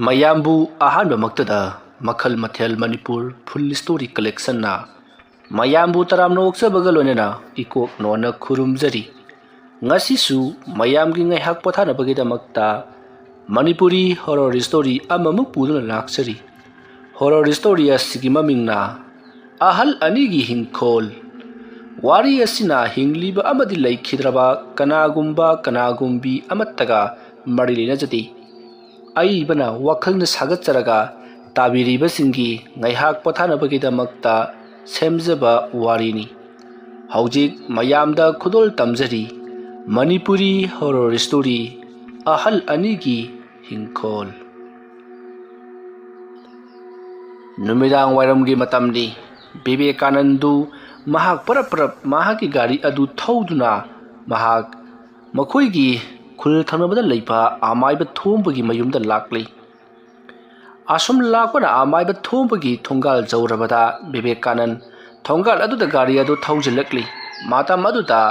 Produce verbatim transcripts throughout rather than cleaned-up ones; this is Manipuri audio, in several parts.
ꯃꯌꯥꯝꯕꯨ ꯑꯍꯥꯟꯕꯃꯛꯇꯗ ꯃꯈꯜ ꯃꯊꯦꯜ ꯃꯅꯤꯄꯨꯔ ꯐꯨꯜ ꯁ꯭ꯇꯣꯔꯤ ꯀꯂꯦꯛꯁꯟꯅ ꯃꯌꯥꯝꯕꯨ ꯇꯔꯥꯝꯅ ꯑꯣꯛꯆꯕꯒ ꯂꯣꯏꯅꯅ ꯏꯀꯣꯛ ꯅꯣꯟꯅ ꯈꯨꯔꯨꯝꯖꯔꯤ꯫ ꯉꯁꯤꯁꯨ ꯃꯌꯥꯝꯒꯤ ꯉꯥꯏꯍꯥꯛ ꯄꯣꯊꯥꯅꯕꯒꯤꯗꯃꯛꯇ ꯃꯅꯤꯄꯨꯔꯤ ꯍꯣꯔꯣꯔ ꯁ꯭ꯇꯣꯔꯤ ꯑꯃꯃꯨꯛ ꯄꯨꯗꯨꯅ ꯂꯥꯛꯆꯔꯤ꯫ ꯍꯣꯔꯣꯔ ꯁ꯭ꯇꯣꯔꯤ ꯑꯁꯤꯒꯤ ꯃꯃꯤꯡꯅ ꯑꯍꯜ ꯑꯅꯤꯒꯤ ꯍꯤꯡꯈꯣꯜ꯫ ꯋꯥꯔꯤ ꯑꯁꯤꯅ ꯍꯤꯡꯂꯤꯕ ꯑꯃꯗꯤ ꯂꯩꯈꯤꯗ꯭ꯔꯕ ꯀꯅꯥꯒꯨꯝꯕ ꯀꯅꯥꯒꯨꯝꯕꯤ ꯑꯃꯠꯇꯒ ꯃꯔꯤ ꯂꯩꯅꯖꯗꯦ꯫ ꯑꯏꯕꯅ ꯋꯥꯈꯜꯅ ꯁꯥꯒꯠꯆꯔꯒ ꯇꯥꯕꯤꯔꯤꯕꯁꯤꯡꯒꯤ ꯉꯥꯏꯍꯥꯛ ꯄꯣꯊꯥꯅꯕꯒꯤꯗꯃꯛꯇ ꯁꯦꯝꯖꯕ ꯋꯥꯔꯤꯅꯤ꯫ ꯍꯧꯖꯤꯛ ꯃꯌꯥꯝꯗ ꯈꯨꯗꯣꯜ ꯇꯝꯖꯔꯤ ꯃꯅꯤꯄꯨꯔꯤ ꯍꯣꯔꯣꯔ ꯁ꯭ꯇꯣꯔꯤ ꯑꯍꯜ ꯑꯅꯤꯒꯤ ꯍꯤꯡꯈꯣꯜ꯫ ꯅꯨꯃꯤꯗꯥꯡ ꯋꯥꯏꯔꯝꯒꯤ ꯃꯇꯝꯅꯤ꯫ ꯕꯤꯕꯦꯀꯥꯅꯟꯗꯨ ꯃꯍꯥꯛ ꯄꯔꯞ ꯄꯔꯞ ꯃꯍꯥꯛꯀꯤ ꯒꯥꯔꯤ ꯑꯗꯨ ꯊꯧꯗꯨꯅ ꯃꯍꯥꯛ ꯃꯈꯣꯏꯒꯤ ꯈꯨꯜ ꯊꯪꯅꯕꯗ ꯂꯩꯕ ꯑꯃꯥꯏꯕ ꯊꯣꯝꯕꯒꯤ ꯃꯌꯨꯝꯗ ꯂꯥꯛꯂꯤ꯫ ꯑꯁꯨꯝ ꯂꯥꯛꯄꯅ ꯑꯃꯥꯏꯕ ꯊꯣꯝꯕꯒꯤ ꯊꯣꯡꯒꯥꯜ ꯌꯧꯔꯕꯗ ꯕꯤꯕꯦꯀꯥꯅꯟ ꯊꯣꯡꯒꯥꯜ ꯑꯗꯨꯗ ꯒꯥꯔꯤ ꯑꯗꯨ ꯊꯧꯖꯤꯜꯂꯛꯂꯤ꯫ ꯃꯇꯝ ꯑꯗꯨꯗ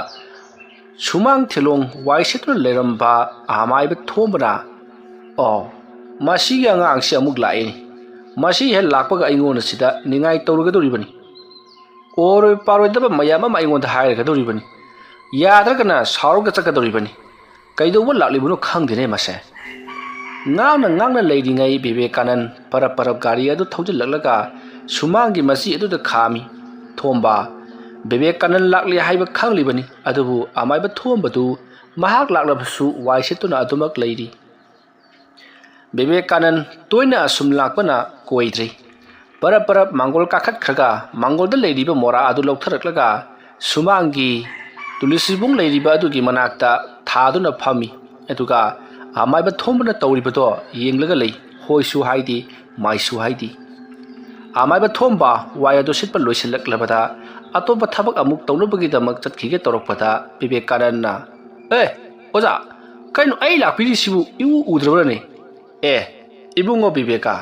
ꯁꯨꯃꯥꯡ ꯊꯤꯂꯣꯡ ꯋꯥꯏ ꯁꯤꯠꯇꯨꯅ ꯂꯩꯔꯝꯕ ꯑꯃꯥꯏꯕ ꯊꯣꯝꯕꯅ, "ꯑꯣ, ꯃꯁꯤꯒꯤ ꯑꯉꯥꯡꯁꯤ ꯑꯃꯨꯛ ꯂꯥꯛꯏꯅꯤ꯫ ꯃꯁꯤ ꯍꯦꯛ ꯂꯥꯛꯄꯒ ꯑꯩꯉꯣꯟꯗ ꯁꯤꯗ ꯅꯤꯡꯉꯥꯏ ꯇꯧꯔꯒꯗꯧꯔꯤꯕꯅꯤ꯫ ꯑꯣꯏꯔꯣꯏ ꯄꯥꯔꯣꯏꯗꯕ ꯃꯌꯥꯝ ꯑꯃ ꯑꯩꯉꯣꯟꯗ ꯍꯥꯏꯔꯒꯗꯧꯔꯤꯕꯅꯤ꯫ ꯌꯥꯗ꯭ꯔꯒꯅ ꯁꯥꯎꯔꯒ ꯆꯠꯀꯗꯧꯔꯤꯕꯅꯤ꯫ ꯀꯩꯗꯧꯕ ꯂꯥꯛꯂꯤꯕꯅꯣ ꯈꯪꯗꯦꯅꯦ ꯃꯁꯦ"꯫ ꯉꯥꯡꯅ ꯉꯥꯡꯅ ꯂꯩꯔꯤꯉꯩ ꯕꯤꯕꯦꯀꯥꯅꯟ ꯄꯔꯞ ꯄꯔꯞ ꯒꯥꯔꯤ ꯑꯗꯨ ꯊꯧꯖꯤꯜꯂꯛꯂꯒ ꯁꯨꯃꯥꯡꯒꯤ ꯃꯆꯤ ꯑꯗꯨꯗ ꯈꯥꯝꯃꯤ꯫ ꯊꯣꯝꯕ, ꯕꯤꯕꯦꯀꯥꯅꯟ ꯂꯥꯛꯂꯦ ꯍꯥꯏꯕ ꯈꯪꯂꯤꯕꯅꯤ, ꯑꯗꯨꯕꯨ ꯑꯃꯥꯏꯕ ꯊꯣꯝꯕꯗꯨ ꯃꯍꯥꯛ ꯂꯥꯛꯂꯕꯁꯨ ꯋꯥꯏ ꯁꯤꯠꯇꯨꯅ ꯑꯗꯨꯃꯛ ꯂꯩꯔꯤ꯫ ꯕꯤꯕꯦꯀꯥꯅꯟ ꯇꯣꯏꯅ ꯑꯁꯨꯝ ꯂꯥꯛꯄꯅ ꯀꯣꯏꯗ꯭ꯔꯤ꯫ ꯄꯔꯞ ꯄꯔꯞ ꯃꯥꯡꯒꯣꯜ ꯀꯥꯈꯠꯈ꯭ꯔꯒ ꯃꯥꯡꯒꯣꯜꯗ ꯂꯩꯔꯤꯕ ꯃꯣꯔꯥ ꯑꯗꯨ ꯂꯧꯊꯔꯛꯂꯒ ꯁꯨꯃꯥꯡꯒꯤ ꯇꯨꯂꯁꯤꯕꯨꯡ ꯂꯩꯔꯤꯕ ꯑꯗꯨꯒꯤ ꯃꯅꯥꯛꯇ ꯊꯥꯗꯨꯅ ꯐꯝꯃꯤ꯫ ꯑꯗꯨꯒ ꯑꯃꯥꯏꯕ ꯊꯣꯝꯕꯅ ꯇꯧꯔꯤꯕꯗꯣ ꯌꯦꯡꯂꯒ ꯂꯩ꯫ ꯍꯣꯏꯁꯨ ꯍꯥꯏꯗꯦ, ꯃꯥꯏꯁꯨ ꯍꯥꯏꯗꯦ꯫ ꯑꯃꯥꯏꯕ ꯊꯣꯝꯕ ꯋꯥꯏ ꯑꯗꯨ ꯁꯤꯠꯄ ꯂꯣꯏꯁꯤꯜꯂꯛꯂꯕꯗ ꯑꯇꯣꯞꯄ ꯊꯕꯛ ꯑꯃꯨꯛ ꯇꯧꯅꯕꯒꯤꯗꯃꯛ ꯆꯠꯈꯤꯒꯦ ꯇꯧꯔꯛꯄꯗ ꯕꯤꯕꯦꯀꯥꯅꯟꯅ, "ꯑꯦ, ꯑꯣꯖꯥ, ꯀꯩꯅꯣ ꯑꯩ ꯂꯥꯛꯄꯤꯔꯤꯁꯤꯕꯨ ꯏꯎ ꯎꯗ꯭ꯔꯕ꯭ꯔꯅꯦ?" "ꯑꯦ, ꯏꯕꯨꯡꯉꯣ ꯕꯤꯕꯦꯀꯥ,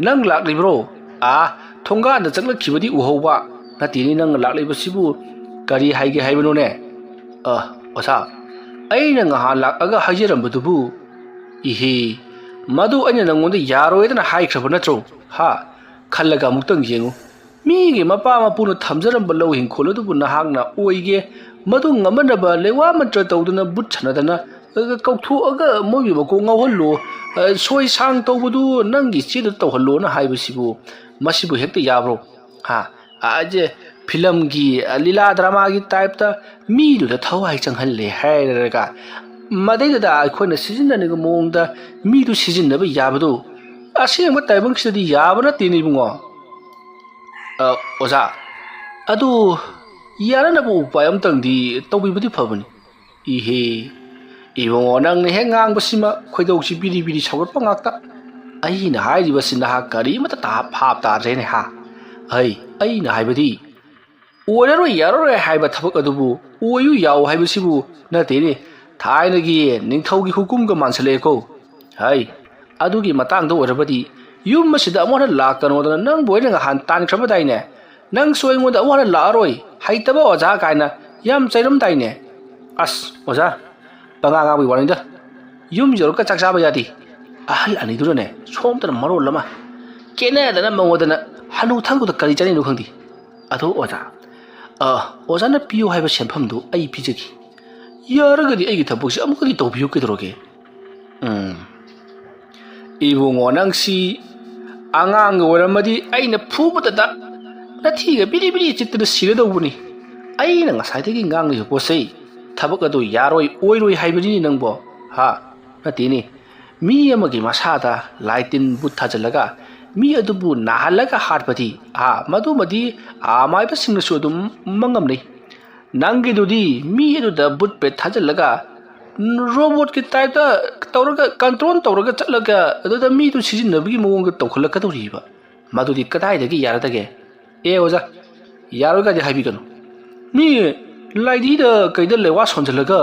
ꯅꯪ ꯂꯥꯛꯂꯤꯕ꯭ꯔꯣ? ꯑꯥ, ꯊꯣꯡꯒꯥꯟꯗ ꯆꯪꯂꯛꯈꯤꯕꯗꯤ ꯎꯍꯧꯕ꯫ ꯅꯠꯇꯦꯅꯦ, ꯅꯪ ꯂꯥꯛꯂꯤꯕꯁꯤꯕꯨ ꯀꯔꯤ ꯍꯥꯏꯒꯦ ꯍꯥꯏꯕꯅꯣꯅꯦ?" "ꯑ, ꯑꯣꯖꯥ, ꯑꯩꯅ ꯉꯍꯥꯟ ꯂꯥꯛꯑꯒ ꯍꯥꯏꯖꯔꯝꯕꯗꯨꯕꯨ?" "ꯏꯍꯦ, ꯃꯗꯨ ꯑꯩꯅ ꯅꯪꯉꯣꯟꯗ ꯌꯥꯔꯣꯏꯗꯅ ꯍꯥꯏꯈ꯭ꯔꯕ ꯅꯠꯇ꯭ꯔꯣ? ꯍꯥ? ꯈꯜꯂꯒ ꯑꯃꯨꯛꯇꯪ ꯌꯦꯡꯉꯨ꯫ ꯃꯤꯒꯤ ꯃꯄꯥ ꯃꯄꯨꯅ ꯊꯝꯖꯔꯝꯕ ꯂꯧ ꯏꯪꯈꯣꯜ ꯑꯗꯨꯕꯨ ꯅꯍꯥꯛꯅ ꯑꯣꯏꯒꯦ, ꯃꯗꯨ ꯉꯝꯍꯟꯅꯕ ꯂꯩꯋꯥ ꯃꯟꯇ꯭ꯔ ꯇꯧꯗꯨꯅ ꯕꯨꯠ ꯁꯥꯟꯅꯗꯅ, ꯑ, ꯀꯧꯊꯣꯛꯑꯒ ꯃꯣꯏꯒꯤ ꯃꯀꯣꯛ ꯉꯥꯎꯍꯜꯂꯣ, ꯑ, ꯁꯣꯏ ꯁꯥꯡ ꯇꯧꯕꯗꯨ ꯅꯪꯒꯤ ꯆꯦꯗ ꯇꯧꯍꯜꯂꯣꯅ ꯍꯥꯏꯕꯁꯤꯕꯨ, ꯃꯁꯤꯕꯨ ꯍꯦꯛꯇ ꯌꯥꯕ꯭ꯔꯣ? ꯍꯥ? ꯑ, ꯖꯦ, ꯐꯤꯂꯝꯒꯤ, ꯑ, ꯂꯤꯂꯥ ꯗ꯭ꯔꯃꯥꯒꯤ ꯇꯥꯏꯞꯇ ꯃꯤꯗꯨꯗ ꯊꯋꯥꯏ ꯆꯪꯍꯜꯂꯦ ꯍꯥꯏꯔꯒ, ꯃꯗꯩꯗꯨꯗ ꯑꯩꯈꯣꯏꯅ ꯁꯤꯖꯤꯟꯅꯅꯤꯡꯕ ꯃꯑꯣꯡꯗ ꯃꯤꯗꯨ ꯁꯤꯖꯤꯟꯅꯕ ꯌꯥꯕꯗꯨ ꯑꯁꯦꯡꯕ ꯇꯥꯏꯕꯪꯁꯤꯗꯗꯤ ꯌꯥꯕ ꯅꯠꯇꯦꯅꯦ, ꯏꯕꯨꯡꯉꯣ꯫ ꯑ, ꯑꯣꯖꯥ, ꯑꯗꯨ ꯌꯥꯅꯅꯕ ꯎꯄꯥꯏ ꯑꯝꯇꯪꯗꯤ ꯇꯧꯕꯤꯕꯗꯤ ꯐꯕꯅꯤ꯫ ꯏꯍꯦ, ꯏꯕꯨꯡꯉꯣ, ꯅꯪꯅ ꯍꯦꯛ ꯉꯥꯡꯕꯁꯤꯃ ꯈꯣꯏꯗꯧꯁꯤ ꯕꯤꯔꯤ ꯕꯤꯔꯤ ꯁꯧꯒꯠꯄ ꯉꯥꯛꯇ꯫ ꯑꯩꯅ ꯍꯥꯏꯔꯤꯕꯁꯤ ꯅꯍꯥꯛ ꯀꯔꯤꯃꯠꯇ ꯇꯥ-, ꯚꯥꯞ ꯇꯥꯗ꯭ꯔꯦꯅꯦ, ꯍꯥ? ꯍꯩ, ꯑꯩꯅ ꯍꯥꯏꯕꯗꯤ, ꯑꯣꯏꯔꯔꯣꯏ ꯌꯥꯔꯔꯣꯏ ꯍꯥꯏꯕ ꯊꯕꯛ ꯑꯗꯨꯕꯨ ꯑꯣꯏꯌꯨ ꯌꯥꯎ ꯍꯥꯏꯕꯁꯤꯕꯨ ꯅꯠꯇꯦꯅꯦ, ꯊꯥꯏꯅꯒꯤ ꯅꯤꯡꯊꯧꯒꯤ ꯍꯨꯀꯨꯝꯒ ꯃꯥꯟꯁꯤꯜꯂꯛꯑꯦꯀꯣ꯫ ꯍꯩ, ꯑꯗꯨꯒꯤ ꯃꯇꯥꯡꯗ ꯑꯣꯏꯔꯕꯗꯤ ꯌꯨꯝ ꯑꯁꯤꯗ ꯑꯃꯨꯛ ꯍꯟꯅ ꯂꯥꯛꯀꯅꯣꯗꯅ ꯅꯪꯕꯨ ꯑꯩꯅ ꯉꯍꯥꯟ ꯇꯥꯟꯈ꯭ꯔꯕꯗꯥꯏꯅꯦ? ꯅꯪꯁꯨ ꯑꯩꯉꯣꯟꯗ ꯑꯃꯨꯛ ꯍꯟꯅ ꯂꯥꯛꯑꯔꯣꯏ, ꯍꯩꯇꯕ ꯑꯣꯖꯥ ꯀꯥꯏꯅ ꯌꯥꯝ ꯆꯩꯔꯝꯗꯥꯏꯅꯦ꯫ ꯑꯁ, ꯑꯣꯖꯥ, ꯄꯉꯥ ꯉꯥꯡꯕꯒꯤ ꯋꯥꯅꯤꯗ꯫ ꯌꯨꯝ ꯌꯧꯔꯒ ꯆꯥꯛ ꯆꯥꯕ ꯌꯥꯗꯦ꯫ ꯑꯍꯜ ꯑꯅꯤꯗꯨꯅꯅꯦ, ꯁꯣꯝꯗꯅ ꯃꯔꯣꯜ ꯑꯃ ꯀꯦꯅꯗꯅ ꯃꯉꯣꯟꯗꯅ ꯍꯅꯨ ꯊꯪꯗꯨꯗ ꯀꯔꯤ ꯆꯥꯅꯤꯡꯅꯣ ꯈꯪꯗꯦ꯫ ꯑꯗꯣ ꯑꯣꯖꯥ, ꯑ, ꯑꯣꯖꯥꯅ ꯄꯤꯌꯨ ꯍꯥꯏꯕ ꯁꯦꯟꯐꯝꯗꯨ ꯑꯩ ꯄꯤꯖꯒꯦ꯫ ꯌꯥꯔꯒꯗꯤ ꯑꯩꯒꯤ ꯊꯕꯛꯁꯤ ꯑꯃꯨꯛꯀꯗꯤ ꯇꯧꯕꯤꯌꯨ ꯀꯩꯗꯧꯔꯒꯦ? ꯎꯝ꯫ ꯏꯕꯨꯡꯉꯣ, ꯅꯪꯁꯤ ꯑꯉꯥꯡꯒ ꯑꯣꯏꯔꯝꯃꯗꯤ ꯑꯩꯅ ꯐꯨꯕꯗꯗ ꯅꯊꯤꯒ ꯕꯤꯔꯤ ꯕꯤꯔꯤ ꯆꯤꯠꯇꯅ ꯁꯤꯔꯗꯧꯕꯅꯤ꯫ ꯑꯩꯅ ꯉꯁꯥꯏꯗꯒꯤ ꯉꯥꯡꯂꯤꯕ ꯄꯣꯠꯁꯦ ꯊꯕꯛ ꯑꯗꯨ ꯌꯥꯔꯣꯏ ꯑꯣꯏꯔꯣꯏ ꯍꯥꯏꯕꯅꯤꯅꯦ ꯅꯪꯕꯣ꯫ ꯍꯥ? ꯅꯠꯇꯦꯅꯦ꯫ ꯃꯤ ꯑꯃꯒꯤ ꯃꯁꯥꯗ ꯂꯥꯏ ꯇꯤꯟ ꯕꯨꯠ ꯊꯥꯖꯤꯜꯂꯒ ꯃꯤ ꯑꯗꯨꯕꯨ ꯅꯥꯍꯜꯂꯒ ꯍꯥꯠꯄꯗꯤ, ꯑꯥ, ꯃꯗꯨꯃꯗꯤ, ꯑꯥ, ꯃꯥꯏꯕꯁꯤꯡꯅꯁꯨ ꯑꯗꯨꯝ ꯃꯉꯝꯅꯩ꯫ ꯅꯪꯒꯤꯗꯨꯗꯤ ꯃꯤ ꯑꯗꯨꯗ ꯕꯨꯠ ꯄ꯭ꯔꯦꯠ ꯊꯥꯖꯤꯜꯂꯒ, ꯔꯣꯕꯣꯠꯀꯤ ꯇꯥꯏꯞꯇ ꯇꯧꯔꯒ, ꯀꯟꯇ꯭ꯔꯣꯜ ꯇꯧꯔꯒ ꯆꯠꯂꯒ ꯑꯗꯨꯗ ꯃꯤꯗꯨ ꯁꯤꯖꯤꯟꯅꯕꯒꯤ ꯃꯑꯣꯡꯗ ꯇꯧꯈꯠꯂꯛꯀꯗꯧꯔꯤꯕ꯫ ꯃꯗꯨꯗꯤ ꯀꯗꯥꯏꯗꯒꯤ ꯌꯥꯔꯗꯒꯦ? ꯑꯦ ꯑꯣꯖꯥ, ꯌꯥꯔꯣꯏꯒꯗꯤ ꯍꯥꯏꯕꯤꯒꯅꯨ꯫ ꯃꯤ ꯂꯥꯏꯙꯤꯗ ꯀꯩꯗ ꯂꯩꯋꯥ ꯁꯣꯟꯖꯜꯂꯒ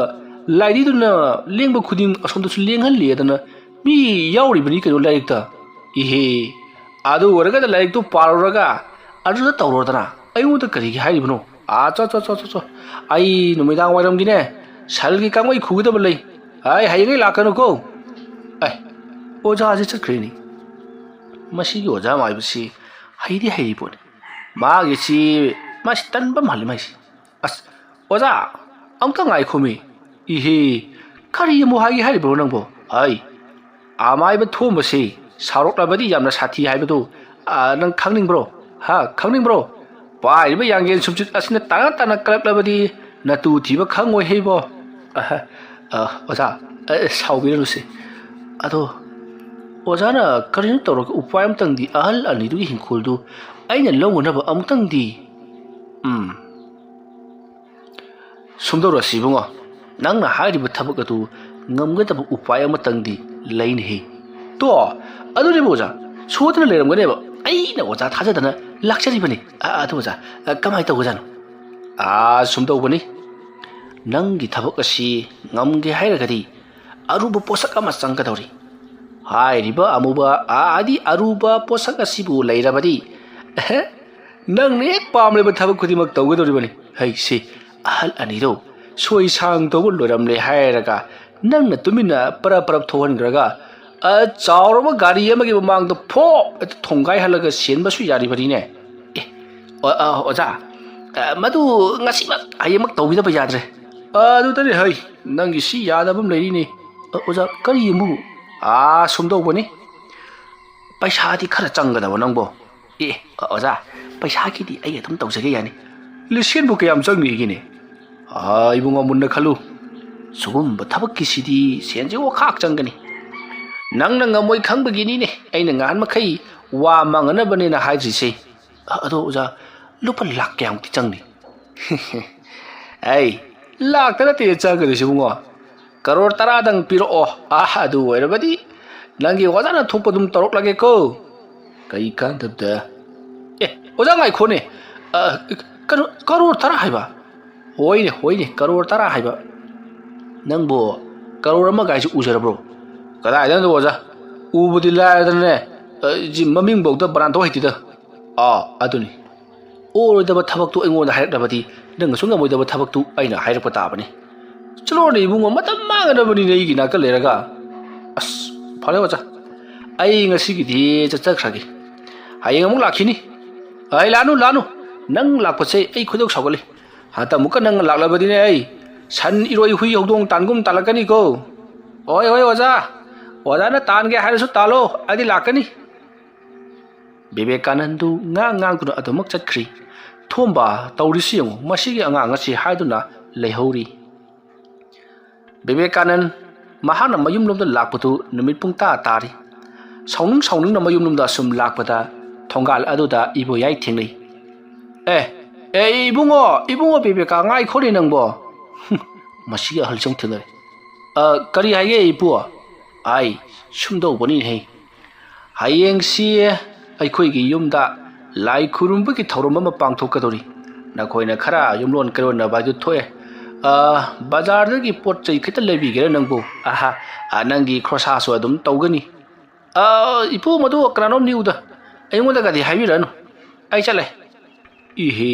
ꯂꯥꯏꯙꯤꯗꯨꯅ ꯂꯦꯡꯕ ꯈꯨꯗꯤꯡ ꯑꯁꯣꯝꯗꯁꯨ ꯂꯦꯡꯍꯜꯂꯦꯗꯅ ꯃꯤ ꯌꯥꯎꯔꯤꯕꯅꯤ ꯀꯩꯅꯣ ꯂꯥꯏꯔꯤꯛꯇ꯫ ꯏꯍꯦ, ꯑꯗꯨ ꯑꯣꯏꯔꯒꯅ ꯂꯥꯏꯔꯤꯛꯇꯨ ꯄꯥꯔꯨꯔꯒ ꯑꯗꯨꯗ ꯇꯧꯔꯣꯗꯅ꯫ ꯑꯩꯉꯣꯟꯗ ꯀꯔꯤꯒꯤ ꯍꯥꯏꯔꯤꯕꯅꯣ? ꯑꯥ, ꯆꯣ, ꯆꯣ, ꯆꯣ, ꯆꯣ, ꯆꯣ꯫ ꯑꯩ ꯅꯨꯃꯤꯗꯥꯡ ꯋꯥꯏꯔꯝꯒꯤꯅꯦ, ꯁꯜꯒꯤ ꯀꯥꯡꯃꯩ ꯈꯨꯒꯗꯕ ꯂꯩ꯫ ꯑꯩ ꯍꯌꯦꯡꯉꯩ ꯂꯥꯛꯀꯅꯨꯀꯣ꯫ ꯑꯦ, ꯑꯣꯖꯥꯁꯤ ꯆꯠꯈ꯭ꯔꯦꯅꯦ꯫ ꯃꯁꯤꯒꯤ ꯑꯣꯖꯥ ꯃꯥꯏꯕꯁꯤ ꯍꯩꯗꯤ ꯍꯩꯔꯤ ꯄꯣꯠꯅꯤ꯫ ꯃꯥꯒꯤꯁꯤ, ꯃꯥꯁꯤ ꯇꯟꯕ ꯃꯥꯜꯂꯤ ꯃꯥꯏꯁꯤ꯫ ꯑꯁ, ꯑꯣꯖꯥ, ꯑꯃꯨꯛꯇ ꯉꯥꯏꯈꯣꯃꯤ꯫ ꯏꯍꯦ, ꯀꯔꯤ ꯑꯃꯨꯛ ꯍꯥꯏꯒꯦ ꯍꯥꯏꯔꯤꯕꯅꯣ ꯅꯪꯕꯣ? ꯍꯥꯏ, ꯑꯃꯥꯏꯕ ꯊꯣꯝꯕꯁꯤ ꯁꯥꯎꯔꯛꯂꯕꯗꯤ ꯌꯥꯝꯅ ꯁꯥꯊꯤ ꯍꯥꯏꯕꯗꯨ, ꯑ, ꯅꯪ ꯈꯪꯅꯤꯡꯕ꯭ꯔꯣ? ꯍꯥ, ꯈꯪꯅꯤꯡꯕ꯭ꯔꯣ? ꯄꯥꯏꯔꯤꯕ ꯌꯥꯡꯒꯦꯟ ꯁꯨꯝꯆꯤꯠ ꯑꯁꯤꯅ ꯇꯥꯅ ꯇꯥꯅ ꯀꯜꯂꯛꯂꯕꯗꯤ ꯅꯇꯨ ꯊꯤꯕ ꯈꯪꯉꯣꯏ ꯍꯩꯕꯣ꯫ ꯑꯍ, ꯑ, ꯑꯣꯖꯥ, ꯑ, ꯁꯥꯎꯕꯤꯔꯅꯨꯁꯦ꯫ ꯑꯗꯣ, ꯑꯣꯖꯥꯅ ꯀꯔꯤꯅꯣ ꯇꯧꯔꯒ ꯎꯄꯥꯏ ꯑꯃꯇꯪꯗꯤ ꯑꯍꯜ ꯑꯅꯤꯗꯨꯒꯤ ꯍꯤꯡꯈꯣꯜꯗꯨ ꯑꯩꯅ ꯂꯧꯅꯅꯕ ꯑꯃꯨꯛꯇꯪꯗꯤ, ꯎꯝ꯫ ꯁꯨꯝꯗꯧꯔꯁꯤ ꯏꯕꯨꯡꯉꯣ, ꯅꯪꯅ ꯍꯥꯏꯔꯤꯕ ꯊꯕꯛ ꯑꯗꯨ ꯉꯝꯒꯗꯕ ꯎꯄꯥꯏ ꯑꯃꯇꯪꯗꯤ ꯂꯩꯅꯦꯍꯦ꯫ ꯇꯣ, ꯑꯗꯨꯅꯦꯕ ꯑꯣꯖꯥ, ꯁꯣꯏꯗꯅ ꯂꯩꯔꯝꯒꯅꯦꯕ꯫ ꯑꯩꯅ ꯑꯣꯖꯥ ꯊꯥꯖꯗꯅ ꯂꯥꯛꯆꯔꯤꯕꯅꯤ꯫ ꯑ, ꯑꯗꯨ ꯑꯣꯖꯥ, ꯑ, ꯀꯃꯥꯏꯅ ꯇꯧꯕꯖꯥꯠꯅꯣ? ꯑꯥ, ꯁꯨꯝ ꯇꯧꯕꯅꯤ꯫ ꯅꯪꯒꯤ ꯊꯕꯛ ꯑꯁꯤ ꯉꯝꯒꯦ ꯍꯥꯏꯔꯒꯗꯤ ꯑꯔꯨꯕ ꯄꯣꯠꯁꯛ ꯑꯃ ꯆꯪꯒꯗꯧꯔꯤ꯫ ꯍꯥꯏꯔꯤꯕ ꯑꯃꯨꯕ, ꯑ, ꯍꯥꯏꯗꯤ ꯑꯔꯨꯕ ꯄꯣꯠꯁꯛ ꯑꯁꯤꯕꯨ ꯂꯩꯔꯕꯗꯤ, ꯑꯦꯍꯦ, ꯅꯪꯅ ꯍꯦꯛ ꯄꯥꯝꯂꯤꯕ ꯊꯕꯛ ꯈꯨꯗꯤꯡꯃꯛ ꯇꯧꯒꯗꯧꯔꯤꯕꯅꯤ꯫ ꯍꯩꯁꯦ, ꯑꯍꯜ ꯑꯅꯤꯗꯣ ꯁꯣꯏ ꯁꯥꯡ ꯇꯧꯕ ꯂꯣꯏꯔꯝꯂꯦ ꯍꯥꯏꯔꯒ ꯅꯪꯅ ꯇꯨꯃꯤꯟꯅ ꯄꯔꯞ ꯄꯔꯞ ꯊꯣꯛꯍꯟꯈ꯭ꯔꯒ, ꯑ, ꯆꯥꯎꯔꯕ ꯒꯥꯔꯤ ꯑꯃꯒꯤ ꯃꯃꯥꯡꯗ ꯐꯣꯞ ꯍꯦꯛꯇ ꯊꯣꯡꯒꯥꯏꯍꯜꯂꯒ ꯁꯦꯟꯕꯁꯨ ꯌꯥꯔꯤꯕꯅꯤꯅꯦ꯫ ꯑꯦ, ꯑ, ꯑ, ꯑꯣꯖꯥ, ꯑ, ꯃꯗꯨ ꯉꯁꯤꯃꯛ ꯍꯌꯦꯡꯃꯛ ꯇꯧꯕꯤꯗꯕ ꯌꯥꯗ꯭ꯔꯦ꯫ ꯑ, ꯑꯗꯨꯗꯅꯦ ꯍꯩ, ꯅꯪꯒꯤ ꯁꯤ ꯌꯥꯗꯕ ꯑꯃ ꯂꯩꯔꯤꯅꯦ꯫ ꯑ, ꯑꯣꯖꯥ, ꯀꯔꯤ ꯑꯃꯨꯛ? ꯑꯥ, ꯁꯨꯝ ꯇꯧꯕꯅꯤ꯫ ꯄꯩꯁꯥꯗꯤ ꯈꯔ ꯆꯪꯒꯗꯕ ꯅꯪꯕꯣ꯫ ꯑꯦ, ꯑꯣꯖꯥ, ꯄꯩꯁꯥꯒꯤꯗꯤ ꯑꯩ ꯑꯗꯨꯝ ꯇꯧꯖꯒꯦ ꯌꯥꯅꯤ꯫ ꯂꯤꯁꯤꯡꯕꯨ ꯀꯌꯥꯝ ꯆꯪꯅꯤꯒꯦꯅꯦ? ꯑꯥ, ꯏꯕꯨꯡꯉꯣ, ꯃꯨꯟꯅ ꯈꯜꯂꯨ꯫ ꯁꯤꯒꯨꯝꯕ ꯊꯕꯛꯀꯤꯁꯤꯗꯤ ꯁꯦꯟꯁꯦ ꯑꯣꯈꯥꯛ ꯆꯪꯒꯅꯤ꯫ ꯅꯪꯅ ꯉꯝꯃꯣꯏ ꯈꯪꯕꯒꯤꯅꯤꯅꯦ ꯑꯩꯅ ꯉꯍꯥꯟ ꯃꯈꯩ ꯋꯥ ꯃꯥꯡꯉꯅꯕꯅꯦꯅ ꯍꯥꯏꯗ꯭ꯔꯤꯁꯦ꯫ ꯑ-, ꯑꯗꯣ ꯑꯣꯖꯥ, ꯂꯨꯄꯥ ꯂꯥꯛ ꯀꯌꯥꯃꯨꯛꯇꯤ ꯆꯪꯅꯤ? ꯑꯩ, ꯂꯥꯛꯇ ꯅꯠꯇꯦ ꯆꯪꯒꯗꯣꯏꯁꯤ ꯏꯕꯨꯡꯉꯣ꯫ ꯀꯔꯣꯔ ꯇꯔꯥꯗꯪ ꯄꯤꯔꯛꯑꯣ꯫ ꯑꯥ, ꯑꯗꯨ ꯑꯣꯏꯔꯕꯗꯤ ꯅꯪꯒꯤ ꯑꯣꯖꯥꯅ ꯊꯣꯛꯄ ꯑꯗꯨꯝ ꯇꯧꯔꯛꯂꯒꯦꯀꯣ꯫ ꯀꯩ ꯀꯥꯟꯗꯕꯗ? ꯑꯦ, ꯑꯣꯖꯥ ꯉꯥꯏꯈꯣꯅꯦ꯫ ꯑ, ꯀꯩꯅꯣ, ꯀꯔꯣꯔ ꯇꯔꯥ ꯍꯥꯏꯕ? ꯍꯣꯏꯅꯦ, ꯍꯣꯏꯅꯦ, ꯀꯔꯣꯔ ꯇꯔꯥ ꯍꯥꯏꯕ꯫ ꯅꯪꯕꯨ ꯀꯔꯣꯔ ꯑꯃ ꯀꯥꯏꯁꯤ ꯎꯖꯔꯕ꯭ꯔꯣ? ꯀꯗꯥꯏꯗꯅꯣ ꯑꯣꯖꯥ? ꯎꯕꯗꯤ ꯂꯥꯏꯔꯗꯅꯅꯦ, ꯑ, ꯁꯤ ꯃꯃꯤꯡꯐꯧꯗ ꯕꯔꯥꯟ ꯊꯣꯛ ꯍꯩꯇꯦꯗ꯫ ꯑꯥ, ꯑꯗꯨꯅꯤ꯫ ꯑꯣꯏꯔꯣꯏꯗꯕ ꯊꯕꯛꯇꯨ ꯑꯩꯉꯣꯟꯗ ꯍꯥꯏꯔꯛꯂꯕꯗꯤ ꯅꯪꯅꯁꯨ ꯉꯝꯃꯣꯏꯗꯕ ꯊꯕꯛꯇꯨ ꯑꯩꯅ ꯍꯥꯏꯔꯛꯄ ꯇꯥꯕꯅꯤ꯫ ꯆꯠꯂꯣꯅꯦ ꯏꯕꯨꯡꯉꯣ, ꯃꯇꯝ ꯃꯥꯡꯒꯗꯕꯅꯤꯅꯦ ꯑꯩꯒꯤ ꯅꯥꯛꯇ ꯂꯩꯔꯒ꯫ ꯑꯁ, ꯐꯔꯦ ꯑꯣꯖꯥ, ꯑꯩ ꯉꯁꯤꯒꯤꯗꯤ ꯆꯠꯆꯈ꯭ꯔꯒꯦ꯫ ꯍꯌꯦꯡ ꯑꯃꯨꯛ ꯂꯥꯛꯈꯤꯅꯤ꯫ ꯑꯩ ꯂꯥꯛꯅꯨ, ꯂꯥꯛꯅꯨ꯫ ꯅꯪ ꯂꯥꯛꯄꯁꯦ ꯑꯩ ꯈꯣꯏꯗꯧ ꯁꯥꯎꯒꯠꯂꯤ꯫ ꯍꯟꯗꯛ ꯑꯃꯨꯛꯀ ꯅꯪ ꯂꯥꯛꯂꯕꯗꯤꯅꯦ ꯑꯩ ꯁꯟ, ꯏꯔꯣꯏ, ꯍꯨꯏ, ꯍꯧꯗꯣꯡ ꯇꯥꯟꯒꯨꯝ ꯇꯥꯜꯂꯛꯀꯅꯤꯀꯣ꯫ ꯍꯣꯏ, ꯍꯣꯏ, ꯑꯣꯖꯥ꯫ ꯑꯣꯖꯥꯅ ꯇꯥꯟꯒꯦ ꯍꯥꯏꯔꯁꯨ ꯇꯥꯜꯂꯣ, ꯑꯩꯗꯤ ꯂꯥꯛꯀꯅꯤ꯫ ꯕꯤꯕꯦꯀꯥꯅꯟꯗꯨ ꯉꯥꯡ ꯉꯥꯡꯗꯨꯅ ꯑꯗꯨꯃꯛ ꯆꯠꯈ꯭ꯔꯤ꯫ "ꯊꯣꯝꯕ, ꯇꯧꯔꯤꯁꯤ ꯌꯦꯡꯉꯨ, ꯃꯁꯤꯒꯤ ꯑꯉꯥꯡ ꯑꯁꯤ" ꯍꯥꯏꯗꯨꯅ ꯂꯩꯍꯧꯔꯤ꯫ ꯕꯤꯕꯦꯀꯥꯅꯟ ꯃꯍꯥꯛꯅ ꯃꯌꯨꯝꯂꯣꯝꯗ ꯂꯥꯛꯄꯗꯨ ꯅꯨꯃꯤꯠ ꯄꯨꯡ ꯇꯔꯥ ꯇꯥꯔꯤ꯫ ꯁꯥꯎꯅꯤꯡ ꯁꯥꯎꯅꯤꯡꯅ ꯃꯌꯨꯝꯂꯣꯝꯗ ꯑꯁꯨꯝ ꯂꯥꯛꯄꯗ ꯊꯣꯡꯒꯥꯜ ꯑꯗꯨꯗ ꯏꯕꯣꯌꯥꯏ ꯊꯦꯡꯅꯩ꯫ "ꯑꯦ, ꯑꯦ, ꯏꯕꯨꯡꯉꯣ, ꯏꯕꯨꯡꯉꯣ ꯕꯤꯕꯦꯀꯥ, ꯉꯥꯏꯈꯣꯅꯦ ꯅꯪꯕꯣ꯫" "ꯍꯨꯝ, ꯃꯁꯤꯒꯤ ꯑꯍꯜꯁꯤ ꯑꯃꯨꯛ ꯊꯦꯡꯅꯔꯦ꯫ ꯑ, ꯀꯔꯤ ꯍꯥꯏꯒꯦ ꯏꯄꯨ?" "ꯑꯥꯏ, ꯁꯨꯝꯗꯧꯕꯅꯤꯅꯦꯍꯦ꯫ ꯍꯌꯦꯡꯁꯤ ꯑꯩꯈꯣꯏꯒꯤ ꯌꯨꯝꯗ ꯂꯥꯏ ꯈꯨꯔꯨꯝꯕꯒꯤ ꯊꯧꯔꯝ ꯑꯃ ꯄꯥꯡꯊꯣꯛꯀꯗꯧꯔꯤ꯫ ꯅꯈꯣꯏꯅ ꯈꯔ ꯌꯨꯝꯂꯣꯟ ꯀꯩꯔꯣꯟꯅꯕ ꯍꯥꯏꯗꯨ ꯊꯣꯛꯑꯦ꯫ ꯑ, ꯕꯖꯥꯔꯗꯒꯤ ꯄꯣꯠ ꯆꯩ ꯈꯤꯇ ꯂꯩꯕꯤꯒꯦꯔꯥ ꯅꯪꯕꯨ?" "ꯑꯍꯥ, ꯑ, ꯅꯪꯒꯤ ꯈꯣꯔꯁꯥꯁꯨ ꯑꯗꯨꯝ ꯇꯧꯒꯅꯤ꯫" "ꯑ, ꯏꯄꯨ, ꯃꯗꯨ ꯀꯅꯥꯅꯣꯝ ꯅꯤꯎꯗ, ꯑꯩꯉꯣꯟꯗꯒꯗꯤ ꯍꯥꯏꯕꯤꯔꯛꯑꯅꯨ꯫ ꯑꯩ ꯆꯠꯂꯦ꯫" "ꯏꯍꯦ,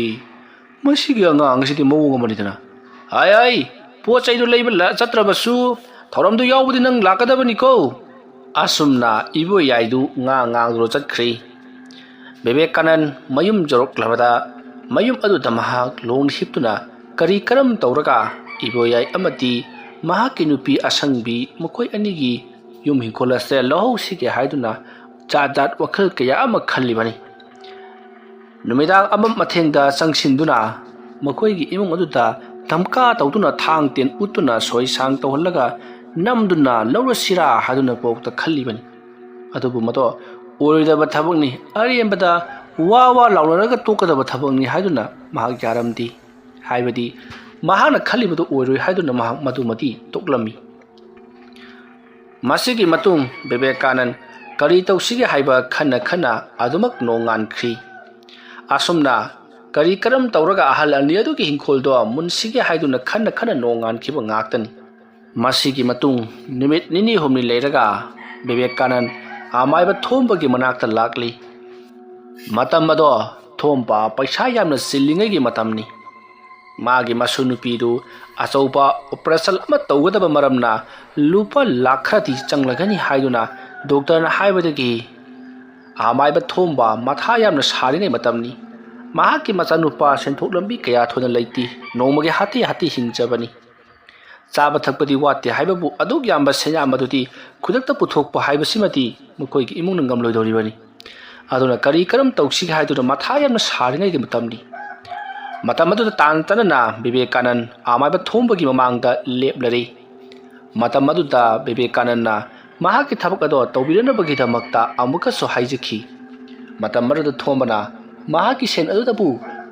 ꯃꯁꯤꯒꯤ ꯑꯉꯥꯡꯁꯤꯗꯤ ꯃꯑꯣꯡ ꯑꯃꯅꯤꯗꯅ꯫ ꯍꯥꯏ, ꯍꯥꯏ, ꯄꯣꯠ ꯆꯩꯗꯨ ꯂꯩꯕ ꯂ-, ꯆꯠꯇ꯭ꯔꯕꯁꯨ ꯊꯧꯔꯝꯗꯨ ꯌꯥꯎꯕꯗꯤ ꯅꯪ ꯂꯥꯛꯀꯗꯕꯅꯤꯀꯣ꯫" ꯑꯁꯨꯝꯅ ꯏꯕꯣꯌꯥꯏꯗꯨ ꯉꯥꯡ ꯉꯥꯡꯗꯨꯅ ꯆꯠꯈ꯭ꯔꯤ꯫ ꯕꯤꯕꯦꯀꯥꯅꯟ ꯃꯌꯨꯝ ꯌꯧꯔꯛꯂꯕꯗ ꯃꯌꯨꯝ ꯑꯗꯨꯗ ꯃꯍꯥꯛ ꯂꯣꯡ ꯍꯤꯞꯇꯨꯅ ꯀꯔꯤ ꯀꯔꯝ ꯇꯧꯔꯒ ꯏꯕꯣꯌꯥꯏ ꯑꯃꯗꯤ ꯃꯍꯥꯛꯀꯤ ꯅꯨꯄꯤ ꯑꯁꯪꯕꯤ ꯃꯈꯣꯏ ꯑꯅꯤꯒꯤ ꯌꯨꯝ ꯍꯤꯡꯈꯣꯜ ꯑꯁꯦ ꯂꯧꯍꯧꯁꯤꯒꯦ ꯍꯥꯏꯗꯨꯅ ꯖꯥꯠ ꯖꯥꯠ ꯋꯥꯈꯜ ꯀꯌꯥ ꯑꯃ ꯈꯜꯂꯤꯕꯅꯤ꯫ ꯅꯨꯃꯤꯗꯥꯡ ꯑꯃꯝ ꯑꯊꯦꯡꯗ ꯆꯪꯁꯤꯟꯗꯨꯅ ꯃꯈꯣꯏꯒꯤ ꯏꯃꯨꯡ ꯑꯗꯨꯗ ꯙꯝꯀꯥ ꯇꯧꯗꯨꯅ ꯊꯥꯡ ꯇꯦꯟ ꯎꯠꯇꯨꯅ ꯁꯣꯏꯁꯥꯡ ꯇꯧꯍꯜꯂꯒ ꯅꯝꯗꯨꯅ ꯂꯧꯔꯁꯤꯔꯥ ꯍꯥꯏꯗꯨꯅ ꯀꯣꯛꯇ ꯈꯜꯂꯤꯕꯅꯤ꯫ ꯑꯗꯨꯕꯨ ꯃꯗꯣ ꯑꯣꯏꯔꯣꯏꯗꯕ ꯊꯕꯛꯅꯤ, ꯑꯔꯦꯝꯕꯗ ꯋꯥ ꯋꯥ ꯂꯥꯎꯅꯔꯒ ꯇꯣꯛꯀꯗꯕ ꯊꯕꯛꯅꯤ ꯍꯥꯏꯗꯨꯅ ꯃꯍꯥꯛ ꯌꯥꯔꯝꯗꯦ꯫ ꯍꯥꯏꯕꯗꯤ ꯃꯍꯥꯛꯅ ꯈꯜꯂꯤꯕꯗꯨ ꯑꯣꯏꯔꯣꯏ ꯍꯥꯏꯗꯨꯅ ꯃꯍꯥꯛ ꯃꯗꯨꯃꯗꯤ ꯇꯣꯛꯂꯝꯃꯤ꯫ ꯃꯁꯤꯒꯤ ꯃꯇꯨꯡ ꯕꯤꯕꯦꯀꯥꯅꯟ ꯀꯔꯤ ꯇꯧꯁꯤꯒꯦ ꯍꯥꯏꯕ ꯈꯟꯅ ꯈꯟꯅ ꯑꯗꯨꯃꯛ ꯅꯣꯡꯉꯥꯟꯈ꯭ꯔꯤ꯫ ꯑꯁꯨꯝꯅ ꯀꯔꯤ ꯀꯔꯝ ꯇꯧꯔꯒ ꯑꯍꯜ ꯑꯅꯤ ꯑꯗꯨꯒꯤ ꯍꯤꯡꯈꯣꯜꯗꯣ ꯃꯨꯟꯁꯤꯒꯦ ꯍꯥꯏꯗꯨꯅ ꯈꯟꯅ ꯈꯟꯅ ꯅꯣꯡꯉꯥꯟꯈꯤꯕ ꯉꯥꯛꯇꯅꯤ꯫ ꯃꯁꯤꯒꯤ ꯃꯇꯨꯡ ꯅꯨꯃꯤꯠ ꯅꯤꯅꯤ ꯍꯨꯝꯅꯤ ꯂꯩꯔꯒ ꯕꯤꯕꯦꯀꯥꯅꯟ ꯑꯃꯥꯏꯕ ꯊꯣꯝꯕꯒꯤ ꯃꯅꯥꯛꯇ ꯂꯥꯛꯂꯤ꯫ ꯃꯇꯝ ꯑꯗꯣ ꯊꯣꯝꯕ ꯄꯩꯁꯥ ꯌꯥꯝꯅ ꯆꯤꯜꯂꯤꯉꯩꯒꯤ ꯃꯇꯝꯅꯤ꯫ ꯃꯥꯒꯤ ꯃꯁꯨ ꯅꯨꯄꯤꯗꯨ ꯑꯆꯧꯕ operation ꯑꯃ ꯇꯧꯒꯗꯕ ꯃꯔꯝꯅ ꯂꯨꯄꯥ ꯂꯥꯈ ꯈꯔꯗꯤ ꯆꯪꯂꯒꯅꯤ ꯍꯥꯏꯗꯨꯅ ꯗꯣꯛꯇꯔꯅ ꯍꯥꯏꯕꯗꯒꯤ ꯑꯃꯥꯏꯕ ꯊꯣꯝꯕ ꯃꯊꯥ ꯌꯥꯝꯅ ꯁꯥꯔꯤꯉꯩ ꯃꯇꯝꯅꯤ꯫ ꯃꯍꯥꯛꯀꯤ ꯃꯆꯥꯅꯨꯄꯥ ꯁꯦꯟꯊꯣꯛ ꯂꯝꯕꯤ ꯀꯌꯥ ꯊꯣꯏꯅ ꯂꯩꯇꯦ꯫ ꯅꯣꯡꯃꯒꯤ ꯍꯥꯠꯇꯤ ꯍꯥꯠꯇꯤ ꯍꯤꯡꯖꯕꯅꯤ꯫ ꯆꯥꯕ ꯊꯛꯄꯗꯤ ꯋꯥꯠꯇꯦ ꯍꯥꯏꯕꯕꯨ ꯑꯗꯨꯛ ꯌꯥꯝꯕ ꯁꯦꯟꯌꯥꯝ ꯑꯗꯨꯗꯤ ꯈꯨꯗꯛꯇ ꯄꯨꯊꯣꯛꯄ ꯍꯥꯏꯕꯁꯤꯃꯗꯤ ꯃꯈꯣꯏꯒꯤ ꯏꯃꯨꯡꯅ ꯉꯝꯂꯣꯏꯗꯧꯔꯤꯕꯅꯤ꯫ ꯑꯗꯨꯅ ꯀꯔꯤ ꯀꯔꯝ ꯇꯧꯁꯤꯒꯦ ꯍꯥꯏꯗꯨꯅ ꯃꯊꯥ ꯌꯥꯝꯅ ꯁꯥꯔꯤꯉꯩꯒꯤ ꯃꯇꯝꯅꯤ꯫ ꯃꯇꯝ ꯑꯗꯨꯗ ꯇꯥꯟ ꯆꯥꯅꯅ ꯕꯤꯕꯦꯀꯥꯅꯟ ꯑꯃꯥꯏꯕ ꯊꯣꯝꯕꯒꯤ ꯃꯃꯥꯡꯗ ꯂꯦꯞꯂꯔꯤ꯫ ꯃꯇꯝ ꯑꯗꯨꯗ ꯕꯤꯕꯦꯀꯥꯅꯟꯅ ꯃꯍꯥꯛꯀꯤ ꯊꯕꯛ ꯑꯗꯣ ꯇꯧꯕꯤꯔꯅꯕꯒꯤꯗꯃꯛꯇ ꯑꯃꯨꯛꯀꯁꯨ ꯍꯥꯏꯖꯈꯤ꯫ ꯃꯇꯝ ꯑꯗꯨꯗ ꯊꯣꯝꯕꯅ ꯃꯍꯥꯛꯀꯤ ꯁꯦꯟ ꯑꯗꯨꯗꯕꯨ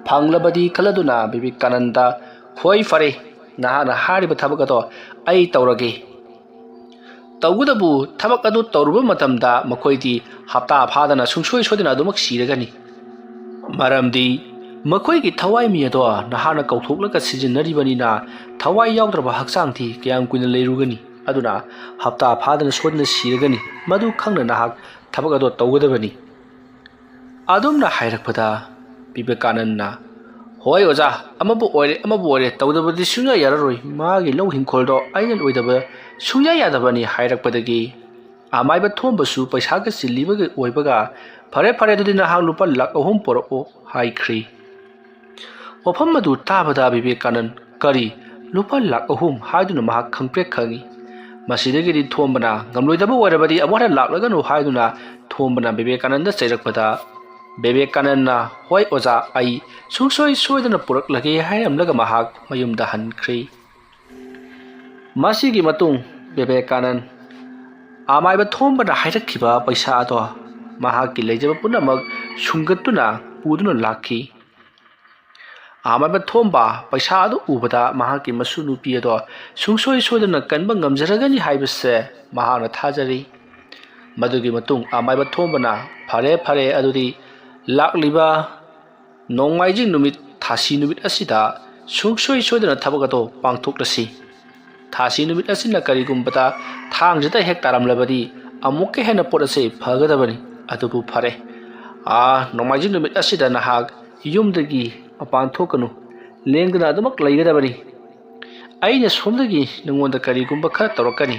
ꯐꯪꯂꯕꯗꯤ ꯈꯜꯂꯗꯨꯅ ꯕꯤꯕꯦꯀꯥꯅꯟꯗ, "ꯍꯣꯏ, ꯐꯔꯦ, ꯅꯍꯥꯛꯅ ꯍꯥꯏꯔꯤꯕ ꯊꯕꯛ ꯑꯗꯣ ꯑꯩ ꯇꯧꯔꯒꯦ"꯫ ꯇꯧꯒꯗꯕꯨ ꯊꯕꯛ ꯑꯗꯨ ꯇꯧꯔꯨꯕ ꯃꯇꯝꯗ ꯃꯈꯣꯏꯗꯤ ꯍꯞꯇꯥ ꯐꯥꯗꯅ ꯁꯨꯡꯁꯣꯏ ꯁꯣꯏꯗꯅ ꯑꯗꯨꯃꯛ ꯁꯤꯔꯒꯅꯤ꯫ ꯃꯔꯝꯗꯤ ꯃꯈꯣꯏꯒꯤ ꯊꯋꯥꯏ ꯃꯤ ꯑꯗꯣ ꯅꯍꯥꯛꯅ ꯀꯧꯊꯣꯛꯂꯒ ꯁꯤꯖꯤꯟꯅꯔꯤꯕꯅꯤꯅ, ꯊꯋꯥꯏ ꯌꯥꯎꯗ꯭ꯔꯕ ꯍꯛꯆꯥꯡꯗꯤ ꯀꯌꯥꯝ ꯀꯨꯏꯅ ꯂꯩꯔꯨꯒꯅꯤ? ꯑꯗꯨꯅ ꯍꯞꯇꯥ ꯐꯥꯗꯅ ꯁꯣꯏꯗꯅ ꯁꯤꯔꯒꯅꯤ꯫ ꯃꯗꯨ ꯈꯪꯅ ꯅꯍꯥꯛ ꯊꯕꯛ ꯑꯗꯣ ꯇꯧꯒꯗꯕꯅꯤ꯫ ꯑꯗꯨꯝꯅ ꯍꯥꯏꯔꯛꯄꯗ ꯕꯤꯕꯦꯀꯥꯅꯟꯗꯅ, "ꯍꯣꯏ ꯑꯣꯖꯥ, ꯑꯃꯕꯨ ꯑꯣꯏꯔꯦ ꯑꯃꯕꯨ ꯑꯣꯏꯔꯦ, ꯇꯧꯗꯕꯗꯤ ꯁꯨꯡꯌꯥ ꯌꯥꯔꯔꯣꯏ꯫ ꯃꯥꯒꯤ ꯂꯧ ꯍꯤꯡꯈꯣꯜꯗꯣ ꯑꯩꯅ ꯂꯣꯏꯗꯕ ꯁꯨꯡꯌꯥ ꯌꯥꯗꯕꯅꯤ" ꯍꯥꯏꯔꯛꯄꯗꯒꯤ ꯑꯃꯥꯏꯕ ꯊꯣꯝꯕꯁꯨ ꯄꯩꯁꯥꯒ ꯆꯤꯜꯂꯤꯕꯒꯤ ꯑꯣꯏꯕꯒ, "ꯐꯔꯦ, ꯐꯔꯦ, ꯑꯗꯨꯗꯤ ꯅꯍꯥꯛ ꯂꯨꯄꯥ ꯂꯥꯛ ꯑꯍꯨꯝ ꯄꯨꯔꯛꯑꯣ" ꯍꯥꯏꯈ꯭ꯔꯦ꯫ ꯋꯥꯐꯝ ꯑꯗꯨ ꯇꯥꯕꯗ ꯕꯤꯕꯦꯀꯥꯅꯟ, "ꯀꯔꯤ? ꯂꯨꯄꯥ ꯂꯥꯛ ꯑꯍꯨꯝ?" ꯍꯥꯏꯗꯨꯅ ꯃꯍꯥꯛ ꯈꯪꯄ꯭ꯔꯦꯛ ꯈꯪꯏ꯫ ꯃꯁꯤꯗꯒꯤꯗꯤ ꯊꯣꯝꯕꯅ ꯉꯝꯂꯣꯏꯗꯕ ꯑꯣꯏꯔꯕꯗꯤ ꯑꯃꯨꯛ ꯍꯟꯅ ꯂꯥꯛꯂꯒꯅꯨ ꯍꯥꯏꯗꯨꯅ ꯊꯣꯝꯕꯅ ꯕꯤꯕꯦꯀꯥꯅꯟꯗ ꯆꯩꯔꯛꯄꯗ, ꯕꯤꯕꯦꯀꯥꯅꯟꯗꯅ, "ꯍꯣꯏ ꯑꯣꯖꯥ, ꯑꯩ ꯁꯨꯡꯁꯣꯏ ꯁꯣꯏꯗꯅ ꯄꯨꯔꯛꯂꯒꯦ" ꯍꯥꯏꯔꯝꯂꯒ ꯃꯍꯥꯛ ꯃꯌꯨꯝꯗ ꯍꯟꯈ꯭ꯔꯦ꯫ ꯃꯁꯤꯒꯤ ꯃꯇꯨꯡ ꯕꯤꯕꯦꯀꯥꯅꯟ ꯑꯃꯥꯏꯕ ꯊꯣꯝꯕꯅ ꯍꯥꯏꯔꯛꯈꯤꯕ ꯄꯩꯁꯥ ꯑꯗꯣ ꯃꯍꯥꯛꯀꯤ ꯂꯩꯖꯕ ꯄꯨꯝꯅꯃꯛ ꯁꯨꯡꯒꯠꯇꯨꯅ ꯄꯨꯗꯨꯅ ꯂꯥꯛꯈꯤ꯫ ꯑꯃꯥꯏꯕ ꯊꯣꯝꯕ ꯄꯩꯁꯥ ꯑꯗꯨ ꯎꯕꯗ ꯃꯍꯥꯛꯀꯤ ꯃꯁꯨ ꯅꯨꯄꯤ ꯑꯗꯣ ꯁꯨꯡꯁꯣꯏ ꯁꯣꯏꯗꯅ ꯀꯟꯕ ꯉꯝꯖꯔꯒꯅꯤ ꯍꯥꯏꯕꯁꯦ ꯃꯍꯥꯛꯅ ꯊꯥꯖꯔꯤ꯫ ꯃꯗꯨꯒꯤ ꯃꯇꯨꯡ ꯑꯃꯥꯏꯕ ꯊꯣꯝꯕꯅ, "ꯐꯔꯦ, ꯐꯔꯦ, ꯑꯗꯨꯗꯤ ꯂꯥꯛꯂꯤꯕ ꯅꯣꯡꯃꯥꯏꯖꯤꯡ ꯅꯨꯃꯤꯠ, ꯊꯥꯁꯤ ꯅꯨꯃꯤꯠ ꯑꯁꯤꯗ ꯁꯨꯡꯁꯣꯏ ꯁꯣꯏꯗꯅ ꯊꯕꯛ ꯑꯗꯣ ꯄꯥꯡꯊꯣꯛꯂꯁꯤ꯫ ꯊꯥꯁꯤ ꯅꯨꯃꯤꯠ ꯑꯁꯤꯅ ꯀꯔꯤꯒꯨꯝꯕꯗ ꯊꯥꯡꯖꯗ ꯍꯦꯛ ꯇꯥꯔꯝꯂꯕꯗꯤ ꯑꯃꯨꯛꯀ ꯍꯦꯟꯅ ꯄꯣꯠ ꯑꯁꯤ ꯐꯒꯗꯕꯅꯤ꯫ ꯑꯗꯨꯕꯨ ꯐꯔꯦ, ꯑꯥ, ꯅꯣꯡꯃꯥꯏꯖꯤꯡ ꯅꯨꯃꯤꯠ ꯑꯁꯤꯗ ꯅꯍꯥꯛ ꯌꯨꯝꯗꯒꯤ ꯃꯄꯥꯟ ꯊꯣꯛꯀꯅꯨ, ꯂꯦꯡꯗꯅ ꯑꯗꯨꯃꯛ ꯂꯩꯒꯗꯕꯅꯤ꯫ ꯑꯩꯅ ꯁꯣꯝꯗꯒꯤ ꯅꯉꯣꯟꯗ ꯀꯔꯤꯒꯨꯝꯕ ꯈꯔ ꯇꯧꯔꯛꯀꯅꯤ꯫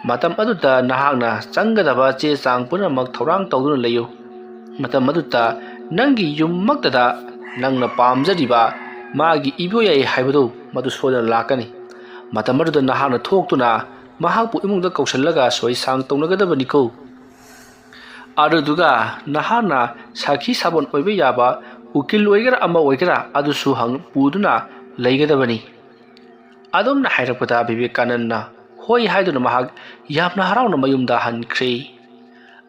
ꯃꯇꯝ ꯑꯗꯨꯗ ꯅꯍꯥꯛꯅ ꯆꯪꯒꯗꯕ ꯆꯦ ꯆꯥꯡ ꯄꯨꯝꯅꯃꯛ ꯊꯧꯔꯥꯡ ꯇꯧꯗꯨꯅ ꯂꯩꯌꯨ꯫ ꯃꯇꯝ ꯑꯗꯨꯗ ꯅꯪꯒꯤ ꯌꯨꯝꯃꯛꯇꯗ ꯅꯪꯅ ꯄꯥꯝꯖꯔꯤꯕ ꯃꯥꯒꯤ ꯏꯕꯣꯌꯥꯏ ꯍꯥꯏꯕꯗꯨ ꯃꯗꯨ ꯁꯣꯏꯗꯅ ꯂꯥꯛꯀꯅꯤ꯫ ꯃꯇꯝ ꯑꯗꯨꯗ ꯅꯍꯥꯛꯅ ꯊꯣꯛꯇꯨꯅ ꯃꯍꯥꯛꯄꯨ ꯏꯃꯨꯡꯗ ꯀꯧꯁꯤꯜꯂꯒ ꯁꯣꯏꯁꯥꯡ ꯇꯧꯅꯒꯗꯕꯅꯤꯀꯣ꯫ ꯑꯗꯨꯗꯨꯒ ꯅꯍꯥꯛꯅ ꯁꯥꯈꯤ ꯁꯥꯕꯣꯟ ꯑꯣꯏꯕ ꯌꯥꯕ ꯎꯀꯤꯜ ꯑꯣꯏꯒꯦꯔꯥ ꯑꯃ ꯑꯣꯏꯒꯦꯔꯥ ꯑꯗꯨꯁꯨ ꯍꯪ-, ꯄꯨꯗꯨꯅ ꯂꯩꯒꯗꯕꯅꯤ꯫ ꯑꯗꯨꯝꯅ ꯍꯥꯏꯔꯛꯄꯗ ꯕꯤꯕꯦꯀꯥꯅꯟꯗꯅ ꯍꯣꯏ ꯍꯥꯏꯗꯨꯅ ꯃꯍꯥꯛ ꯌꯥꯝꯅ ꯍꯔꯥꯎꯅ ꯃꯌꯨꯝꯗ ꯍꯟꯈ꯭ꯔꯦ꯫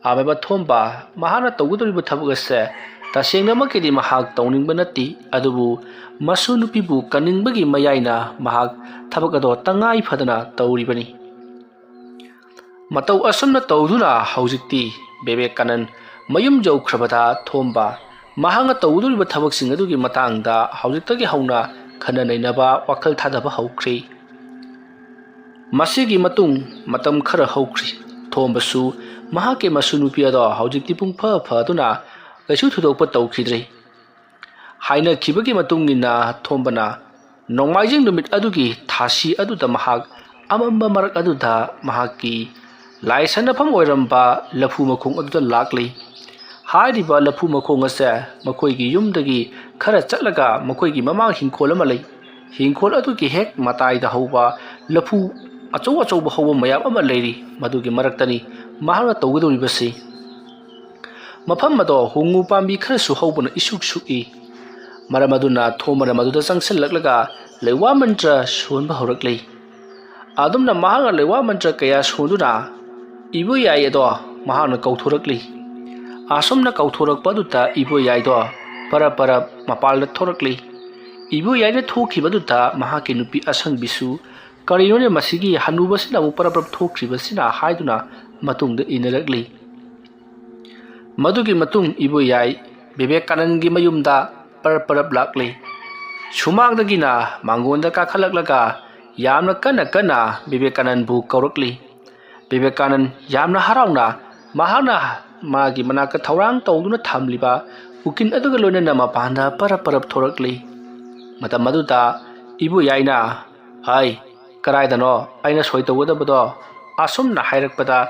ꯑꯃꯦꯕ ꯊꯣꯝꯕ, ꯃꯍꯥꯛꯅ ꯇꯧꯒꯗꯧꯔꯤꯕ ꯊꯕꯛ ꯑꯁꯦ ꯇꯁꯦꯡꯅꯃꯛꯀꯤꯗꯤ ꯃꯍꯥꯛ ꯇꯧꯅꯤꯡꯕ ꯅꯠꯇꯦ, ꯑꯗꯨꯕꯨ ꯃꯁꯨ ꯅꯨꯄꯤꯕꯨ ꯀꯟꯅꯤꯡꯕꯒꯤ ꯃꯌꯥꯏꯅ ꯃꯍꯥꯛ ꯊꯕꯛ ꯑꯗꯣ ꯇꯉꯥꯏ ꯐꯗꯅ ꯇꯧꯔꯤꯕꯅꯤ꯫ ꯃꯇꯧ ꯑꯁꯨꯝꯅ ꯇꯧꯗꯨꯅ ꯍꯧꯖꯤꯛꯇꯤ ꯕꯤꯕꯦꯀꯥꯅꯟ ꯃꯌꯨꯝ ꯌꯧꯈ꯭ꯔꯕꯗ ꯊꯣꯝꯕ ꯃꯍꯥꯛꯅ ꯇꯧꯒꯗꯧꯔꯤꯕ ꯊꯕꯛꯁꯤꯡ ꯑꯗꯨꯒꯤ ꯃꯇꯥꯡꯗ ꯍꯧꯖꯤꯛꯇꯒꯤ ꯍꯧꯅ ꯈꯟꯅ ꯅꯩꯅꯕ, ꯋꯥꯈꯜ ꯊꯥꯗꯕ ꯍꯧꯈ꯭ꯔꯦ꯫ ꯃꯁꯤꯒꯤ ꯃꯇꯨꯡ ꯃꯇꯝ ꯈꯔ ꯍꯧꯈ꯭ꯔꯤ꯫ ꯊꯣꯝꯕꯁꯨ ꯃꯍꯥꯛꯀꯤ ꯃꯁꯨ ꯅꯨꯄꯤ ꯑꯗꯣ ꯍꯧꯖꯤꯛꯇꯤ ꯄꯨꯡ ꯐ ꯐꯗꯨꯅ ꯀꯩꯁꯨ ꯊꯣꯏꯗꯣꯛꯄ ꯇꯧꯈꯤꯗ꯭ꯔꯦ꯫ ꯍꯥꯏꯅꯈꯤꯕꯒꯤ ꯃꯇꯨꯡ ꯏꯟꯅ ꯊꯣꯝꯕꯅ ꯅꯣꯡꯃꯥꯏꯖꯤꯡ ꯅꯨꯃꯤꯠ ꯑꯗꯨꯒꯤ ꯊꯥꯁꯤ ꯑꯗꯨꯗ ꯃꯍꯥꯛ ꯑꯃꯝꯕ ꯃꯔꯛ ꯑꯗꯨꯗ ꯃꯍꯥꯛꯀꯤ ꯂꯥꯏꯁꯟꯅꯐꯝ ꯑꯣꯏꯔꯝꯕ ꯂꯐꯨ ꯃꯈꯣꯡ ꯑꯗꯨꯗ ꯂꯥꯛꯂꯤ꯫ ꯍꯥꯏꯔꯤꯕ ꯂꯐꯨ ꯃꯈꯣꯡ ꯑꯁꯦ ꯃꯈꯣꯏꯒꯤ ꯌꯨꯝꯗꯒꯤ ꯈꯔ ꯆꯠꯂꯒ ꯃꯈꯣꯏꯒꯤ ꯃꯃꯥꯡ ꯍꯤꯡꯈꯣꯜ ꯑꯃ ꯂꯩ꯫ ꯍꯤꯡꯈꯣꯜ ꯑꯗꯨꯒꯤ ꯍꯦꯛ ꯃꯇꯥꯏꯗ ꯍꯧꯕ ꯂꯐꯨ ꯑꯆꯧ ꯑꯆꯧꯕ ꯍꯧꯕ ꯃꯌꯥꯝ ꯑꯃ ꯂꯩꯔꯤ꯫ ꯃꯗꯨꯒꯤ ꯃꯔꯛꯇꯅꯤ ꯃꯍꯥꯛꯅ ꯇꯧꯒꯗꯧꯔꯤꯕꯁꯤ꯫ ꯃꯐꯝ ꯑꯗꯣ ꯍꯣꯡꯉꯨ ꯄꯥꯝꯕꯤ ꯈꯔꯁꯨ ꯍꯧꯕꯅ ꯏꯁꯨꯛ ꯁꯨꯛꯏ꯫ ꯃꯔꯝ ꯑꯗꯨꯅ ꯊꯣꯝꯕꯅ ꯃꯗꯨꯗ ꯆꯪꯁꯤꯜꯂꯛꯂꯒ ꯂꯩꯋꯥ ꯃꯟꯇ꯭ꯔ ꯁꯣꯟꯕ ꯍꯧꯔꯛꯂꯤ꯫ ꯑꯗꯨꯝꯅ ꯃꯍꯥꯛꯅ ꯂꯩꯋꯥ ꯃꯟꯇ꯭ꯔ ꯀꯌꯥ ꯁꯣꯟꯗꯨꯅ ꯏꯕꯣꯌꯥꯏ ꯑꯗꯣ ꯃꯍꯥꯛꯅ ꯀꯧꯊꯣꯔꯛꯂꯤ꯫ ꯑꯁꯨꯝꯅ ꯀꯧꯊꯣꯔꯛꯄ ꯑꯗꯨꯗ ꯏꯕꯣꯌꯥꯏꯗꯣ ꯄꯔꯞ ꯄꯔꯞ ꯃꯄꯥꯜꯗ ꯊꯣꯔꯛꯂꯤ꯫ ꯏꯕꯣꯌꯥꯏꯅ ꯊꯣꯛꯈꯤꯕ ꯑꯗꯨꯗ ꯃꯍꯥꯛꯀꯤ ꯅꯨꯄꯤ ꯑꯁꯪꯕꯤꯁꯨ, "ꯀꯔꯤꯅꯣꯅꯦ ꯃꯁꯤꯒꯤ ꯍꯅꯨꯕꯁꯤꯅ ꯑꯃꯨꯛ ꯄꯔꯞ ꯄꯔꯞ ꯊꯣꯛꯈ꯭ꯔꯤꯕꯁꯤꯅ?" ꯍꯥꯏꯗꯨꯅ ꯃꯇꯨꯡꯗ ꯏꯟꯅꯔꯛꯂꯤ꯫ ꯃꯗꯨꯒꯤ ꯃꯇꯨꯡ ꯏꯕꯣꯌꯥꯏ ꯕꯤꯕꯦꯀꯥꯅꯟꯒꯤ ꯃꯌꯨꯝꯗ ꯄꯔꯞ ꯄꯔꯞ ꯂꯥꯛꯂꯤ꯫ ꯁꯨꯃꯥꯡꯗꯒꯤꯅ ꯃꯥꯡꯒꯣꯟꯗ ꯀꯥꯈꯠꯂꯛꯂꯒ ꯌꯥꯝꯅ ꯀꯟꯅ ꯀꯟꯅ ꯕꯤꯕꯦꯀꯥꯅꯟꯕꯨ ꯀꯧꯔꯛꯂꯤ꯫ ꯕꯤꯕꯦꯀꯥꯅꯟ ꯌꯥꯝꯅ ꯍꯔꯥꯎꯅ ꯃꯍꯥꯛꯅ ꯃꯥꯒꯤ ꯃꯅꯥꯛꯇ ꯊꯧꯔꯥꯡ ꯇꯧꯗꯨꯅ ꯊꯝꯂꯤꯕ ꯎꯀꯤꯜ ꯑꯗꯨꯒ ꯂꯣꯏꯅꯅ ꯃꯄꯥꯟꯗ ꯄꯔꯞ ꯄꯔꯞ ꯊꯣꯔꯛꯂꯤ꯫ ꯃꯇꯝ ꯑꯗꯨꯗ ꯏꯕꯣꯌꯥꯏꯅ, "ꯍꯥꯏ, ꯀꯗꯥꯏꯗꯅꯣ ꯑꯩꯅ ꯁꯣꯏ ꯇꯧꯒꯗꯕꯗꯣ? ꯑꯁꯨꯝꯅ ꯍꯥꯏꯔꯛꯄꯗ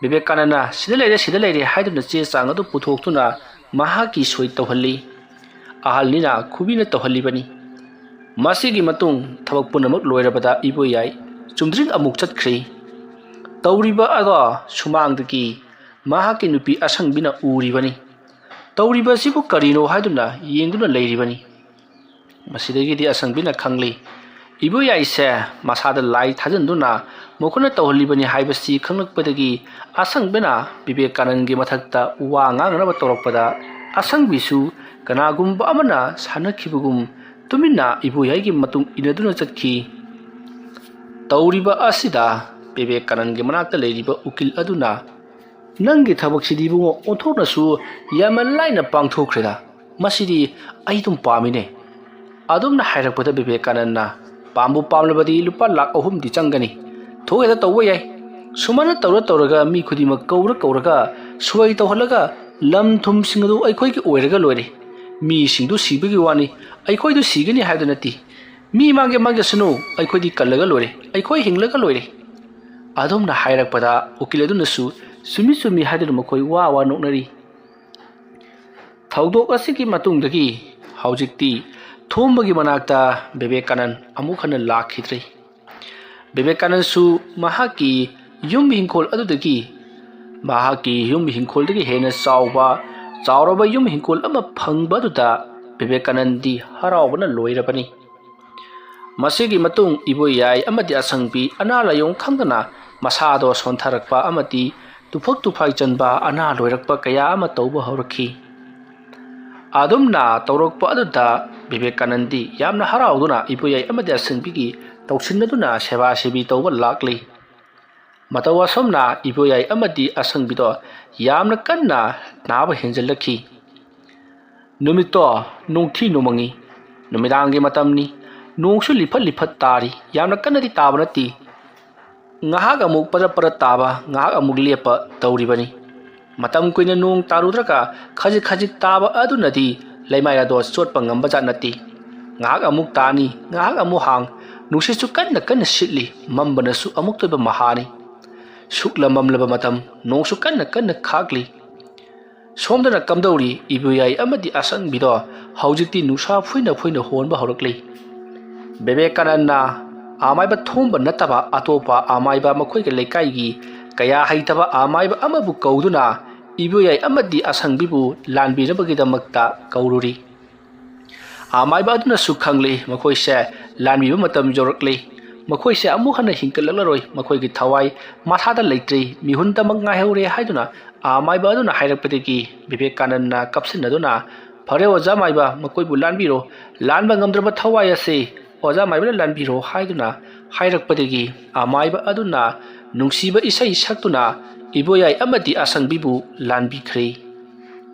ꯕꯤꯕꯦꯀꯥꯅꯟꯗꯅ "ꯁꯤꯗ ꯂꯩꯔꯦ, ꯁꯤꯗ ꯂꯩꯔꯦ" ꯍꯥꯏꯗꯨꯅ ꯆꯦ ꯆꯥꯡ ꯑꯗꯨ ꯄꯨꯊꯣꯛꯇꯨꯅ ꯃꯍꯥꯛꯀꯤ ꯁꯣꯏ ꯇꯧꯍꯜꯂꯤ꯫ ꯑꯍꯜꯅꯤꯅ ꯈꯨꯕꯤꯅ ꯇꯧꯍꯜꯂꯤꯕꯅꯤ꯫ ꯃꯁꯤꯒꯤ ꯃꯇꯨꯡ ꯊꯕꯛ ꯄꯨꯝꯅꯃꯛ ꯂꯣꯏꯔꯕꯗ ꯏꯕꯣꯌꯥꯏ ꯆꯨꯝꯗ꯭ꯔꯤꯡ ꯑꯃꯨꯛ ꯆꯠꯈ꯭ꯔꯤ꯫ ꯇꯧꯔꯤꯕ ꯑꯗꯣ ꯁꯨꯃꯥꯡꯗꯒꯤ ꯃꯍꯥꯛꯀꯤ ꯅꯨꯄꯤ ꯑꯁꯪꯕꯤꯅ ꯎꯔꯤꯕꯅꯤ꯫ ꯇꯧꯔꯤꯕ ꯑꯁꯤꯕꯨ ꯀꯔꯤꯅꯣ ꯍꯥꯏꯗꯨꯅ ꯌꯦꯡꯗꯨꯅ ꯂꯩꯔꯤꯕꯅꯤ꯫ ꯃꯁꯤꯗꯒꯤꯗꯤ ꯑꯁꯪꯕꯤꯅ ꯈꯪꯂꯤ, ꯏꯕꯣꯌꯥꯏꯁꯦ ꯃꯁꯥꯗ ꯂꯥꯏ ꯊꯥꯖꯤꯟꯗꯨꯅ ꯃꯈꯣꯏꯅ ꯇꯧꯍꯜꯂꯤꯕꯅꯤ ꯍꯥꯏꯕꯁꯤ ꯈꯪꯂꯛꯄꯗꯒꯤ ꯑꯁꯪꯕꯤꯅ ꯕꯤꯕꯦꯀꯥꯅꯟꯒꯤ ꯃꯊꯛꯇ ꯋꯥ ꯉꯥꯡꯅꯕ ꯇꯧꯔꯛꯄꯗ ꯑꯁꯪꯕꯤꯁꯨ ꯀꯅꯥꯒꯨꯝꯕ ꯑꯃꯅ ꯁꯥꯟꯅꯈꯤꯕꯒꯨꯝ ꯇꯨꯃꯤꯟꯅ ꯏꯕꯣꯌꯥꯏꯒꯤ ꯃꯇꯨꯡ ꯏꯟꯅꯗꯨꯅ ꯆꯠꯈꯤ꯫ ꯇꯧꯔꯤꯕ ꯑꯁꯤꯗ ꯕꯤꯕꯦꯀꯥꯅꯟꯒꯤ ꯃꯅꯥꯛꯇ ꯂꯩꯔꯤꯕ ꯎꯀꯤꯜ ꯑꯗꯨꯅ, "ꯅꯪꯒꯤ ꯊꯕꯛꯁꯤꯗꯤ ꯏꯕꯨꯡꯉꯣ ꯑꯣꯟꯊꯣꯛꯅꯁꯨ ꯌꯥꯝꯅ ꯂꯥꯏꯅ ꯄꯥꯡꯊꯣꯛꯈ꯭ꯔꯦꯗ꯫ ꯃꯁꯤꯗꯤ ꯑꯩ ꯑꯗꯨꯝ ꯄꯥꯝꯃꯤꯅꯦ"꯫ ꯑꯗꯨꯝꯅ ꯍꯥꯏꯔꯛꯄꯗ ꯕꯤꯕꯦꯀꯥꯅꯟꯅ, "ꯄꯥꯝꯕꯨ ꯄꯥꯝꯂꯕꯗꯤ ꯂꯨꯄꯥ ꯂꯥꯛ ꯑꯍꯨꯝꯗꯤ ꯆꯪꯒꯅꯤ꯫ ꯊꯣꯛ ꯍꯦꯛꯇ ꯇꯧꯕ ꯌꯥꯏ꯫ ꯁꯨꯃꯥꯏꯅ ꯇꯧꯔ ꯇꯧꯔꯒ ꯃꯤ ꯈꯨꯗꯤꯡꯃꯛ ꯀꯧꯔ ꯀꯧꯔꯒ ꯁꯣꯏ ꯇꯧꯍꯜꯂꯒ ꯂꯝ ꯊꯨꯝꯁꯤꯡ ꯑꯗꯨ ꯑꯩꯈꯣꯏꯒꯤ ꯑꯣꯏꯔꯒ ꯂꯣꯏꯔꯦ꯫ ꯃꯤꯁꯤꯡꯗꯨ ꯁꯤꯕꯒꯤ ꯋꯥꯅꯤ, ꯑꯩꯈꯣꯏꯗꯨ ꯁꯤꯒꯅꯤ ꯍꯥꯏꯕꯗꯨ ꯅꯠꯇꯦ꯫ ꯃꯤ ꯃꯥꯡꯒꯦ ꯃꯥꯡꯖꯁꯅꯨ, ꯑꯩꯈꯣꯏꯗꯤ ꯀꯜꯂꯒ ꯂꯣꯏꯔꯦ, ꯑꯩꯈꯣꯏ ꯍꯤꯡꯂꯒ ꯂꯣꯏꯔꯦ"꯫ ꯑꯗꯨꯝꯅ ꯍꯥꯏꯔꯛꯄꯗ ꯎꯀꯤꯜ ꯑꯗꯨꯅꯁꯨ, "ꯆꯨꯝꯃꯤ ꯆꯨꯝꯃꯤ" ꯍꯥꯏꯗꯨꯅ ꯃꯈꯣꯏ ꯋꯥ ꯋꯥ ꯅꯣꯛꯅꯔꯤ꯫ ꯊꯧꯗꯣꯛ ꯑꯁꯤꯒꯤ ꯃꯇꯨꯡꯗꯒꯤ ꯍꯧꯖꯤꯛꯇꯤ ꯊꯣꯝꯕꯒꯤ ꯃꯅꯥꯛꯇ ꯕꯤꯕꯦꯀꯥꯅꯟ ꯑꯃꯨꯛ ꯍꯟꯅ ꯂꯥꯛꯈꯤꯗ꯭ꯔꯦ꯫ ꯕꯤꯕꯦꯀꯥꯅꯟꯁꯨ ꯃꯍꯥꯛꯀꯤ ꯌꯨꯝ ꯏꯪꯈꯣꯜ ꯑꯗꯨꯗꯒꯤ, ꯃꯍꯥꯛꯀꯤ ꯌꯨꯝ ꯏꯪꯈꯣꯜꯗꯒꯤ ꯍꯦꯟꯅ ꯆꯥꯎꯕ, ꯆꯥꯎꯔꯕ ꯌꯨꯝ ꯏꯪꯈꯣꯜ ꯑꯃ ꯐꯪꯕ ꯑꯗꯨꯗ ꯕꯤꯕꯦꯀꯥꯅꯟꯗꯤ ꯍꯔꯥꯎꯕꯅ ꯂꯣꯏꯔꯕꯅꯤ꯫ ꯃꯁꯤꯒꯤ ꯃꯇꯨꯡ ꯏꯕꯣꯌꯥꯏ ꯑꯃꯗꯤ ꯑꯁꯪꯕꯤ ꯑꯅꯥ ꯂꯥꯏꯌꯣꯡ ꯈꯪꯗꯅ ꯃꯁꯥꯗꯣ ꯁꯣꯟꯊꯔꯛꯄ ꯑꯃꯗꯤ ꯇꯨꯐꯛ ꯇꯨꯐꯥꯏ ꯆꯟꯕ ꯑꯅꯥ ꯂꯣꯏꯔꯛꯄ ꯀꯌꯥ ꯑꯃ ꯇꯧꯕ ꯍꯧꯔꯛꯈꯤ꯫ ꯑꯗꯨꯝꯅ ꯇꯧꯔꯛꯄ ꯑꯗꯨꯗ ꯕꯤꯕꯦꯀꯥꯅꯟꯗꯤ ꯌꯥꯝꯅ ꯍꯔꯥꯎꯗꯨꯅ ꯏꯕꯣꯌꯥꯏ ꯑꯃꯗꯤ ꯑꯁꯪꯕꯤꯒꯤ ꯇꯧꯁꯤꯟꯅꯗꯨꯅ ꯁꯦꯕꯥ ꯁꯦꯕꯤ ꯇꯧꯕ ꯂꯥꯛꯂꯤ꯫ ꯃꯇꯧ ꯑꯁꯨꯝꯅ ꯏꯕꯣꯌꯥꯏ ꯑꯃꯗꯤ ꯑꯁꯪꯕꯤꯗꯣ ꯌꯥꯝꯅ ꯀꯟꯅ ꯅꯥꯕ ꯍꯦꯟꯖꯜꯂꯛꯈꯤ꯫ ꯅꯨꯃꯤꯠꯇꯣ ꯅꯣꯡꯊꯤ ꯅꯣꯡꯃꯪꯉꯤ꯫ ꯅꯨꯃꯤꯗꯥꯡꯒꯤ ꯃꯇꯝꯅꯤ꯫ ꯅꯣꯡꯁꯨ ꯂꯤꯐꯠ ꯂꯤꯐꯠ ꯇꯥꯔꯤ꯫ ꯌꯥꯝꯅ ꯀꯟꯅꯗꯤ ꯇꯥꯕ ꯅꯠꯇꯦ꯫ ꯉꯥꯏꯍꯥꯛ ꯑꯃꯨꯛ ꯄꯔꯞ ꯄꯔꯞ ꯇꯥꯕ, ꯉꯥꯏꯍꯥꯛ ꯑꯃꯨꯛ ꯂꯦꯞꯄ ꯇꯧꯔꯤꯕꯅꯤ꯫ ꯃꯇꯝ ꯀꯨꯏꯅ ꯅꯣꯡ ꯇꯥꯔꯨꯗ꯭ꯔꯒ ꯈꯖꯤꯛ ꯈꯖꯤꯛ ꯇꯥꯕ ꯑꯗꯨꯅꯗꯤ ꯂꯩꯃꯥꯏ ꯑꯗꯣ ꯆꯣꯠꯄ ꯉꯝꯕ ꯖꯥꯠ ꯅꯠꯇꯦ꯫ ꯉꯥꯏꯍꯥꯛ ꯑꯃꯨꯛ ꯇꯥꯅꯤ, ꯉꯥꯏꯍꯥꯛ ꯑꯃꯨꯛ ꯍꯥꯡ꯫ ꯅꯨꯡꯁꯤꯠꯁꯨ ꯀꯟꯅ ꯀꯟꯅ ꯁꯤꯠꯂꯤ꯫ ꯃꯝꯕꯅꯁꯨ ꯑꯃꯨꯛꯇꯣꯏꯕ ꯃꯍꯥꯅꯤ꯫ ꯁꯨꯛꯂꯝꯃꯝꯂꯕ ꯃꯇꯝ, ꯅꯣꯡꯁꯨ ꯀꯟꯅ ꯀꯟꯅ ꯈꯥꯛꯂꯤ꯫ ꯁꯣꯝꯗꯅ ꯀꯝꯗꯧꯔꯤ? ꯏꯕꯣꯌꯥꯏ ꯑꯃꯗꯤ ꯑꯁꯪꯕꯤꯗꯣ ꯍꯧꯖꯤꯛꯇꯤ ꯅꯨꯡꯁꯥ ꯐꯨꯏꯅ ꯐꯨꯏꯅ ꯍꯣꯟꯕ ꯍꯧꯔꯛꯂꯤ꯫ ꯕꯤꯕꯦꯀꯥꯅꯟꯗꯅ ꯑꯃꯥꯏꯕ ꯊꯣꯝꯕ ꯅꯠꯇꯕ ꯑꯇꯣꯞꯄ ꯑꯃꯥꯏꯕ ꯃꯈꯣꯏꯒꯤ ꯂꯩꯀꯥꯏꯒꯤ ꯀꯌꯥ ꯍꯩꯇꯕ ꯑꯃꯥꯏꯕ ꯑꯃꯕꯨ ꯀꯧꯗꯨꯅ ꯏꯕꯣꯌꯥꯏ ꯑꯃꯗꯤ ꯑꯁꯪꯕꯤꯕꯨ ꯂꯥꯟꯕꯤꯅꯕꯒꯤꯗꯃꯛꯇ ꯀꯧꯔꯨꯔꯤ꯫ ꯑꯃꯥꯏꯕ ꯑꯗꯨꯅꯁꯨ ꯈꯪꯂꯤ, ꯃꯈꯣꯏꯁꯦ ꯂꯥꯟꯕꯤꯕ ꯃꯇꯝ ꯌꯧꯔꯛꯂꯤ꯫ ꯃꯈꯣꯏꯁꯦ ꯑꯃꯨꯛ ꯍꯟꯅ ꯍꯤꯡꯒꯠꯂꯛꯂꯔꯣꯏ꯫ ꯃꯈꯣꯏꯒꯤ ꯊꯋꯥꯏ ꯃꯊꯥꯗ ꯂꯩꯇ꯭ꯔꯤ, ꯃꯤꯍꯨꯟꯗꯃꯛ ꯉꯥꯏꯍꯧꯔꯦ ꯍꯥꯏꯗꯨꯅ ꯑꯃꯥꯏꯕ ꯑꯗꯨꯅ ꯍꯥꯏꯔꯛꯄꯗꯒꯤ ꯕꯤꯕꯦꯀꯥꯅꯟꯗꯅ ꯀꯞꯁꯤꯟꯅꯗꯨꯅ, "ꯐꯔꯦ ꯑꯣꯖꯥ ꯃꯥꯏꯕ, ꯃꯈꯣꯏꯕꯨ ꯂꯥꯟꯕꯤꯔꯣ꯫ ꯂꯥꯟꯕ ꯉꯝꯗ꯭ꯔꯕ ꯊꯋꯥꯏ ꯑꯁꯤ ꯑꯣꯖꯥ ꯃꯥꯏꯕꯅ ꯂꯥꯟꯕꯤꯔꯣ" ꯍꯥꯏꯗꯨꯅ ꯍꯥꯏꯔꯛꯄꯗꯒꯤ ꯑꯃꯥꯏꯕ ꯑꯗꯨꯅ ꯅꯨꯡꯁꯤꯕ ꯏꯁꯩ ꯁꯛꯇꯨꯅ ꯏꯕꯣꯌꯥꯏ ꯑꯃꯗꯤ ꯑꯁꯪꯕꯤꯕꯨ ꯂꯥꯟꯕꯤꯈ꯭ꯔꯦ꯫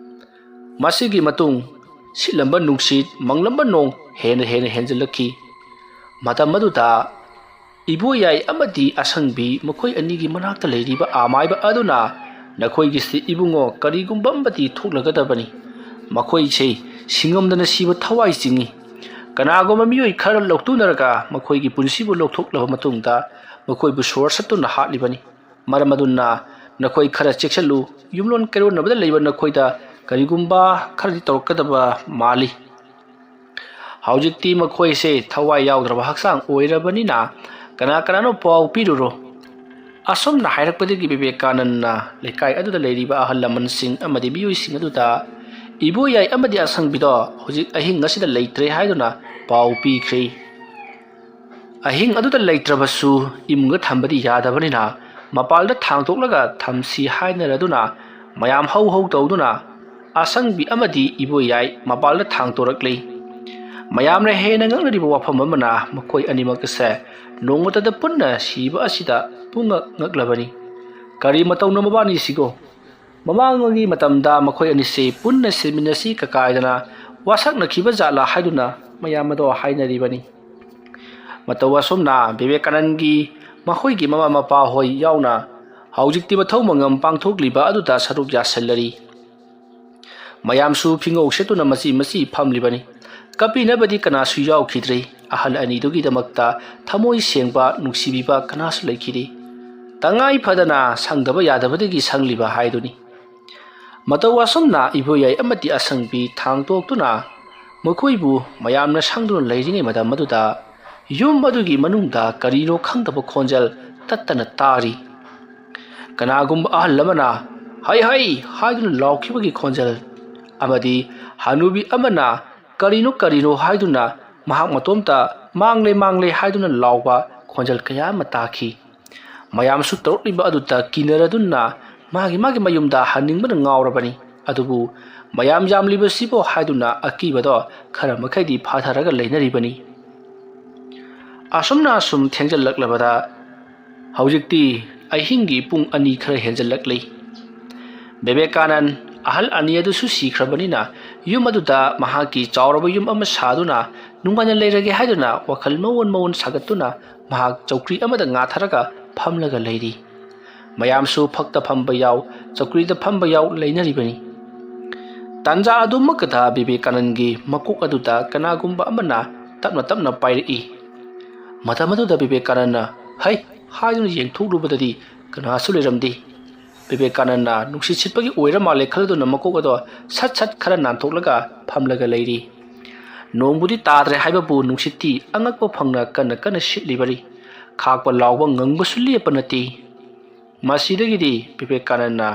ꯃꯁꯤꯒꯤ ꯃꯇꯨꯡ ꯁꯤꯠꯂꯝꯕ ꯅꯨꯡꯁꯤꯠ, ꯃꯪꯂꯝꯕ ꯅꯣꯡ ꯍꯦꯟꯅ ꯍꯦꯟꯅ ꯍꯦꯟꯖꯤꯜꯂꯛꯈꯤ꯫ ꯃꯇꯝ ꯑꯗꯨꯗ ꯏꯕꯣꯌꯥꯏ ꯑꯃꯗꯤ ꯑꯁꯪꯕꯤ ꯃꯈꯣꯏ ꯑꯅꯤꯒꯤ ꯃꯅꯥꯛꯇ ꯂꯩꯔꯤꯕ ꯑꯃꯥꯏꯕ ꯑꯗꯨꯅ, "ꯅꯈꯣꯏꯒꯤꯁꯤ ꯏꯕꯨꯡꯉꯣ ꯀꯔꯤꯒꯨꯝꯕ ꯑꯃꯗꯤ ꯊꯣꯛꯂꯒꯗꯕꯅꯤ꯫ ꯃꯈꯣꯏꯁꯦ ꯁꯤꯡꯉꯝꯗꯅ ꯁꯤꯕ ꯊꯋꯥꯏꯁꯤꯡꯅꯤ꯫ ꯀꯅꯥꯒꯨꯝꯕ ꯃꯤꯑꯣꯏ ꯈꯔ ꯂꯧꯇꯨꯅꯔꯒ ꯃꯈꯣꯏꯒꯤ ꯄꯨꯟꯁꯤꯕꯨ ꯂꯧꯊꯣꯛꯂꯕ ꯃꯇꯨꯡꯗ ꯃꯈꯣꯏꯕꯨ ꯁꯣꯔ ꯁꯠꯇꯨꯅ ꯍꯥꯠꯂꯤꯕꯅꯤ꯫ ꯃꯔꯝ ꯑꯗꯨꯅ ꯅꯈꯣꯏ ꯈꯔ ꯆꯦꯛꯁꯤꯜꯂꯨ꯫ ꯌꯨꯝꯂꯣꯟ ꯀꯩꯔꯣꯟꯅꯕꯗ ꯂꯩꯕ ꯅꯈꯣꯏꯗ ꯀꯔꯤꯒꯨꯝꯕ ꯈꯔꯗꯤ ꯇꯧꯔꯛꯀꯗꯕ ꯃꯥꯜꯂꯤ꯫ ꯍꯧꯖꯤꯛꯇꯤ ꯃꯈꯣꯏꯁꯦ ꯊꯋꯥꯏ ꯌꯥꯎꯗ꯭ꯔꯕ ꯍꯛꯆꯥꯡ ꯑꯣꯏꯔꯕꯅꯤꯅ ꯀꯅꯥ ꯀꯅꯥꯅꯣ ꯄꯥꯎ ꯄꯤꯔꯨꯔꯣ꯫" ꯑꯁꯨꯝꯅ ꯍꯥꯏꯔꯛꯄꯗꯒꯤ ꯕꯤꯕꯦꯀꯥꯅꯟꯗꯅ ꯂꯩꯀꯥꯏ ꯑꯗꯨꯗ ꯂꯩꯔꯤꯕ ꯑꯍꯜ ꯂꯃꯟꯁꯤꯡ ꯑꯃꯗꯤ ꯃꯤꯑꯣꯏꯁꯤꯡ ꯑꯗꯨꯗ ꯏꯕꯣꯌꯥꯏ ꯑꯃꯗꯤ ꯑꯁꯪꯕꯤꯗꯣ ꯍꯧꯖꯤꯛ ꯑꯍꯤꯡ ꯑꯁꯤꯗ ꯂꯩꯇ꯭ꯔꯦ ꯍꯥꯏꯗꯨꯅ ꯄꯥꯎ ꯄꯤꯈ꯭ꯔꯦ꯫ ꯑꯍꯤꯡ ꯑꯗꯨꯗ ꯂꯩꯇ꯭ꯔꯕꯁꯨ ꯏꯃꯨꯡꯗ ꯊꯝꯕꯗꯤ ꯌꯥꯗꯕꯅꯤꯅ ꯃꯄꯥꯜꯗ ꯊꯥꯡꯗꯣꯛꯂꯒ ꯊꯝꯁꯤ ꯍꯥꯏꯅꯔꯗꯨꯅ ꯃꯌꯥꯝ ꯍꯧ ꯍꯧ ꯇꯧꯗꯨꯅ ꯑꯁꯪꯕꯤ ꯑꯃꯗꯤ ꯏꯕꯣꯌꯥꯏ ꯃꯄꯥꯜꯗ ꯊꯥꯡꯇꯣꯔꯛꯂꯤ꯫ ꯃꯌꯥꯝꯅ ꯍꯦꯟꯅ ꯉꯛꯅꯔꯤꯕ ꯋꯥꯐꯝ ꯑꯃꯅ ꯃꯈꯣꯏ ꯑꯅꯤꯃꯛ ꯑꯁꯦ ꯅꯣꯡꯃꯇꯗ ꯄꯨꯟꯅ ꯁꯤꯕ ꯑꯁꯤꯗ ꯄꯨꯡꯉꯛ ꯉꯛꯂꯕꯅꯤ꯫ "ꯀꯔꯤ ꯃꯇꯧꯅꯣ ꯃꯕꯥꯅꯤꯁꯤꯒꯣ? ꯃꯃꯥꯡꯒꯤ ꯃꯇꯝꯗ ꯃꯈꯣꯏ ꯑꯅꯤꯁꯤ ꯄꯨꯟꯅ ꯁꯤꯃꯤꯟꯅꯁꯤ ꯀꯀꯥꯏꯗꯅ ꯋꯥꯁꯛꯅꯈꯤꯕ ꯖꯥꯠꯂꯥ?" ꯍꯥꯏꯗꯨꯅ ꯃꯌꯥꯝ ꯑꯗꯣ ꯍꯥꯏꯅꯔꯤꯕꯅꯤ꯫ ꯃꯇꯧ ꯑꯁꯨꯝꯅ ꯕꯤꯕꯦꯀꯥꯅꯟꯒꯤ ꯃꯈꯣꯏꯒꯤ ꯃꯃꯥ ꯃꯄꯥ ꯍꯣꯏ ꯌꯥꯎꯅ ꯍꯧꯖꯤꯛꯇꯤ ꯃꯊꯧ ꯃꯉꯝ ꯄꯥꯡꯊꯣꯛꯂꯤꯕ ꯑꯗꯨꯗ ꯁꯔꯨꯛ ꯌꯥꯁꯤꯜꯂꯔꯤ꯫ ꯃꯌꯥꯝꯁꯨ ꯐꯤꯉꯧ ꯁꯦꯠꯇꯨꯅ ꯃꯆꯤ ꯃꯆꯤ ꯐꯝꯂꯤꯕꯅꯤ꯫ ꯀꯞꯄꯤꯅꯕꯗꯤ ꯀꯅꯥꯁꯨ ꯌꯥꯎꯈꯤꯗ꯭ꯔꯤ꯫ ꯑꯍꯜ ꯑꯅꯤꯗꯨꯒꯤꯗꯃꯛꯇ ꯊꯃꯣꯏ ꯁꯦꯡꯕ, ꯅꯨꯡꯁꯤꯕꯤꯕ ꯀꯅꯥꯁꯨ ꯂꯩꯈꯤꯗꯦ꯫ ꯇꯉꯥꯏ ꯐꯗꯅ ꯁꯪꯗꯕ ꯌꯥꯗꯕꯗꯒꯤ ꯁꯪꯂꯤꯕ ꯍꯥꯏꯗꯨꯅꯤ꯫ ꯃꯇꯧ ꯑꯁꯨꯝꯅ ꯏꯕꯣꯌꯥꯏ ꯑꯃꯗꯤ ꯑꯁꯪꯕꯤ ꯊꯥꯡꯇꯣꯛꯇꯨꯅ ꯃꯈꯣꯏꯕꯨ ꯃꯌꯥꯝꯅ ꯁꯪꯗꯨꯅ ꯂꯩꯔꯤꯉꯩ ꯃꯇꯝ ꯑꯗꯨꯗ ꯌꯨꯝ ꯑꯗꯨꯒꯤ ꯃꯅꯨꯡꯗ ꯀꯔꯤꯅꯣ ꯈꯪꯗꯕ ꯈꯣꯟꯖꯦꯜ ꯇꯠꯇꯅ ꯇꯥꯔꯤ꯫ ꯀꯅꯥꯒꯨꯝꯕ ꯑꯍꯜ ꯑꯃꯅ "ꯍꯩ ꯍꯩ" ꯍꯥꯏꯗꯨꯅ ꯂꯥꯎꯈꯤꯕꯒꯤ ꯈꯣꯟꯖꯦꯜ ꯑꯃꯗꯤ ꯍꯅꯨꯕꯤ ꯑꯃꯅ "ꯀꯔꯤꯅꯣ ꯀꯔꯤꯅꯣ" ꯍꯥꯏꯗꯨꯅ ꯃꯍꯥꯛ ꯃꯇꯣꯝꯇ "ꯃꯥꯡꯂꯦ ꯃꯥꯡꯂꯦ" ꯍꯥꯏꯗꯨꯅ ꯂꯥꯎꯕ ꯈꯣꯟꯖꯦꯜ ꯀꯌꯥ ꯑꯃ ꯇꯥꯈꯤ꯫ ꯃꯌꯥꯝꯁꯨ ꯇꯧꯔꯛꯂꯤꯕ ꯑꯗꯨꯗ ꯀꯤꯅꯔꯗꯨꯅ ꯃꯥꯒꯤ ꯃꯥꯒꯤ ꯃꯌꯨꯝꯗ ꯍꯟꯅꯤꯡꯕꯅ ꯉꯥꯎꯔꯕꯅꯤ꯫ ꯑꯗꯨꯕꯨ ꯃꯌꯥꯝ ꯌꯥꯝꯂꯤꯕꯁꯤꯕꯨ ꯍꯥꯏꯗꯨꯅ ꯑꯀꯤꯕꯗꯣ ꯈꯔ ꯃꯈꯩꯗꯤ ꯐꯥꯊꯔꯒ ꯂꯩꯅꯔꯤꯕꯅꯤ꯫ ꯑꯁꯨꯝꯅ ꯑꯁꯨꯝ ꯊꯦꯡꯖꯤꯜꯂꯛꯂꯕꯗ ꯍꯧꯖꯤꯛꯇꯤ ꯑꯍꯤꯡꯒꯤ ꯄꯨꯡ ꯑꯅꯤ ꯈꯔ ꯍꯦꯟꯖꯜꯂꯛꯂꯤ꯫ ꯕꯤꯕꯦꯀꯥꯅꯟ ꯑꯍꯜ ꯑꯅꯤ ꯑꯗꯨꯁꯨ ꯁꯤꯈ꯭ꯔꯕꯅꯤꯅ ꯌꯨꯝ ꯑꯗꯨꯗ ꯃꯍꯥꯛꯀꯤ ꯆꯥꯎꯔꯕ ꯌꯨꯝ ꯑꯃ ꯁꯥꯗꯨꯅ ꯅꯨꯡꯉꯥꯏꯅ ꯂꯩꯔꯒꯦ ꯍꯥꯏꯗꯨꯅ ꯋꯥꯈꯜ ꯃꯑꯣꯟ ꯃꯑꯣꯟ ꯁꯥꯒꯠꯇꯨꯅ ꯃꯍꯥꯛ ꯆꯧꯀ꯭ꯔꯤ ꯑꯃꯗ ꯉꯥꯊꯔꯒ ꯐꯝꯂꯒ ꯂꯩꯔꯤ꯫ ꯃꯌꯥꯝꯁꯨ ꯐꯛꯇ ꯐꯝꯕ ꯌꯥꯎ, ꯆꯧꯀ꯭ꯔꯤꯗ ꯐꯝꯕ ꯌꯥꯎ ꯂꯩꯅꯔꯤꯕꯅꯤ꯫ ꯇꯥꯟꯖꯥ ꯑꯗꯨꯃꯛꯇꯗ ꯕꯤꯕꯦꯀꯥꯅꯟꯒꯤ ꯃꯀꯣꯛ ꯑꯗꯨꯗ ꯀꯅꯥꯒꯨꯝꯕ ꯑꯃꯅ ꯇꯞꯅ ꯇꯞꯅ ꯄꯥꯏꯔꯛꯏ꯫ ꯃꯇꯝ ꯑꯗꯨꯗ ꯕꯤꯕꯦꯀꯥꯅꯟꯅ "ꯍꯩ" ꯍꯥꯏꯗꯨꯅ ꯌꯦꯡꯊꯣꯛꯂꯨꯕꯗꯗꯤ ꯀꯅꯥꯁꯨ ꯂꯩꯔꯝꯗꯦ꯫ ꯕꯤꯕꯦꯀꯥꯅꯟꯅ ꯅꯨꯡꯁꯤꯠ ꯁꯤꯠꯄꯒꯤ ꯑꯣꯏꯔ ꯃꯥꯜꯂꯦ ꯈꯜꯂꯗꯨꯅ ꯃꯀꯣꯛ ꯑꯗꯣ ꯁꯠ ꯁꯠ ꯈꯔ ꯅꯥꯟꯊꯣꯛꯂꯒ ꯐꯝꯂꯒ ꯂꯩꯔꯤ꯫ ꯅꯣꯡꯕꯨꯗꯤ ꯇꯥꯗ꯭ꯔꯦ ꯍꯥꯏꯕꯕꯨ ꯅꯨꯡꯁꯤꯠꯇꯤ ꯑꯉꯛꯄ ꯐꯪꯅ ꯀꯟꯅ ꯀꯟꯅ ꯁꯤꯠꯂꯤꯕꯅꯤ꯫ ꯈꯥꯛꯄ ꯂꯥꯎꯕ ꯉꯪꯕꯁꯨ ꯂꯦꯞꯄ ꯅꯠꯇꯦ꯫ ꯃꯁꯤꯗꯒꯤꯗꯤ ꯕꯤꯕꯦꯀꯥꯅꯟꯅ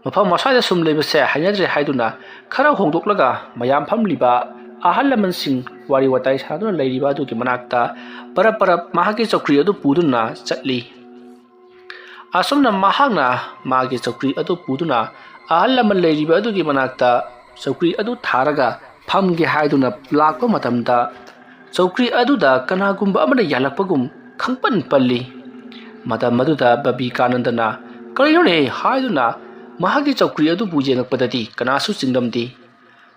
ꯃꯐꯝ ꯑꯁ꯭ꯋꯥꯏꯗ ꯁꯨꯝ ꯂꯩꯕꯁꯦ ꯍꯩꯅꯗ꯭ꯔꯦ ꯍꯥꯏꯗꯨꯅ ꯈꯔ ꯍꯣꯡꯗꯣꯛꯂꯒ ꯃꯌꯥꯝ ꯐꯝꯂꯤꯕ ꯑꯍꯜ ꯂꯃꯟꯁꯤꯡ ꯋꯥꯔꯤ ꯋꯥꯇꯥꯏ ꯁꯥꯗꯨꯅ ꯂꯩꯔꯤꯕ ꯑꯗꯨꯒꯤ ꯃꯅꯥꯛꯇ ꯄꯔꯞ ꯄꯔꯞ ꯃꯍꯥꯛꯀꯤ ꯆꯧꯀ꯭ꯔꯤ ꯑꯗꯨ ꯄꯨꯗꯨꯅ ꯆꯠꯂꯤ꯫ ꯑꯁꯨꯝꯅ ꯃꯍꯥꯛꯅ ꯃꯥꯒꯤ ꯆꯧꯀ꯭ꯔꯤ ꯑꯗꯨ ꯄꯨꯗꯨꯅ ꯑꯍꯜ ꯂꯃꯟ ꯂꯩꯔꯤꯕ ꯑꯗꯨꯒꯤ ꯃꯅꯥꯛꯇ ꯆꯧꯀ꯭ꯔꯤ ꯑꯗꯨ ꯊꯥꯔꯒ ꯐꯝꯒꯦ ꯍꯥꯏꯗꯨꯅ ꯂꯥꯛꯄ ꯃꯇꯝꯗ ꯆꯧꯀ꯭ꯔꯤ ꯑꯗꯨꯗ ꯀꯅꯥꯒꯨꯝꯕ ꯑꯃꯅ ꯌꯥꯜꯂꯛꯄꯒꯨꯝ ꯈꯪꯄꯟ ꯄꯜꯂꯤ꯫ ꯃꯇꯝ ꯑꯗꯨꯗ ꯕꯕꯤꯀꯥꯅꯟꯗꯅ "ꯀꯔꯤꯅꯣꯅꯦ?" ꯍꯥꯏꯗꯨꯅ ꯃꯍꯥꯛꯀꯤ ꯆꯧꯀ꯭ꯔꯤ ꯑꯗꯨꯕꯨ ꯌꯦꯡꯉꯛꯄꯗꯗꯤ ꯀꯅꯥꯁꯨ ꯆꯤꯡꯂꯝꯗꯦ꯫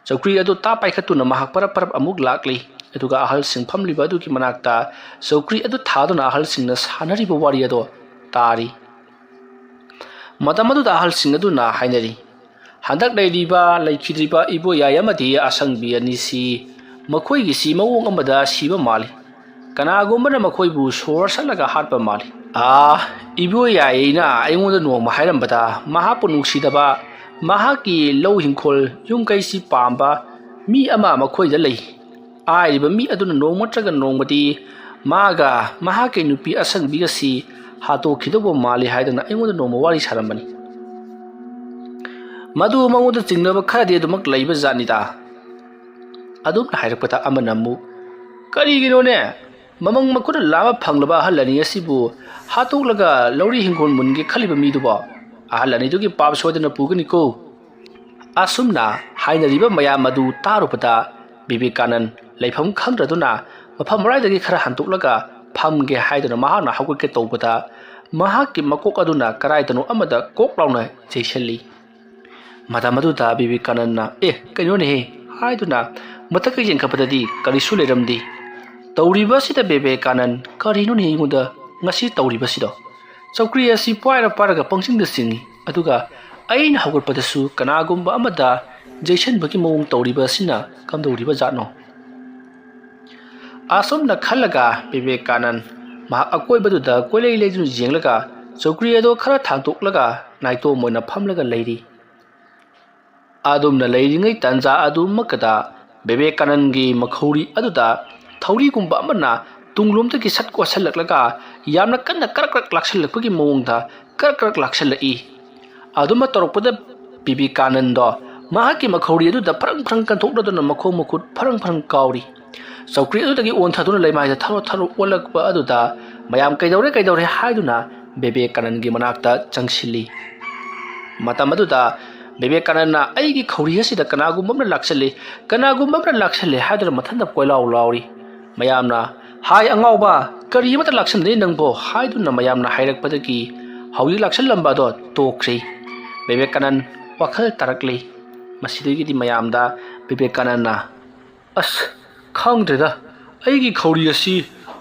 ꯆꯧꯀ꯭ꯔꯤ ꯑꯗꯨ ꯇꯥ ꯄꯥꯏꯈꯠꯇꯨꯅ ꯃꯍꯥꯛ ꯄꯔꯞ ꯄꯔꯞ ꯑꯃꯨꯛ ꯂꯥꯛꯂꯤ꯫ ꯑꯗꯨꯒ ꯑꯍꯜꯁꯤꯡ ꯐꯝꯂꯤꯕ ꯑꯗꯨꯒꯤ ꯃꯅꯥꯛꯇ ꯆꯧꯀ꯭ꯔꯤ ꯑꯗꯨ ꯊꯥꯗꯨꯅ ꯑꯍꯜꯁꯤꯡꯅ ꯁꯥꯟꯅꯔꯤꯕ ꯋꯥꯔꯤ ꯑꯗꯣ ꯇꯥꯔꯤ꯫ ꯃꯇꯝ ꯑꯗꯨꯗ ꯑꯍꯜꯁꯤꯡ ꯑꯗꯨꯅ ꯍꯥꯏꯅꯔꯤ, "ꯍꯟꯗꯛ ꯂꯩꯔꯤꯕ ꯂꯩꯈꯤꯗ꯭ꯔꯤꯕ ꯏꯕꯣꯌꯥꯏ ꯑꯃꯗꯤ ꯑꯁꯪꯕꯤ ꯑꯅꯤꯁꯤ ꯃꯈꯣꯏꯒꯤꯁꯤ ꯃꯑꯣꯡ ꯑꯃꯗ ꯁꯤꯕ ꯃꯥꯜꯂꯤ꯫ ꯀꯅꯥꯒꯨꯝꯕꯅ ꯃꯈꯣꯏꯕꯨ ꯁꯣꯔ ꯁꯠꯂꯒ ꯍꯥꯠꯄ ꯃꯥꯜꯂꯤ꯫ ꯑꯥ, ꯏꯕꯣꯌꯥꯏꯅ ꯑꯩꯉꯣꯟꯗ ꯅꯣꯡꯃ ꯍꯥꯏꯔꯝꯕꯗ, ꯃꯍꯥꯛꯄꯨ ꯅꯨꯡꯁꯤꯗꯕ, ꯃꯍꯥꯛꯀꯤ ꯂꯧ ꯍꯤꯡꯈꯣꯜ ꯌꯨꯝ ꯀꯩꯁꯤ ꯄꯥꯝꯕ ꯃꯤ ꯑꯃ ꯃꯈꯣꯏꯗ ꯂꯩ ꯍꯥꯏꯔꯤꯕ ꯃꯤ ꯑꯗꯨꯅ ꯅꯣꯡꯃ ꯅꯠꯇ꯭ꯔꯒ ꯅꯣꯡꯃꯗꯤ ꯃꯥꯒ ꯃꯍꯥꯛꯀꯤ ꯅꯨꯄꯤ ꯑꯁꯪꯕꯤ ꯑꯁꯤ ꯍꯥꯠꯇꯣꯛꯈꯤꯗꯧꯕ ꯃꯥꯜꯂꯤ ꯍꯥꯏꯗꯅ ꯑꯩꯉꯣꯟꯗ ꯅꯣꯡꯃ ꯋꯥꯔꯤ ꯁꯥꯔꯝꯕꯅꯤ꯫ ꯃꯗꯨ ꯃꯉꯣꯟꯗ ꯆꯤꯡꯅꯕ ꯈꯔꯗꯤ ꯑꯗꯨꯃꯛ ꯂꯩꯕ ꯖꯥꯠꯅꯤꯗ꯫ ꯑꯗꯨꯝꯅ ꯍꯥꯏꯔꯛꯄꯗ ꯑꯃꯅ ꯑꯃꯨꯛ, "ꯀꯔꯤꯒꯤꯅꯣꯅꯦ? ꯃꯃꯪ ꯃꯈꯨꯠꯅ ꯂꯥꯝꯕ ꯐꯪꯂꯕ ꯑꯍꯜ ꯑꯅꯤ ꯑꯁꯤꯕꯨ ꯍꯥꯠꯇꯣꯛꯂꯒ ꯂꯧꯔꯤ ꯍꯤꯡꯒꯣꯜ ꯃꯨꯟꯒꯦ ꯈꯜꯂꯤꯕ ꯃꯤꯗꯨꯕꯣ? ꯑꯍꯜ ꯑꯅꯤꯗꯨꯒꯤ ꯄꯥꯞ ꯁꯣꯏꯗꯅ ꯄꯨꯒꯅꯤꯀꯣ?" ꯑꯁꯨꯝꯅ ꯍꯥꯏꯅꯔꯤꯕ ꯃꯌꯥꯝ ꯑꯗꯨ ꯇꯥꯔꯨꯕꯗ ꯕꯤꯕꯦꯀꯥꯅꯟ ꯂꯩꯐꯝ ꯈꯪꯗ꯭ꯔꯗꯨꯅ ꯃꯐꯝ ꯃꯔꯥꯏꯗꯒꯤ ꯈꯔ ꯍꯟꯗꯣꯛꯂꯒ ꯐꯝꯒꯦ ꯍꯥꯏꯗꯨꯅ ꯃꯍꯥꯛꯅ ꯍꯧꯒꯠꯀꯦ ꯇꯧꯕꯗ, ꯃꯍꯥꯛꯀꯤ ꯃꯀꯣꯛ ꯑꯗꯨꯅ ꯀꯗꯥꯏꯗꯅꯣ ꯑꯃꯗ ꯀꯣꯛ ꯂꯥꯎꯅ ꯌꯩꯁꯜꯂꯤ꯫ ꯃꯇꯝ ꯑꯗꯨꯗ ꯕꯤꯕꯦꯀꯥꯅꯟꯅ, "ꯑꯦ, ꯀꯩꯅꯣꯅꯦꯍꯦ?" ꯍꯥꯏꯗꯨꯅ ꯃꯊꯛꯇ ꯌꯦꯡꯈꯠꯄꯗꯗꯤ ꯀꯔꯤꯁꯨ ꯂꯩꯔꯝꯗꯦ꯫ ꯇꯧꯔꯤꯕ ꯑꯁꯤꯗ ꯕꯤꯕꯦꯀꯥꯅꯟ, "ꯀꯔꯤꯅꯣꯅꯦ ꯑꯩꯉꯣꯟꯗ ꯉꯁꯤ ꯇꯧꯔꯤꯕꯁꯤꯗꯣ? ꯆꯧꯀ꯭ꯔꯤ ꯑꯁꯤ ꯄꯥꯏꯔ ꯄꯥꯏꯔꯒ ꯄꯪꯆꯤꯡꯗ ꯆꯤꯡꯏ, ꯑꯗꯨꯒ ꯑꯩꯅ ꯍꯧꯒꯠꯄꯗꯁꯨ ꯀꯅꯥꯒꯨꯝꯕ ꯑꯃꯗ ꯌꯩꯁꯟꯕꯒꯤ ꯃꯑꯣꯡ ꯇꯧꯔꯤꯕ ꯑꯁꯤꯅ ꯀꯝꯗꯧꯔꯤꯕ ꯖꯥꯠꯅꯣ?" ꯑꯁꯨꯝꯅ ꯈꯜꯂꯒ ꯕꯤꯕꯦꯀꯥꯅꯟ ꯃꯍꯥꯛ ꯑꯀꯣꯏꯕꯗꯨꯗ ꯀꯣꯏꯂꯩ ꯂꯩꯗꯨꯅ ꯌꯦꯡꯂꯒ ꯆꯧꯀ꯭ꯔꯤ ꯑꯗꯨ ꯈꯔ ꯊꯥꯡꯇꯣꯛꯂꯒ ꯅꯥꯏꯇꯣꯝ ꯑꯣꯏꯅ ꯐꯝꯂꯒ ꯂꯩꯔꯤ꯫ ꯑꯗꯨꯝꯅ ꯂꯩꯔꯤꯉꯩ ꯇꯥꯟꯖꯥ ꯑꯗꯨꯃꯛꯇꯗ ꯕꯤꯕꯦꯀꯥꯅꯟꯒꯤ ꯃꯈꯧꯔꯤ ꯑꯗꯨꯗ ꯊꯧꯔꯤꯒꯨꯝꯕ ꯑꯃꯅ ꯇꯨꯡꯂꯣꯝꯗꯒꯤ ꯁꯠ ꯀꯣꯠꯁꯤꯜꯂꯛꯂꯒ ꯌꯥꯝꯅ ꯀꯟꯅ ꯀ꯭ꯔꯛ ꯀ꯭ꯔꯛ ꯂꯥꯛꯁꯤꯜꯂꯛꯄꯒꯤ ꯃꯑꯣꯡꯗ ꯀ꯭ꯔꯛ ꯀ꯭ꯔꯛ ꯂꯥꯛꯁꯤꯜꯂꯛꯏ꯫ ꯑꯗꯨꯃ ꯇꯧꯔꯛꯄꯗ ꯕꯤꯕꯦꯀꯥꯅꯟꯗꯣ ꯃꯍꯥꯛꯀꯤ ꯃꯈꯧꯔꯤ ꯑꯗꯨꯗ ꯐꯔꯪ ꯐꯔꯪ ꯀꯟꯊꯣꯛꯅꯗꯨꯅ ꯃꯈꯣꯡ ꯃꯈꯨꯠ ꯐꯔꯪ ꯐꯔꯪ ꯀꯥꯎꯔꯤ꯫ ꯆꯧꯀ꯭ꯔꯤ ꯑꯗꯨꯗꯒꯤ ꯑꯣꯟꯊꯗꯨꯅ ꯂꯩꯃꯥꯏꯗ ꯊꯔꯣ ꯊꯔꯣ ꯑꯣꯜꯂꯛꯄ ꯑꯗꯨꯗ ꯃꯌꯥꯝ "ꯀꯩꯗꯧꯔꯦ, ꯀꯩꯗꯧꯔꯦ?" ꯍꯥꯏꯗꯨꯅ ꯕꯤꯕꯦꯀꯥꯅꯟꯒꯤ ꯃꯅꯥꯛꯇ ꯆꯪꯁꯤꯜꯂꯤ꯫ ꯃꯇꯝ ꯑꯗꯨꯗ ꯕꯤꯕꯦꯀꯥꯅꯟꯅ, "ꯑꯩꯒꯤ ꯈꯧꯔꯤ ꯑꯁꯤꯗ ꯀꯅꯥꯒꯨꯝꯕ ꯑꯃꯅ ꯂꯥꯛꯁꯤꯜꯂꯤ, ꯀꯅꯥꯒꯨꯝꯕ ꯑꯃꯅ ꯂꯥꯛꯁꯤꯜꯂꯤ" ꯍꯥꯏꯗꯨꯅ ꯃꯊꯟꯇ ꯀꯣꯏꯂꯥꯎ ꯂꯥꯎꯔꯤ꯫ ꯃꯌꯥꯝꯅ, "ꯍꯥꯏ ꯑꯉꯥꯎꯕ, ꯀꯔꯤ ꯑꯃꯠꯇ ꯂꯥꯛꯁꯤꯟꯗꯦ ꯅꯪꯕꯣ" ꯍꯥꯏꯗꯨꯅ ꯃꯌꯥꯝꯅ ꯍꯥꯏꯔꯛꯄꯗꯒꯤ ꯍꯧꯖꯤꯛ ꯂꯥꯛꯁꯤꯜꯂꯝꯕ ꯑꯗꯣ ꯇꯣꯛꯈ꯭ꯔꯦ꯫ ꯕꯤꯕꯦꯀꯥꯅꯟ ꯋꯥꯈꯜ ꯇꯥꯔꯛꯂꯦ꯫ ꯃꯁꯤꯗꯒꯤꯗꯤ ꯃꯌꯥꯝꯗ ꯕꯤꯕꯦꯀꯥꯅꯟꯅ, "ꯑꯁ, ꯈꯪꯗ꯭ꯔꯦꯗ, ꯑꯩꯒꯤ ꯈꯧꯔꯤ ꯑꯁꯤ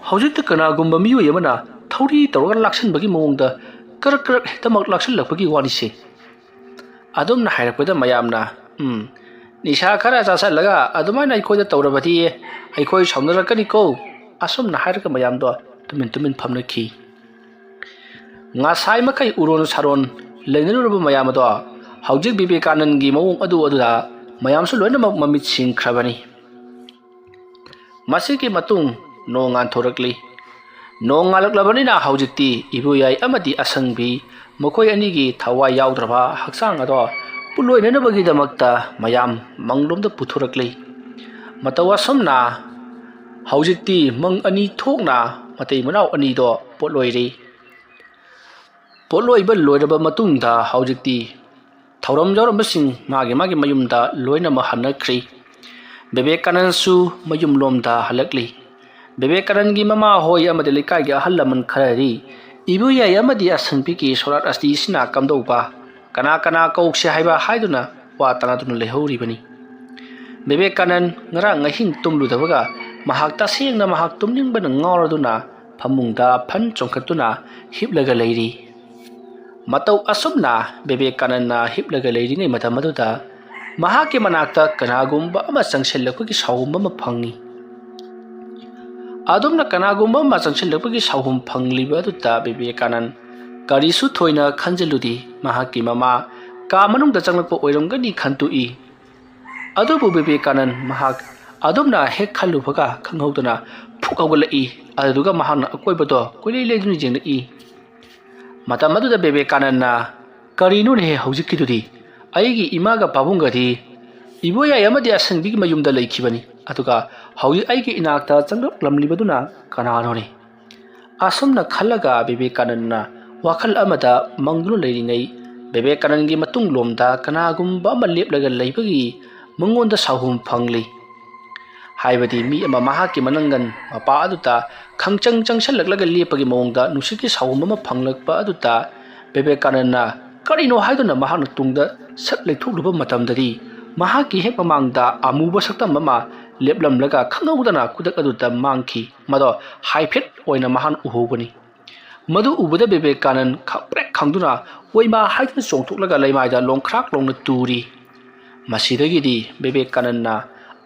ꯍꯧꯖꯤꯛꯇ ꯀꯅꯥꯒꯨꯝꯕ ꯃꯤꯑꯣꯏ ꯑꯃꯅ ꯊꯧꯔꯤ ꯇꯧꯔꯒ ꯂꯥꯛꯁꯤꯟꯕꯒꯤ ꯃꯑꯣꯡꯗ ꯀꯔꯛ ꯀꯔꯛ ꯍꯦꯛꯇꯃꯛ ꯂꯥꯛꯁꯤꯜꯂꯛꯄꯒꯤ ꯋꯥꯅꯤꯁꯦ"꯫ ꯑꯗꯨꯝꯅ ꯍꯥꯏꯔꯛꯄꯗ ꯃꯌꯥꯝꯅ, "ꯎꯝ, ꯅꯤꯁꯥ ꯈꯔ ꯆꯥꯁꯤꯜꯂꯒ ꯑꯗꯨꯃꯥꯏꯅ ꯑꯩꯈꯣꯏꯗ ꯇꯧꯔꯕꯗꯤ ꯑꯩꯈꯣꯏ ꯁꯥꯎꯅꯔꯛꯀꯅꯤꯀꯣ"꯫ ꯑꯁꯨꯝꯅ ꯍꯥꯏꯔꯒ ꯃꯌꯥꯝꯗꯣ ꯇꯨꯃꯤꯟ ꯇꯨꯃꯤꯟ ꯐꯝꯅꯈꯤ꯫ ꯉꯁꯥꯏ ꯃꯈꯩ ꯎꯔꯣꯟ ꯁꯥꯔꯣꯟ ꯂꯩꯅꯔꯨꯔꯕ ꯃꯌꯥꯝ ꯑꯗꯣ ꯍꯧꯖꯤꯛ ꯕꯤꯕꯦꯀꯥꯅꯟꯒꯤ ꯃꯑꯣꯡ ꯑꯗꯨ ꯑꯗꯨꯗ ꯃꯌꯥꯝꯁꯨ ꯂꯣꯏꯅꯃꯛ ꯃꯃꯤꯠ ꯁꯤꯡꯈ꯭ꯔꯕꯅꯤ꯫ ꯃꯁꯤꯒꯤ ꯃꯇꯨꯡ ꯅꯣꯡ ꯉꯥꯟꯊꯣꯔꯛꯂꯤ꯫ ꯅꯣꯡ ꯉꯥꯜꯂꯛꯂꯕꯅꯤꯅ ꯍꯧꯖꯤꯛꯇꯤ ꯏꯕꯨꯌꯥꯏ ꯑꯃꯗꯤ ꯑꯁꯪꯕꯤ ꯃꯈꯣꯏ ꯑꯅꯤꯒꯤ ꯊꯋꯥꯏ ꯌꯥꯎꯗ꯭ꯔꯕ ꯍꯛꯆꯥꯡ ꯑꯗꯣ ꯄꯨꯠꯂꯣꯏꯅꯅꯕꯒꯤꯗꯃꯛꯇ ꯃꯌꯥꯝ ꯃꯪꯂꯣꯝꯗ ꯄꯨꯊꯣꯔꯛꯂꯤ꯫ ꯃꯇꯧ ꯑꯁꯨꯝꯅ ꯍꯧꯖꯤꯛꯇꯤ ꯃꯪ ꯑꯅꯤ ꯊꯣꯛꯅ ꯃꯇꯩ ꯃꯅꯥꯎ ꯑꯅꯤꯗꯣ ꯄꯣꯠꯂꯣꯏꯔꯤ꯫ ꯄꯣꯠꯂꯣꯏꯕ ꯂꯣꯏꯔꯕ ꯃꯇꯨꯡꯗ ꯍꯧꯖꯤꯛꯇꯤ ꯊꯧꯔꯝ ꯌꯥꯎꯔꯝꯕꯁꯤꯡ ꯃꯥꯒꯤ ꯃꯥꯒꯤ ꯃꯌꯨꯝꯗ ꯂꯣꯏꯅꯃꯛ ꯍꯟꯅꯈ꯭ꯔꯤ꯫ ꯕꯤꯕꯦꯀꯥꯅꯟꯁꯨ ꯃꯌꯨꯝꯂꯣꯝꯗ ꯍꯜꯂꯛꯂꯤ꯫ ꯕꯤꯕꯦꯀꯥꯅꯟꯒꯤ ꯃꯃꯥ ꯍꯣꯏ ꯑꯃꯗꯤ ꯂꯩꯀꯥꯏꯒꯤ ꯑꯍꯜ ꯂꯃꯟ ꯈꯔꯗꯤ ꯏꯕꯨꯌꯥꯏ ꯑꯃꯗꯤ ꯑꯁꯪꯕꯤꯒꯤ ꯁꯣꯔꯥꯠ ꯑꯁꯇꯤꯁꯤꯅ ꯀꯝꯗꯧꯕ, ꯀꯅꯥ ꯀꯅꯥ ꯀꯧꯁꯦ ꯍꯥꯏꯕ ꯍꯥꯏꯗꯨꯅ ꯋꯥ ꯇꯥꯅꯗꯨꯅ ꯂꯩꯍꯧꯔꯤꯕꯅꯤ꯫ ꯕꯤꯕꯦꯀꯥꯅꯟ ꯉꯔꯥꯡ ꯑꯍꯤꯡ ꯇꯨꯝꯂꯨꯗꯕꯒ ꯃꯍꯥꯛ ꯇꯁꯦꯡꯅ ꯃꯍꯥꯛ ꯇꯨꯝꯅꯤꯡꯕꯅ ꯉꯥꯎꯔꯗꯨꯅ ꯐꯃꯨꯡꯗ ꯐꯟ ꯆꯣꯡꯈꯠꯇꯨꯅ ꯍꯤꯞꯂꯒ ꯂꯩꯔꯤ꯫ ꯃꯇꯧ ꯑꯁꯨꯝꯅ ꯕꯤꯕꯦꯀꯥꯅꯟꯅ ꯍꯤꯞꯂꯒ ꯂꯩꯔꯤꯉꯩ ꯃꯇꯝ ꯑꯗꯨꯗ ꯃꯍꯥꯛꯀꯤ ꯃꯅꯥꯛꯇ ꯀꯅꯥꯒꯨꯝꯕ ꯑꯃ ꯆꯪꯁꯤꯜꯂꯛꯄꯒꯤ ꯁꯥꯎꯍꯨꯝ ꯑꯃ ꯐꯪꯏ꯫ ꯑꯗꯨꯝꯅ ꯀꯅꯥꯒꯨꯝꯕ ꯑꯃ ꯆꯪꯁꯤꯜꯂꯛꯄꯒꯤ ꯁꯥꯎꯍꯨꯝ ꯐꯪꯂꯤꯕ ꯑꯗꯨꯗ ꯕꯤꯕꯦꯀꯥꯅꯟ ꯀꯔꯤꯁꯨ ꯊꯣꯏꯅ ꯈꯟꯖꯤꯜꯂꯨꯗꯦ꯫ ꯃꯍꯥꯛꯀꯤ ꯃꯃꯥ ꯀꯥ ꯃꯅꯨꯡꯗ ꯆꯪꯂꯛꯄ ꯑꯣꯏꯔꯝꯒꯅꯤ ꯈꯟꯇꯣꯛꯏ꯫ ꯑꯗꯨꯕꯨ ꯕꯤꯕꯦꯀꯥꯅꯟ ꯃꯍꯥꯛ ꯑꯗꯨꯝꯅ ꯍꯦꯛ ꯈꯜꯂꯨꯕꯒ ꯈꯪꯍꯧꯗꯅ ꯐꯨꯛ ꯍꯧꯒꯠꯂꯛꯏ꯫ ꯑꯗꯨꯗꯨꯒ ꯃꯍꯥꯛꯅ ꯑꯀꯣꯏꯕꯗꯣ ꯀꯣꯏꯂꯩ ꯂꯩꯗꯨꯅ ꯌꯦꯡꯂꯛꯏ꯫ ꯃꯇꯝ ꯑꯗꯨꯗ ꯕꯤꯕꯦꯀꯥꯅꯟꯅ, "ꯀꯔꯤꯅꯣꯅꯦꯍꯦ ꯍꯧꯖꯤꯛꯀꯤꯗꯨꯗꯤ? ꯑꯩꯒꯤ ꯏꯃꯥꯒ ꯄꯥꯕꯨꯡꯒꯗꯤ ꯏꯕꯣꯌꯥꯏ ꯑꯃꯗꯤ ꯑꯁꯪꯕꯤꯒꯤ ꯃꯌꯨꯝꯗ ꯂꯩꯈꯤꯕꯅꯤ, ꯑꯗꯨꯒ ꯍꯧꯖꯤꯛ ꯑꯩꯒꯤ ꯏꯅꯥꯛꯇ ꯆꯪꯂꯛꯂꯝꯂꯤꯕꯗꯨꯅ ꯀꯅꯥꯅꯣꯅꯦ?" ꯑꯁꯨꯝꯅ ꯈꯜꯂꯒ ꯕꯤꯕꯦꯀꯥꯅꯟꯅ ꯋꯥꯈꯜ ꯑꯃꯗ ꯃꯪꯗꯨꯅ ꯂꯩꯔꯤꯉꯩ, ꯕꯤꯕꯦꯀꯥꯅꯟꯒꯤ ꯃꯇꯨꯡꯂꯣꯝꯗ ꯀꯅꯥꯒꯨꯝꯕ ꯑꯃ ꯂꯦꯞꯂꯒ ꯂꯩꯕꯒꯤ ꯃꯉꯣꯟꯗ ꯁꯥꯎꯍꯨꯝ ꯐꯪꯂꯤ꯫ ꯍꯥꯏꯕꯗꯤ ꯃꯤ ꯑꯃ ꯃꯍꯥꯛꯀꯤ ꯃꯅꯪꯒꯟ ꯃꯄꯥ ꯑꯗꯨꯗ ꯈꯪꯆꯪ ꯆꯪꯁꯜꯂꯛꯂꯒ ꯂꯦꯞꯄꯒꯤ ꯃꯑꯣꯡꯗ ꯅꯨꯡꯁꯤꯠꯀꯤ ꯁꯥꯎꯍꯨꯝ ꯑꯃ ꯐꯪꯂꯛꯄ ꯑꯗꯨꯗ ꯕꯤꯕꯦꯀꯥꯅꯟꯅ ꯀꯔꯤꯅꯣ ꯍꯥꯏꯗꯨꯅ ꯃꯍꯥꯛꯅ ꯇꯨꯡꯗ ꯁꯠ ꯂꯩꯊꯣꯛꯂꯨꯕ ꯃꯇꯝꯗꯗꯤ ꯃꯍꯥꯛꯀꯤ ꯍꯦꯛ ꯃꯃꯥꯡꯗ ꯑꯃꯨꯕ ꯁꯛꯇꯝ ꯑꯃ ꯂꯦꯞꯂꯝꯂꯒ ꯈꯪꯍꯧꯗꯅ ꯈꯨꯗꯛ ꯑꯗꯨꯗ ꯃꯥꯡꯈꯤ꯫ ꯃꯗꯣ ꯍꯥꯏꯐꯦꯠ ꯑꯣꯏꯅ ꯃꯍꯥꯛꯅ ꯎꯍꯧꯕꯅꯤ꯫ ꯃꯗꯨ ꯎꯕꯗ ꯕꯤꯕꯦꯀꯥꯅꯟ ꯈꯪꯄ꯭ꯔꯦꯛ ꯈꯪꯗꯨꯅ ꯑꯣꯏꯃꯥ ꯍꯥꯏꯗꯨꯅ ꯆꯣꯡꯊꯣꯛꯂꯒ ꯂꯩꯃꯥꯏꯗ ꯂꯣꯡꯈ꯭ꯔꯥꯛ ꯂꯣꯡꯅ ꯇꯨꯔꯤ꯫ ꯃꯁꯤꯗꯒꯤꯗꯤ ꯕꯤꯕꯦꯀꯥꯅꯟꯅ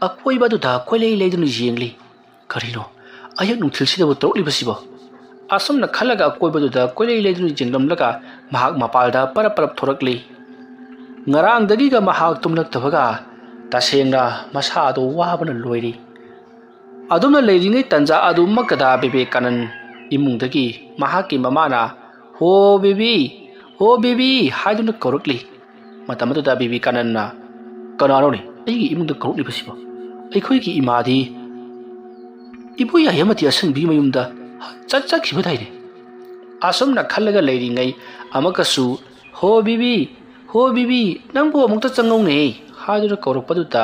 ꯑꯀꯣꯏꯕ ꯑꯗꯨꯗ ꯀꯣꯏꯂꯩ ꯂꯩꯗꯨꯅ ꯌꯦꯡꯂꯤ꯫ "ꯀꯔꯤꯅꯣ ꯑꯌꯨꯛ ꯅꯨꯡꯊꯤꯜꯁꯤꯗꯕꯨ ꯇꯧꯔꯛꯂꯤꯕꯁꯤꯕꯣ? ꯑꯁꯨꯝꯅ ꯈꯜꯂꯒ ꯑꯀꯣꯏꯕꯗꯨꯗ ꯀꯣꯏꯂꯩ ꯂꯩꯗꯨꯅ ꯌꯦꯡꯂꯝꯂꯒ ꯃꯍꯥꯛ ꯃꯄꯥꯜꯗ ꯄꯔꯞ ꯄꯔꯞ ꯊꯣꯔꯛꯂꯤ꯫ ꯉꯔꯥꯡꯗꯒꯤꯒ ꯃꯍꯥꯛ ꯇꯨꯝꯂꯛꯇꯕꯒ ꯇꯁꯦꯡꯅ ꯃꯁꯥꯗꯣ ꯋꯥꯕꯅ ꯂꯣꯏꯔꯤ꯫ ꯑꯗꯨꯝꯅ ꯂꯩꯔꯤꯉꯩ ꯇꯟꯖꯥ ꯑꯗꯨꯃꯛꯇꯗ ꯕꯤꯕꯦꯀꯥꯅꯟ ꯏꯃꯨꯡꯗꯒꯤ ꯃꯍꯥꯛꯀꯤ ꯃꯃꯥꯅ, "ꯍꯣ ꯕꯦꯕꯤ, ꯍꯣ ꯕꯦꯕꯤ" ꯍꯥꯏꯗꯨꯅ ꯀꯧꯔꯛꯂꯤ꯫ ꯃꯇꯝ ꯑꯗꯨꯗ ꯕꯤꯕꯦꯀꯥꯅꯟꯅ, "ꯀꯅꯥꯅꯣꯅꯦ ꯑꯩꯒꯤ ꯏꯃꯨꯡꯗ ꯀꯧꯔꯛꯂꯤꯕꯁꯤꯕꯣ? ꯑꯩꯈꯣꯏꯒꯤ ꯏꯃꯥꯗꯤ ꯏꯕꯣ ꯌꯥꯏꯃꯇꯤ ꯑꯁꯪꯕꯤ ꯃꯌꯨꯝꯗ ꯆꯠ ꯆꯠꯈꯤꯕꯗꯥꯏꯅꯦ?" ꯑꯁꯨꯝꯅ ꯈꯜꯂꯒ ꯂꯩꯔꯤꯉꯩ ꯑꯃꯨꯛꯀꯁꯨ, "ꯍꯣ ꯕꯤꯕꯤ, ꯍꯣ ꯕꯤꯕꯤ, ꯅꯪꯕꯨ ꯑꯃꯨꯛꯇ ꯆꯪꯉꯧꯅꯦ" ꯍꯥꯏꯗꯨꯅ ꯀꯧꯔꯛꯄꯗꯨꯗ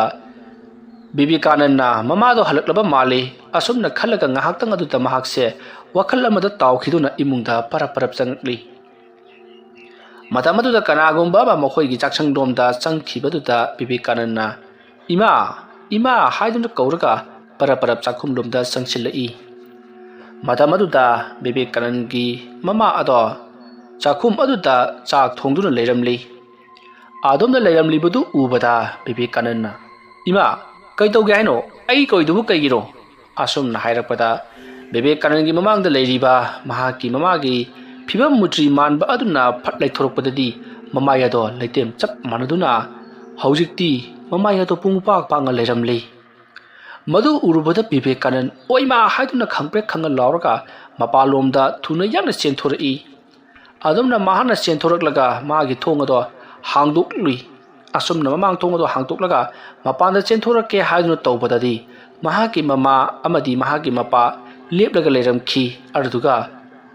ꯕꯤꯕꯦꯀꯥꯅꯟꯅ ꯃꯃꯥꯗꯣ ꯍꯜꯂꯛꯂꯕ ꯃꯥꯜꯂꯤ꯫ ꯑꯁꯨꯝꯅ ꯈꯜꯂꯒ ꯉꯥꯏꯍꯥꯛꯇꯪ ꯑꯗꯨꯗ ꯃꯍꯥꯛꯁꯦ ꯋꯥꯈꯜ ꯑꯃꯗ ꯇꯥꯎꯈꯤꯗꯨꯅ ꯏꯃꯨꯡꯗ ꯄꯔꯞ ꯄꯔꯞ ꯆꯪꯉꯛꯂꯤ꯫ ꯃꯇꯝ ꯑꯗꯨꯗ ꯀꯅꯥꯒꯨꯝꯕ ꯑꯃ ꯃꯈꯣꯏꯒꯤ ꯆꯥꯛꯁꯪꯂꯣꯝꯗ ꯆꯪꯈꯤꯕꯗꯨꯗ ꯕꯤꯕꯦꯀꯥꯅꯟꯅ, "ꯏꯃꯥ, ꯏꯃꯥ" ꯍꯥꯏꯗꯨꯅ ꯀꯧꯔꯒ ꯄꯔꯞ ꯄꯔꯞ ꯆꯥꯛꯈꯨꯝꯂꯣꯝꯗ ꯆꯪꯁꯤꯜꯂꯛꯏ꯫ ꯃꯇꯝ ꯑꯗꯨꯗ ꯕꯤꯕꯦꯀꯥꯅꯟꯒꯤ ꯃꯃꯥ ꯑꯗꯣ ꯆꯥꯛꯈꯨꯝ ꯑꯗꯨꯗ ꯆꯥꯛ ꯊꯣꯡꯗꯨꯅ ꯂꯩꯔꯝꯂꯤ꯫ ꯑꯗꯣꯝꯗ ꯂꯩꯔꯝꯂꯤꯕꯗꯨ ꯎꯕꯗ ꯕꯤꯕꯦꯀꯥꯅꯟꯅ, "ꯏꯃꯥ, ꯀꯩ ꯇꯧꯒꯦ ꯍꯥꯏꯅꯣ? ꯑꯩ ꯀꯧꯏꯗꯨꯕꯨ ꯀꯩꯒꯤꯅꯣ?" ꯑꯁꯨꯝꯅ ꯍꯥꯏꯔꯛꯄꯗ ꯕꯤꯕꯦꯀꯥꯅꯟꯒꯤ ꯃꯃꯥꯡꯗ ꯂꯩꯔꯤꯕ ꯃꯍꯥꯛꯀꯤ ꯃꯃꯥꯒꯤ ꯐꯤꯕꯝ ꯃꯨꯇ꯭ꯔꯤ ꯃꯥꯟꯕ ꯑꯗꯨꯅ ꯐꯠ ꯂꯩꯊꯣꯔꯛꯄꯗꯗꯤ ꯃꯃꯥꯏ ꯑꯗꯣ ꯂꯩꯇꯦꯝ ꯆꯞ ꯃꯥꯟꯅꯗꯨꯅ ꯍꯧꯖꯤꯛꯇꯤ ꯃꯃꯥꯏ ꯑꯗꯣ ꯄꯨꯡ ꯄꯥꯛ ꯄꯥꯛꯅ ꯂꯩꯔꯝꯂꯤ꯫ ꯃꯗꯨ ꯎꯔꯨꯕꯗ ꯕꯤꯕꯦꯀꯥꯅꯟ ꯑꯣꯏꯃꯥ ꯍꯥꯏꯗꯨꯅ ꯈꯪꯄ꯭ꯔꯦꯛ ꯈꯪꯉ ꯂꯥꯎꯔꯒ ꯃꯄꯥꯟꯂꯣꯝꯗ ꯊꯨꯅ ꯌꯥꯡꯅ ꯆꯦꯟꯊꯣꯔꯛꯏ꯫ ꯑꯗꯨꯝꯅ ꯃꯍꯥꯛꯅ ꯆꯦꯟꯊꯣꯔꯛꯂꯒ ꯃꯥꯒꯤ ꯊꯣꯡ ꯑꯗꯣ ꯍꯥꯡꯗꯣꯛꯂꯨꯏ꯫ ꯑꯁꯨꯝꯅ ꯃꯃꯥꯡ ꯊꯣꯡ ꯑꯗꯣ ꯍꯥꯡꯗꯣꯛꯂꯒ ꯃꯄꯥꯟꯗ ꯆꯦꯟꯊꯣꯔꯛꯀꯦ ꯍꯥꯏꯗꯨꯅ ꯇꯧꯕꯗꯗꯤ ꯃꯍꯥꯛꯀꯤ ꯃꯃꯥ ꯑꯃꯗꯤ ꯃꯍꯥꯛꯀꯤ ꯃꯄꯥ ꯂꯦꯞꯂꯒ ꯂꯩꯔꯝꯈꯤ꯫ ꯑꯗꯨꯗꯨꯒ,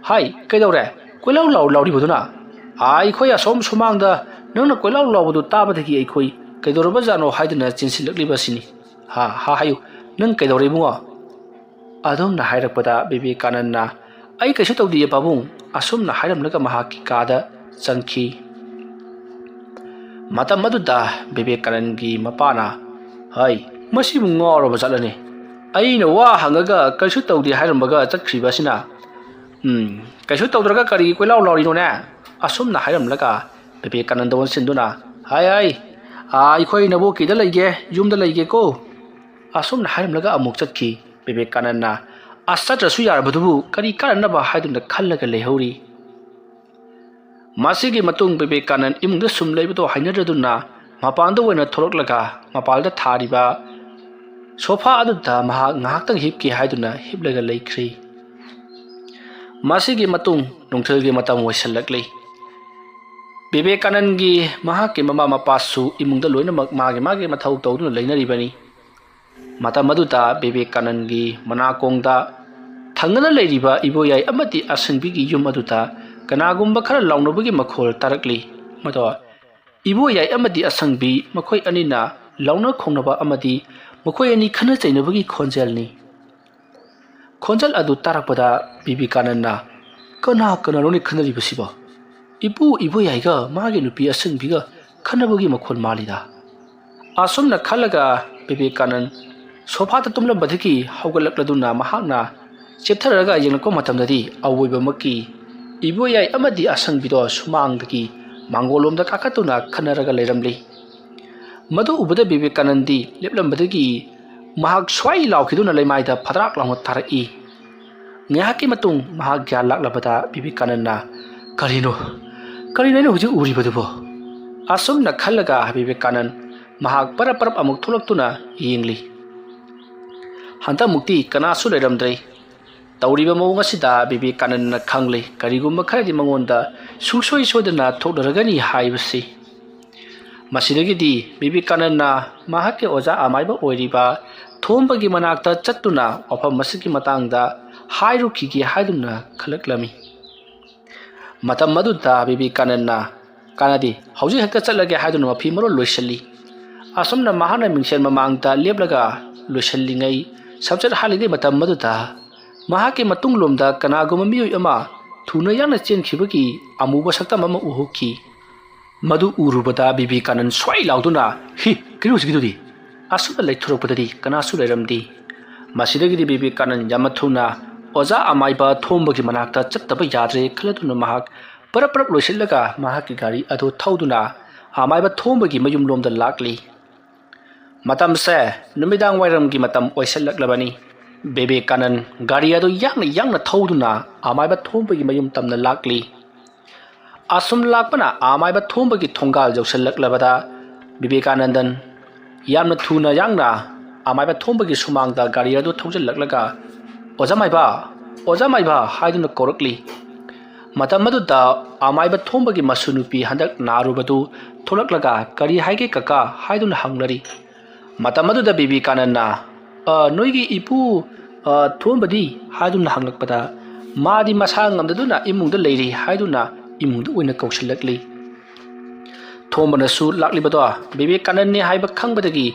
"ꯍꯥꯏ, ꯀꯩꯗꯧꯔꯦ? ꯀꯣꯏꯂꯥꯎ ꯂꯥꯎ ꯂꯥꯎꯔꯤꯕꯗꯨꯅ? ꯑꯥ, ꯑꯩꯈꯣꯏ ꯑꯁꯣꯝ ꯁꯨꯃꯥꯡꯗ ꯅꯪꯅ ꯀꯣꯏꯂꯥꯎ ꯂꯥꯎꯕꯗꯨ ꯇꯥꯕꯗꯒꯤ ꯑꯩꯈꯣꯏ ꯀꯩꯗꯧꯔꯕꯖꯥꯠꯅꯣ ꯍꯥꯏꯗꯨꯅ ꯆꯦꯟꯁꯤꯜꯂꯛꯂꯤꯕꯁꯤꯅꯤ꯫ ꯍꯥ, ꯍꯥ, ꯍꯥꯏꯌꯨ, ꯅꯪ ꯀꯩꯗꯧꯔꯦ ꯏꯕꯨꯡꯉꯣ?" ꯑꯗꯨꯝꯅ ꯍꯥꯏꯔꯛꯄꯗ ꯕꯤꯕꯦꯀꯥꯅꯟꯅ, "ꯑꯩ ꯀꯩꯁꯨ ꯇꯧꯗꯤꯌꯦ ꯄꯥꯕꯨꯡ" ꯑꯁꯨꯝꯅ ꯍꯥꯏꯔꯝꯂꯒ ꯃꯍꯥꯛꯀꯤ ꯀꯥꯗ ꯆꯪꯈꯤ꯫ ꯃꯇꯝ ꯑꯗꯨꯗ ꯕꯤꯕꯦꯀꯥꯅꯟꯒꯤ ꯃꯄꯥꯅ, "ꯍꯩ, ꯃꯁꯤꯕꯨ ꯉꯥꯎꯔꯕ ꯖꯥꯠꯂꯅꯦ? ꯑꯩꯅ ꯋꯥ ꯍꯪꯉꯒ ꯀꯩꯁꯨ ꯇꯧꯗꯦ ꯍꯥꯏꯔꯝꯃꯒ ꯆꯠꯈ꯭ꯔꯤꯕ ꯑꯁꯤꯅ? ꯎꯝ, ꯀꯩꯁꯨ ꯇꯧꯗ꯭ꯔꯒ ꯀꯔꯤꯒꯤ ꯀꯣꯏꯂꯥꯎ ꯂꯥꯎꯔꯤꯅꯣꯅꯦ?" ꯑꯁꯨꯝꯅ ꯍꯥꯏꯔꯝꯂꯒ ꯕꯤꯕꯦꯀꯥꯅꯟꯗ ꯑꯣꯟꯁꯤꯟꯗꯨꯅ, "ꯍꯥꯏ, ꯍꯥꯏ, ꯑꯥ, ꯑꯩꯈꯣꯏ ꯅꯕꯣꯛꯀꯤꯗ ꯂꯩꯒꯦ, ꯌꯨꯝꯗ ꯂꯩꯒꯦꯀꯣ" ꯑꯁꯨꯝꯅ ꯍꯥꯏꯔꯝꯂꯒ ꯑꯃꯨꯛ ꯆꯠꯈꯤ꯫ ꯕꯤꯕꯦꯀꯥꯅꯟꯅ ꯑꯁ, ꯆꯠꯇ꯭ꯔꯁꯨ ꯌꯥꯔꯕꯗꯨꯕꯨ ꯀꯔꯤ ꯀꯥꯟꯅꯅꯕ ꯍꯥꯏꯗꯨꯅ ꯈꯜꯂꯒ ꯂꯩꯍꯧꯔꯤ꯫ ꯃꯁꯤꯒꯤ ꯃꯇꯨꯡ ꯕꯤꯕꯦꯀꯥꯅꯟ ꯏꯃꯨꯡꯗ ꯁꯨꯝ ꯂꯩꯕꯗꯣ ꯍꯩꯅꯗ꯭ꯔꯗꯨꯅ ꯃꯄꯥꯟꯗ ꯑꯣꯏꯅ ꯊꯣꯛꯂꯛꯂꯒ ꯃꯄꯥꯜꯗ ꯊꯥꯔꯤꯕ ꯁꯣꯐꯥ ꯑꯗꯨꯗ ꯃꯍꯥꯛ ꯉꯥꯏꯍꯥꯛꯇꯪ ꯍꯤꯞꯀꯦ ꯍꯥꯏꯗꯨꯅ ꯍꯤꯞꯂꯒ ꯂꯩꯈ꯭ꯔꯤ꯫ ꯃꯁꯤꯒꯤ ꯃꯇꯨꯡ ꯅꯨꯡꯊꯤꯜꯒꯤ ꯃꯇꯝ ꯑꯣꯏꯁꯤꯜꯂꯛꯂꯤ꯫ ꯕꯤꯕꯦꯀꯥꯅꯟꯒꯤ ꯃꯍꯥꯛꯀꯤ ꯃꯃꯥ ꯃꯄꯥꯁꯨ ꯏꯃꯨꯡꯗ ꯂꯣꯏꯅꯃꯛ ꯃꯥꯒꯤ ꯃꯥꯒꯤ ꯃꯊꯧ ꯇꯧꯗꯨꯅ ꯂꯩꯅꯔꯤꯕꯅꯤ꯫ ꯃꯇꯝ ꯑꯗꯨꯗ ꯕꯤꯕꯦꯀꯥꯅꯟꯒꯤ ꯃꯅꯥꯀꯣꯡꯗ ꯊꯪꯅꯅ ꯂꯩꯔꯤꯕ ꯏꯕꯣꯌꯥꯏ ꯑꯃꯗꯤ ꯑꯁꯪꯕꯤꯒꯤ ꯌꯨꯝ ꯑꯗꯨꯗ ꯀꯅꯥꯒꯨꯝꯕ ꯈꯔ ꯂꯥꯎꯅꯕꯒꯤ ꯃꯈꯣꯜ ꯇꯥꯔꯛꯂꯤ꯫ ꯃꯗꯣ ꯏꯕꯣꯌꯥꯏ ꯑꯃꯗꯤ ꯑꯁꯪꯕꯤ ꯃꯈꯣꯏ ꯑꯅꯤꯅ ꯂꯥꯎꯅ ꯈꯣꯡꯅꯕ ꯑꯃꯗꯤ ꯃꯈꯣꯏ ꯑꯅꯤ ꯈꯠꯅ ꯆꯩꯅꯕꯒꯤ ꯈꯣꯟꯖꯦꯜꯅꯤ꯫ ꯈꯣꯟꯖꯦꯜ ꯑꯗꯨ ꯇꯥꯔꯛꯄꯗ ꯕꯤꯕꯦꯀꯥꯅꯟꯅ, "ꯀꯅꯥ ꯀꯅꯥꯅꯣꯅꯦ ꯈꯠꯅꯔꯤꯕꯁꯤꯕꯣ? ꯏꯄꯨ ꯏꯕꯣꯌꯥꯏꯒ ꯃꯥꯒꯤ ꯅꯨꯄꯤ ꯑꯁꯪꯕꯤꯒ ꯈꯠꯅꯕꯒꯤ ꯃꯈꯣꯜ ꯃꯥꯜꯂꯤꯗ?" ꯑꯁꯨꯝꯅ ꯈꯜꯂꯒ ꯕꯤꯕꯦꯀꯥꯅꯟ ꯁꯣꯐꯥꯗ ꯇꯨꯝꯂꯝꯕꯗꯒꯤ ꯍꯧꯒꯠꯂꯛꯂꯗꯨꯅ ꯃꯍꯥꯛꯅ ꯆꯦꯞꯊꯔꯒ ꯌꯦꯡꯂꯛꯄ ꯃꯇꯝꯗꯗꯤ ꯑꯋꯣꯏꯕꯃꯛꯀꯤ ꯏꯕꯣꯌꯥꯏ ꯑꯃꯗꯤ ꯑꯁꯪꯕꯤꯗꯣ ꯁꯨꯃꯥꯡꯗꯒꯤ ꯃꯥꯡꯒꯣꯜꯂꯣꯝꯗ ꯀꯥꯈꯠꯇꯨꯅ ꯈꯠꯅꯔꯒ ꯂꯩꯔꯝꯂꯤ꯫ ꯃꯗꯨ ꯎꯕꯗ ꯕꯤꯕꯦꯀꯥꯅꯟꯗꯤ ꯂꯦꯞꯂꯝꯕꯗꯒꯤ ꯃꯍꯥꯛ ꯁ꯭ꯋꯥꯏ ꯂꯥꯎꯈꯤꯗꯨꯅ ꯂꯩꯃꯥꯏꯗ ꯐꯗ꯭ꯔꯥꯛ ꯂꯥꯎꯅ ꯇꯥꯔꯛꯏ꯫ ꯉꯥꯏꯍꯥꯛꯀꯤ ꯃꯇꯨꯡ ꯃꯍꯥꯛ ꯒ꯭ꯌꯥꯟ ꯂꯥꯛꯂꯕꯗ ꯕꯤꯕꯦꯀꯥꯅꯟꯅ, "ꯀꯔꯤꯅꯣ? ꯀꯔꯤꯅꯣ ꯑꯩꯅ ꯍꯧꯖꯤꯛ ꯎꯔꯤꯕꯗꯨꯕꯣ?" ꯑꯁꯨꯝꯅ ꯈꯜꯂꯒ ꯕꯤꯕꯦꯀꯥꯅꯟ ꯃꯍꯥꯛ ꯄꯔꯞ ꯄꯔꯞ ꯑꯃꯨꯛ ꯊꯣꯛꯂꯛꯇꯨꯅ ꯌꯦꯡꯂꯤ꯫ ꯍꯟꯗꯛꯃꯨꯛꯇꯤ ꯀꯅꯥꯁꯨ ꯂꯩꯔꯝꯗ꯭ꯔꯦ꯫ ꯇꯧꯔꯤꯕ ꯃꯑꯣꯡ ꯑꯁꯤꯗ ꯕꯤꯕꯦꯀꯥꯅꯟꯗꯅ ꯈꯪꯂꯦ, ꯀꯔꯤꯒꯨꯝꯕ ꯈꯔꯗꯤ ꯃꯉꯣꯟꯗ ꯁꯨꯡꯁꯣꯏ ꯁꯣꯏꯗꯅ ꯊꯣꯛꯅꯔꯒꯅꯤ ꯍꯥꯏꯕꯁꯤ꯫ ꯃꯁꯤꯗꯒꯤꯗꯤ ꯕꯤꯕꯦꯀꯥꯅꯟꯗꯅ ꯃꯍꯥꯛꯀꯤ ꯑꯣꯖꯥ ꯑꯃꯥꯏꯕ ꯑꯣꯏꯔꯤꯕ ꯊꯣꯝꯕꯒꯤ ꯃꯅꯥꯛꯇ ꯆꯠꯇꯨꯅ ꯋꯥꯐꯝ ꯑꯁꯤꯒꯤ ꯃꯇꯥꯡꯗ ꯍꯥꯏꯔꯨꯈꯤꯒꯦ ꯍꯥꯏꯗꯨꯅ ꯈꯜꯂꯛꯂꯝꯃꯤ꯫ ꯃꯇꯝ ꯑꯗꯨꯗ ꯕꯤꯕꯦꯀꯥꯅꯟꯗꯅ, "ꯀꯥꯟꯅꯗꯦ, ꯍꯧꯖꯤꯛ ꯍꯦꯛꯇ ꯆꯠꯂꯒꯦ" ꯍꯥꯏꯗꯨꯅ ꯃꯐꯤ ꯃꯔꯣꯜ ꯂꯣꯏꯁꯤꯜꯂꯤ꯫ ꯑꯁꯨꯝꯅ ꯃꯍꯥꯛꯅ ꯃꯤꯡꯁꯦꯜ ꯃꯃꯥꯡꯗ ꯂꯦꯞꯂꯒ ꯂꯣꯏꯁꯤꯜꯂꯤꯉꯩ, ꯁꯝꯆꯠ ꯍꯥꯠꯂꯤꯉꯩ ꯃꯇꯝ ꯑꯗꯨꯗ ꯃꯍꯥꯛꯀꯤ ꯃꯇꯨꯡꯂꯣꯝꯗ ꯀꯅꯥꯒꯨꯝꯕ ꯃꯤꯑꯣꯏ ꯑꯃ ꯊꯨꯅ ꯌꯥꯡꯅ ꯆꯦꯟꯈꯤꯕꯒꯤ ꯑꯃꯨꯕ ꯁꯛꯇꯝ ꯑꯃ ꯎꯍꯧꯈꯤ꯫ ꯃꯗꯨ ꯎꯔꯨꯕꯗ ꯕꯤꯕꯦꯀꯥꯅꯟ ꯁ꯭ꯋꯥꯏ ꯂꯥꯎꯗꯨꯅ, "ꯍꯤ, ꯀꯩꯅꯣ ꯍꯧꯖꯤꯛꯀꯤꯗꯨꯗꯤ?" ꯑꯁꯨꯝꯅ ꯂꯩꯊꯣꯔꯛꯄꯗꯗꯤ ꯀꯅꯥꯁꯨ ꯂꯩꯔꯝꯗꯦ꯫ ꯃꯁꯤꯗꯒꯤꯗꯤ ꯕꯤꯕꯦꯀꯥꯅꯟ ꯌꯥꯝꯅ ꯊꯨꯅ ꯑꯣꯖꯥ ꯑꯃꯥꯏꯕ ꯊꯣꯝꯕꯒꯤ ꯃꯅꯥꯛꯇ ꯆꯠꯇꯕ ꯌꯥꯗ꯭ꯔꯦ ꯈꯜꯂꯗꯨꯅ ꯃꯍꯥꯛ ꯄꯔꯞ ꯄꯔꯞ ꯂꯣꯏꯁꯤꯜꯂꯒ ꯃꯍꯥꯛꯀꯤ ꯒꯥꯔꯤ ꯑꯗꯨ ꯊꯧꯗꯨꯅ ꯑꯃꯥꯏꯕ ꯊꯣꯝꯕꯒꯤ ꯃꯌꯨꯝꯂꯣꯝꯗ ꯂꯥꯛꯂꯤ꯫ ꯃꯇꯝꯁꯦ ꯅꯨꯃꯤꯗꯥꯡ ꯋꯥꯏꯔꯝꯒꯤ ꯃꯇꯝ ꯑꯣꯏꯁꯤꯜꯂꯛꯂꯕꯅꯤ꯫ ꯕꯤꯕꯦꯀꯥꯅꯟ ꯒꯥꯔꯤ ꯑꯗꯨ ꯌꯥꯡꯅ ꯌꯥꯡꯅ ꯊꯧꯗꯨꯅ ꯑꯃꯥꯏꯕ ꯊꯣꯝꯕꯒꯤ ꯃꯌꯨꯝ ꯇꯝꯅ ꯂꯥꯛꯂꯤ꯫ ꯑꯁꯨꯝ ꯂꯥꯛꯄꯅ ꯑꯃꯥꯏꯕ ꯊꯣꯝꯕꯒꯤ ꯊꯣꯡꯒꯥꯜ ꯌꯧꯁꯤꯜꯂꯛꯂꯕꯗ ꯕꯤꯕꯦꯀꯥꯅꯟꯗꯟ ꯌꯥꯝꯅ ꯊꯨꯅ ꯌꯥꯡꯅ ꯑꯃꯥꯏꯕ ꯊꯣꯝꯕꯒꯤ ꯁꯨꯃꯥꯡꯗ ꯒꯥꯔꯤ ꯑꯗꯨ ꯊꯧꯖꯤꯜꯂꯛꯂꯒ, "ꯑꯣꯖꯥ ꯃꯥꯏꯕ, ꯑꯣꯖꯥ ꯃꯥꯏꯕ" ꯍꯥꯏꯗꯨꯅ ꯀꯧꯔꯛꯂꯤ꯫ ꯃꯇꯝ ꯑꯗꯨꯗ ꯑꯃꯥꯏꯕ ꯊꯣꯝꯕꯒꯤ ꯃꯁꯨ ꯅꯨꯄꯤ ꯍꯟꯗꯛ ꯅꯥꯔꯨꯕꯗꯨ ꯊꯣꯛꯂꯛꯂꯒ, "ꯀꯔꯤ ꯍꯥꯏꯒꯦ ꯀꯀꯥ?" ꯍꯥꯏꯗꯨꯅ ꯍꯪꯂꯔꯤ꯫ ꯃꯇꯝ ꯑꯗꯨꯗ ꯕꯤꯕꯦꯀꯥꯅꯟꯅ, "ꯑ, ꯅꯣꯏꯒꯤ ꯏꯄꯨ, ꯑ, ꯊꯣꯝꯕꯗꯤ?" ꯍꯥꯏꯗꯨꯅ ꯍꯪꯂꯛꯄꯗ, "ꯃꯥꯗꯤ ꯃꯁꯥ ꯉꯝꯗꯗꯨꯅ ꯏꯃꯨꯡꯗ ꯂꯩꯔꯤ" ꯍꯥꯏꯗꯨꯅ ꯏꯃꯨꯡꯗ ꯑꯣꯏꯅ ꯀꯧꯁꯤꯜꯂꯛꯂꯤ꯫ ꯊꯣꯝꯕꯅꯁꯨ ꯂꯥꯛꯂꯤꯕꯗꯣ ꯕꯤꯕꯦꯀꯥꯅꯟꯅꯤ ꯍꯥꯏꯕ ꯈꯪꯕꯗꯒꯤ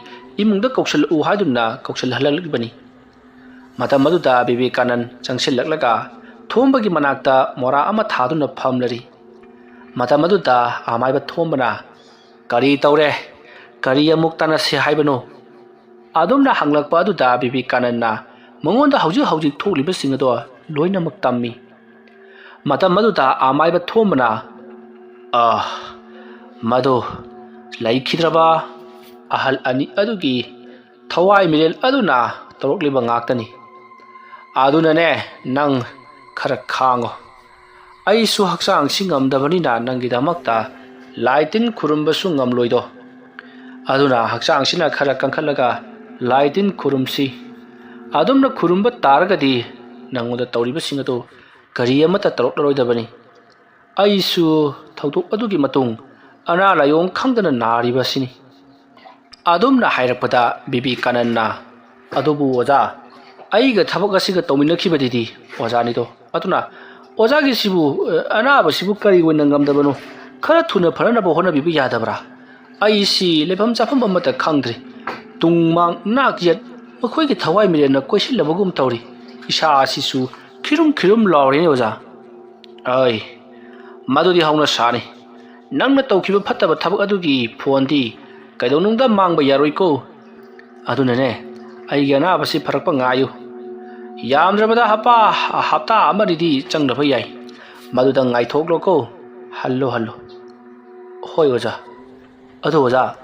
ꯏꯃꯨꯡꯗ ꯀꯧꯁꯤꯜꯂꯛꯎ ꯍꯥꯏꯗꯨꯅ ꯀꯧꯁꯤꯜꯍꯜꯂꯛꯂꯤꯕꯅꯤ꯫ ꯃꯇꯝ ꯑꯗꯨꯗ ꯕꯤꯕꯦꯀꯥꯅꯟ ꯆꯪꯁꯤꯜꯂꯛꯂꯒ ꯊꯣꯝꯕꯒꯤ ꯃꯅꯥꯛꯇ ꯃꯣꯔꯥ ꯑꯃ ꯊꯥꯗꯨꯅ ꯐꯝꯂꯔꯤ꯫ ꯃꯇꯝ ꯑꯗꯨꯗ ꯑꯃꯥꯏꯕ ꯊꯣꯝꯕꯅ, "ꯀꯔꯤ ꯇꯧꯔꯦ? ꯀꯔꯤ ꯑꯃꯨꯛ ꯇꯥꯟꯅꯁꯤ ꯍꯥꯏꯕꯅꯣ?" ꯑꯗꯨꯝꯅ ꯍꯪꯂꯛꯄ ꯑꯗꯨꯗ ꯕꯤꯕꯦꯀꯥꯅꯟꯅ ꯃꯉꯣꯟꯗ ꯍꯧꯖꯤꯛ ꯍꯧꯖꯤꯛ ꯊꯣꯛꯂꯤꯕꯁꯤꯡ ꯑꯗꯣ ꯂꯣꯏꯅꯃꯛ ꯇꯝꯃꯤ꯫ ꯃꯇꯝ ꯑꯗꯨꯗ ꯑꯃꯥꯏꯕ ꯊꯣꯝꯕꯅ, "ꯑ, ꯃꯗꯨ ꯂꯩꯈꯤꯗ꯭ꯔꯕ ꯑꯍꯜ ꯑꯅꯤ ꯑꯗꯨꯒꯤ ꯊꯋꯥꯏ ꯃꯤꯔꯦꯜ ꯑꯗꯨꯅ ꯇꯧꯔꯛꯂꯤꯕ ꯉꯥꯛꯇꯅꯤ꯫ ꯑꯗꯨꯅꯅꯦ, ꯅꯪ ꯈꯔ ꯈꯥꯡꯉꯣ꯫ ꯑꯩꯁꯨ ꯍꯛꯆꯥꯡꯁꯤ ꯉꯝꯗꯕꯅꯤꯅ ꯅꯪꯒꯤꯗꯃꯛꯇ ꯂꯥꯏ ꯇꯤꯟ ꯈꯨꯔꯨꯝꯕꯁꯨ ꯉꯝꯂꯣꯏꯗꯣ꯫ ꯑꯗꯨꯅ ꯍꯛꯆꯥꯡꯁꯤꯅ ꯈꯔ ꯀꯟꯈꯠꯂꯒ ꯂꯥꯏ ꯇꯤꯟ ꯈꯨꯔꯨꯝꯁꯤ꯫ ꯑꯗꯨꯝꯅ ꯈꯨꯔꯨꯝꯕ ꯇꯥꯔꯒꯗꯤ ꯅꯪꯉꯣꯟꯗ ꯇꯧꯔꯤꯕꯁꯤꯡ ꯑꯗꯨ ꯀꯔꯤ ꯑꯃꯠꯇ ꯇꯧꯔꯛꯂꯔꯣꯏꯗꯕꯅꯤ꯫ ꯑꯩꯁꯨ ꯊꯧꯗꯣꯛ ꯑꯗꯨꯒꯤ ꯃꯇꯨꯡ ꯑꯅꯥ ꯂꯥꯏꯌꯣꯡ ꯈꯪꯗꯅ ꯅꯥꯔꯤꯕ ꯑꯁꯤꯅꯤ꯫" ꯑꯗꯨꯝꯅ ꯍꯥꯏꯔꯛꯄꯗ ꯕꯤꯕꯦꯀꯥꯅꯟꯅ, "ꯑꯗꯨꯕꯨ ꯑꯣꯖꯥ, ꯑꯩꯒ ꯊꯕꯛ ꯑꯁꯤꯒ ꯇꯧꯃꯤꯟꯅꯈꯤꯕꯗꯨꯗꯤ ꯑꯣꯖꯥꯅꯤꯗꯣ꯫ ꯑꯗꯨꯅ ꯑꯣꯖꯥꯒꯤꯁꯤꯕꯨ, ꯑ, ꯑꯅꯥꯕꯁꯤꯕꯨ ꯀꯔꯤ ꯑꯣꯏꯅ ꯉꯝꯗꯕꯅꯣ? ꯈꯔ ꯊꯨꯅ ꯐꯅꯅꯕ ꯍꯣꯠꯅꯕꯤꯕ ꯌꯥꯗꯕ꯭ꯔꯥ? ꯑꯩꯁꯤ ꯂꯩꯐꯝ ꯆꯥꯐꯝ ꯑꯃꯠꯇ ꯈꯪꯗ꯭ꯔꯦ꯫ ꯇꯨꯡ ꯃꯥꯡ ꯅꯥꯛ ꯌꯦꯠ ꯃꯈꯣꯏꯒꯤ ꯊꯋꯥꯏ ꯃꯤꯔꯦꯜꯅ ꯀꯣꯏꯁꯤꯜꯂꯕꯒꯨꯝ ꯇꯧꯔꯤ꯫ ꯏꯁꯥ ꯑꯁꯤꯁꯨ ꯈꯤꯔꯨꯝ ꯈꯤꯔꯨꯝ ꯂꯥꯎꯔꯦꯅꯦ ꯑꯣꯖꯥ꯫" "ꯑꯩ, ꯃꯗꯨꯗꯤ ꯍꯧꯅ ꯁꯥꯅꯤ꯫ ꯅꯪꯅ ꯇꯧꯈꯤꯕ ꯐꯠꯇꯕ ꯊꯕꯛ ꯑꯗꯨꯒꯤ ꯐꯣꯟꯗꯤ ꯀꯩꯗꯧꯅꯨꯡꯗ ꯃꯥꯡꯕ ꯌꯥꯔꯣꯏꯀꯣ꯫ ꯑꯗꯨꯅꯅꯦ, ꯑꯩꯒꯤ ꯑꯅꯥꯕꯁꯤ ꯐꯔꯛꯄ ꯉꯥꯏꯌꯨ꯫ ꯌꯥꯝꯗ꯭ꯔꯕꯗ ꯍꯞꯄꯥ-, ꯍꯞꯇꯥ ꯑꯃꯅꯤꯗꯤ ꯆꯪꯂꯕ ꯌꯥꯏ꯫ ꯃꯗꯨꯗ ꯉꯥꯏꯊꯣꯛꯂꯣꯀꯣ꯫ Hello, hello." "ꯍꯣꯏ ꯑꯣꯖꯥ꯫ ꯑꯗꯨ ꯑꯣꯖꯥ,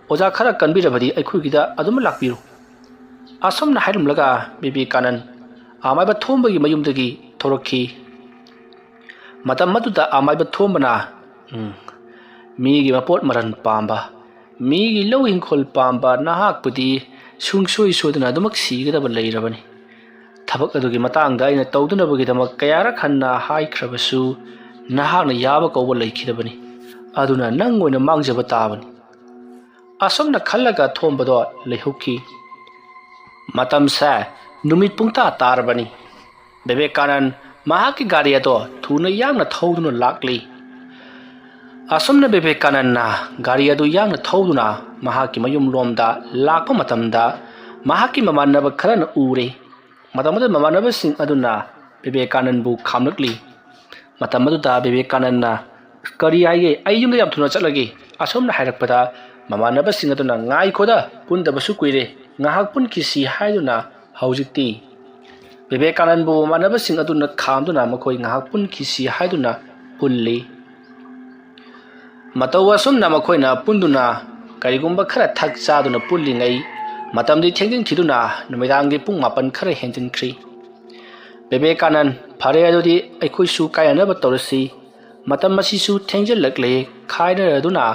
ꯑꯣꯖꯥ ꯈꯔ ꯀꯟꯕꯤꯔꯕꯗꯤ ꯑꯩꯈꯣꯏꯒꯤꯗ ꯑꯗꯨꯝ ꯂꯥꯛꯄꯤꯔꯣ꯫" ꯑꯁꯨꯝꯅ ꯍꯥꯏꯔꯝꯂꯒ ꯕꯤꯕꯦꯀꯥꯅꯟ ꯑꯃꯥꯏꯕ ꯊꯣꯝꯕꯒꯤ ꯃꯌꯨꯝꯗꯒꯤ ꯊꯣꯔꯛꯈꯤ꯫ ꯃꯇꯝ ꯑꯗꯨꯗ ꯑꯃꯥꯏꯕ ꯊꯣꯝꯕꯅ, ꯎꯝ, ꯃꯤꯒꯤ ꯃꯄꯣꯠ ꯃꯔꯟ ꯄꯥꯝꯕ, ꯃꯤꯒꯤ ꯂꯧ ꯏꯪꯈꯣꯜ ꯄꯥꯝꯕ ꯅꯍꯥꯛꯄꯨꯗꯤ ꯁꯨꯡꯁꯣꯏ ꯁꯣꯏꯗꯅ ꯑꯗꯨꯃꯛ ꯁꯤꯒꯗꯕ ꯂꯩꯔꯕꯅꯤ꯫ ꯊꯕꯛ ꯑꯗꯨꯒꯤ ꯃꯇꯥꯡꯗ ꯑꯩꯅ ꯇꯧꯗꯅꯕꯒꯤꯗꯃꯛ ꯀꯌꯥꯔꯛ ꯍꯟꯅ ꯍꯥꯏꯈ꯭ꯔꯕꯁꯨ ꯅꯍꯥꯛꯅ ꯌꯥꯕ ꯀꯧꯕ ꯂꯩꯈꯤꯗꯕꯅꯤ꯫ ꯑꯗꯨꯅ ꯅꯪ ꯑꯣꯏꯅ ꯃꯥꯡꯖꯕ ꯇꯥꯕꯅꯤ꯫ ꯑꯁꯨꯝꯅ ꯈꯜꯂꯒ ꯊꯣꯝꯕꯗꯣ ꯂꯩꯍꯧꯈꯤ꯫ ꯃꯇꯝꯁꯦ ꯅꯨꯃꯤꯠ ꯄꯨꯡꯇꯥ ꯇꯥꯔꯕꯅꯤ꯫ ꯕꯤꯕꯦꯀꯥꯅꯟ ꯃꯍꯥꯛꯀꯤ ꯒꯥꯔꯤ ꯑꯗꯣ ꯊꯨꯅ ꯌꯥꯡꯅ ꯊꯧꯗꯨꯅ ꯂꯥꯛꯂꯤ꯫ ꯑꯁꯨꯝꯅ ꯕꯤꯕꯦꯀꯥꯅꯟꯅ ꯒꯥꯔꯤ ꯑꯗꯨ ꯌꯥꯡꯅ ꯊꯧꯗꯨꯅ ꯃꯍꯥꯛꯀꯤ ꯃꯌꯨꯝꯂꯣꯝꯗ ꯂꯥꯛꯄ ꯃꯇꯝꯗ, ꯃꯍꯥꯛꯀꯤ ꯃꯃꯥꯟꯅꯕ ꯈꯔꯅ ꯎꯔꯦ꯫ ꯃꯇꯝ ꯑꯗꯨꯗ ꯃꯃꯥꯟꯅꯕꯁꯤꯡ ꯑꯗꯨꯅ ꯕꯤꯕꯦꯀꯥꯅꯟꯕꯨ ꯈꯥꯝꯂꯛꯂꯤ꯫ ꯃꯇꯝ ꯑꯗꯨꯗ ꯕꯤꯕꯦꯀꯥꯅꯟꯅ, "ꯀꯔꯤ ꯍꯥꯏꯒꯦ? ꯑꯩ ꯌꯨꯝꯗ ꯌꯥꯝ ꯊꯨꯅ ꯆꯠꯂꯒꯦ," ꯑꯁꯨꯝꯅ ꯍꯥꯏꯔꯛꯄꯗ, ꯃꯃꯥꯟꯅꯕꯁꯤꯡ ꯑꯗꯨꯅ, "ꯉꯥꯏꯈꯣꯗ, ꯄꯨꯟꯗꯕꯁꯨ ꯀꯨꯏꯔꯦ, ꯉꯥꯏꯍꯥꯛ ꯄꯨꯟꯈꯤꯁꯤ" ꯍꯥꯏꯗꯨꯅ ꯍꯧꯖꯤꯛꯇꯤ ꯕꯤꯕꯦꯀꯥꯅꯟꯕꯨ ꯃꯃꯥꯟꯅꯕꯁꯤꯡ ꯑꯗꯨꯅ ꯈꯥꯝꯗꯨꯅ ꯃꯈꯣꯏ ꯉꯥꯏꯍꯥꯛ ꯄꯨꯟꯈꯤꯁꯤ ꯍꯥꯏꯗꯨꯅ ꯄꯨꯜꯂꯤ꯫ ꯃꯇꯧ ꯑꯁꯨꯝꯅ ꯃꯈꯣꯏꯅ ꯄꯨꯟꯗꯨꯅ ꯀꯔꯤꯒꯨꯝꯕ ꯈꯔ ꯊꯛ ꯆꯥꯗꯨꯅ ꯄꯨꯜꯂꯤꯉꯩ, ꯃꯇꯝꯗꯤ ꯊꯦꯡꯖꯤꯟꯈꯤꯗꯨꯅ ꯅꯨꯃꯤꯗꯥꯡꯒꯤ ꯄꯨꯡ ꯃꯥꯄꯟ ꯈꯔ ꯍꯦꯟꯖꯤꯟꯈ꯭ꯔꯤ꯫ ꯕꯤꯕꯦꯀꯥꯅꯟ, "ꯐꯔꯦ, ꯑꯗꯨꯗꯤ ꯑꯩꯈꯣꯏꯁꯨ ꯀꯥꯏꯅꯅꯕ ꯇꯧꯔꯁꯤ, ꯃꯇꯝ ꯑꯁꯤꯁꯨ ꯊꯦꯡꯖꯤꯜꯂꯛꯂꯦ" ꯈꯥꯏꯅꯔꯗꯨꯅ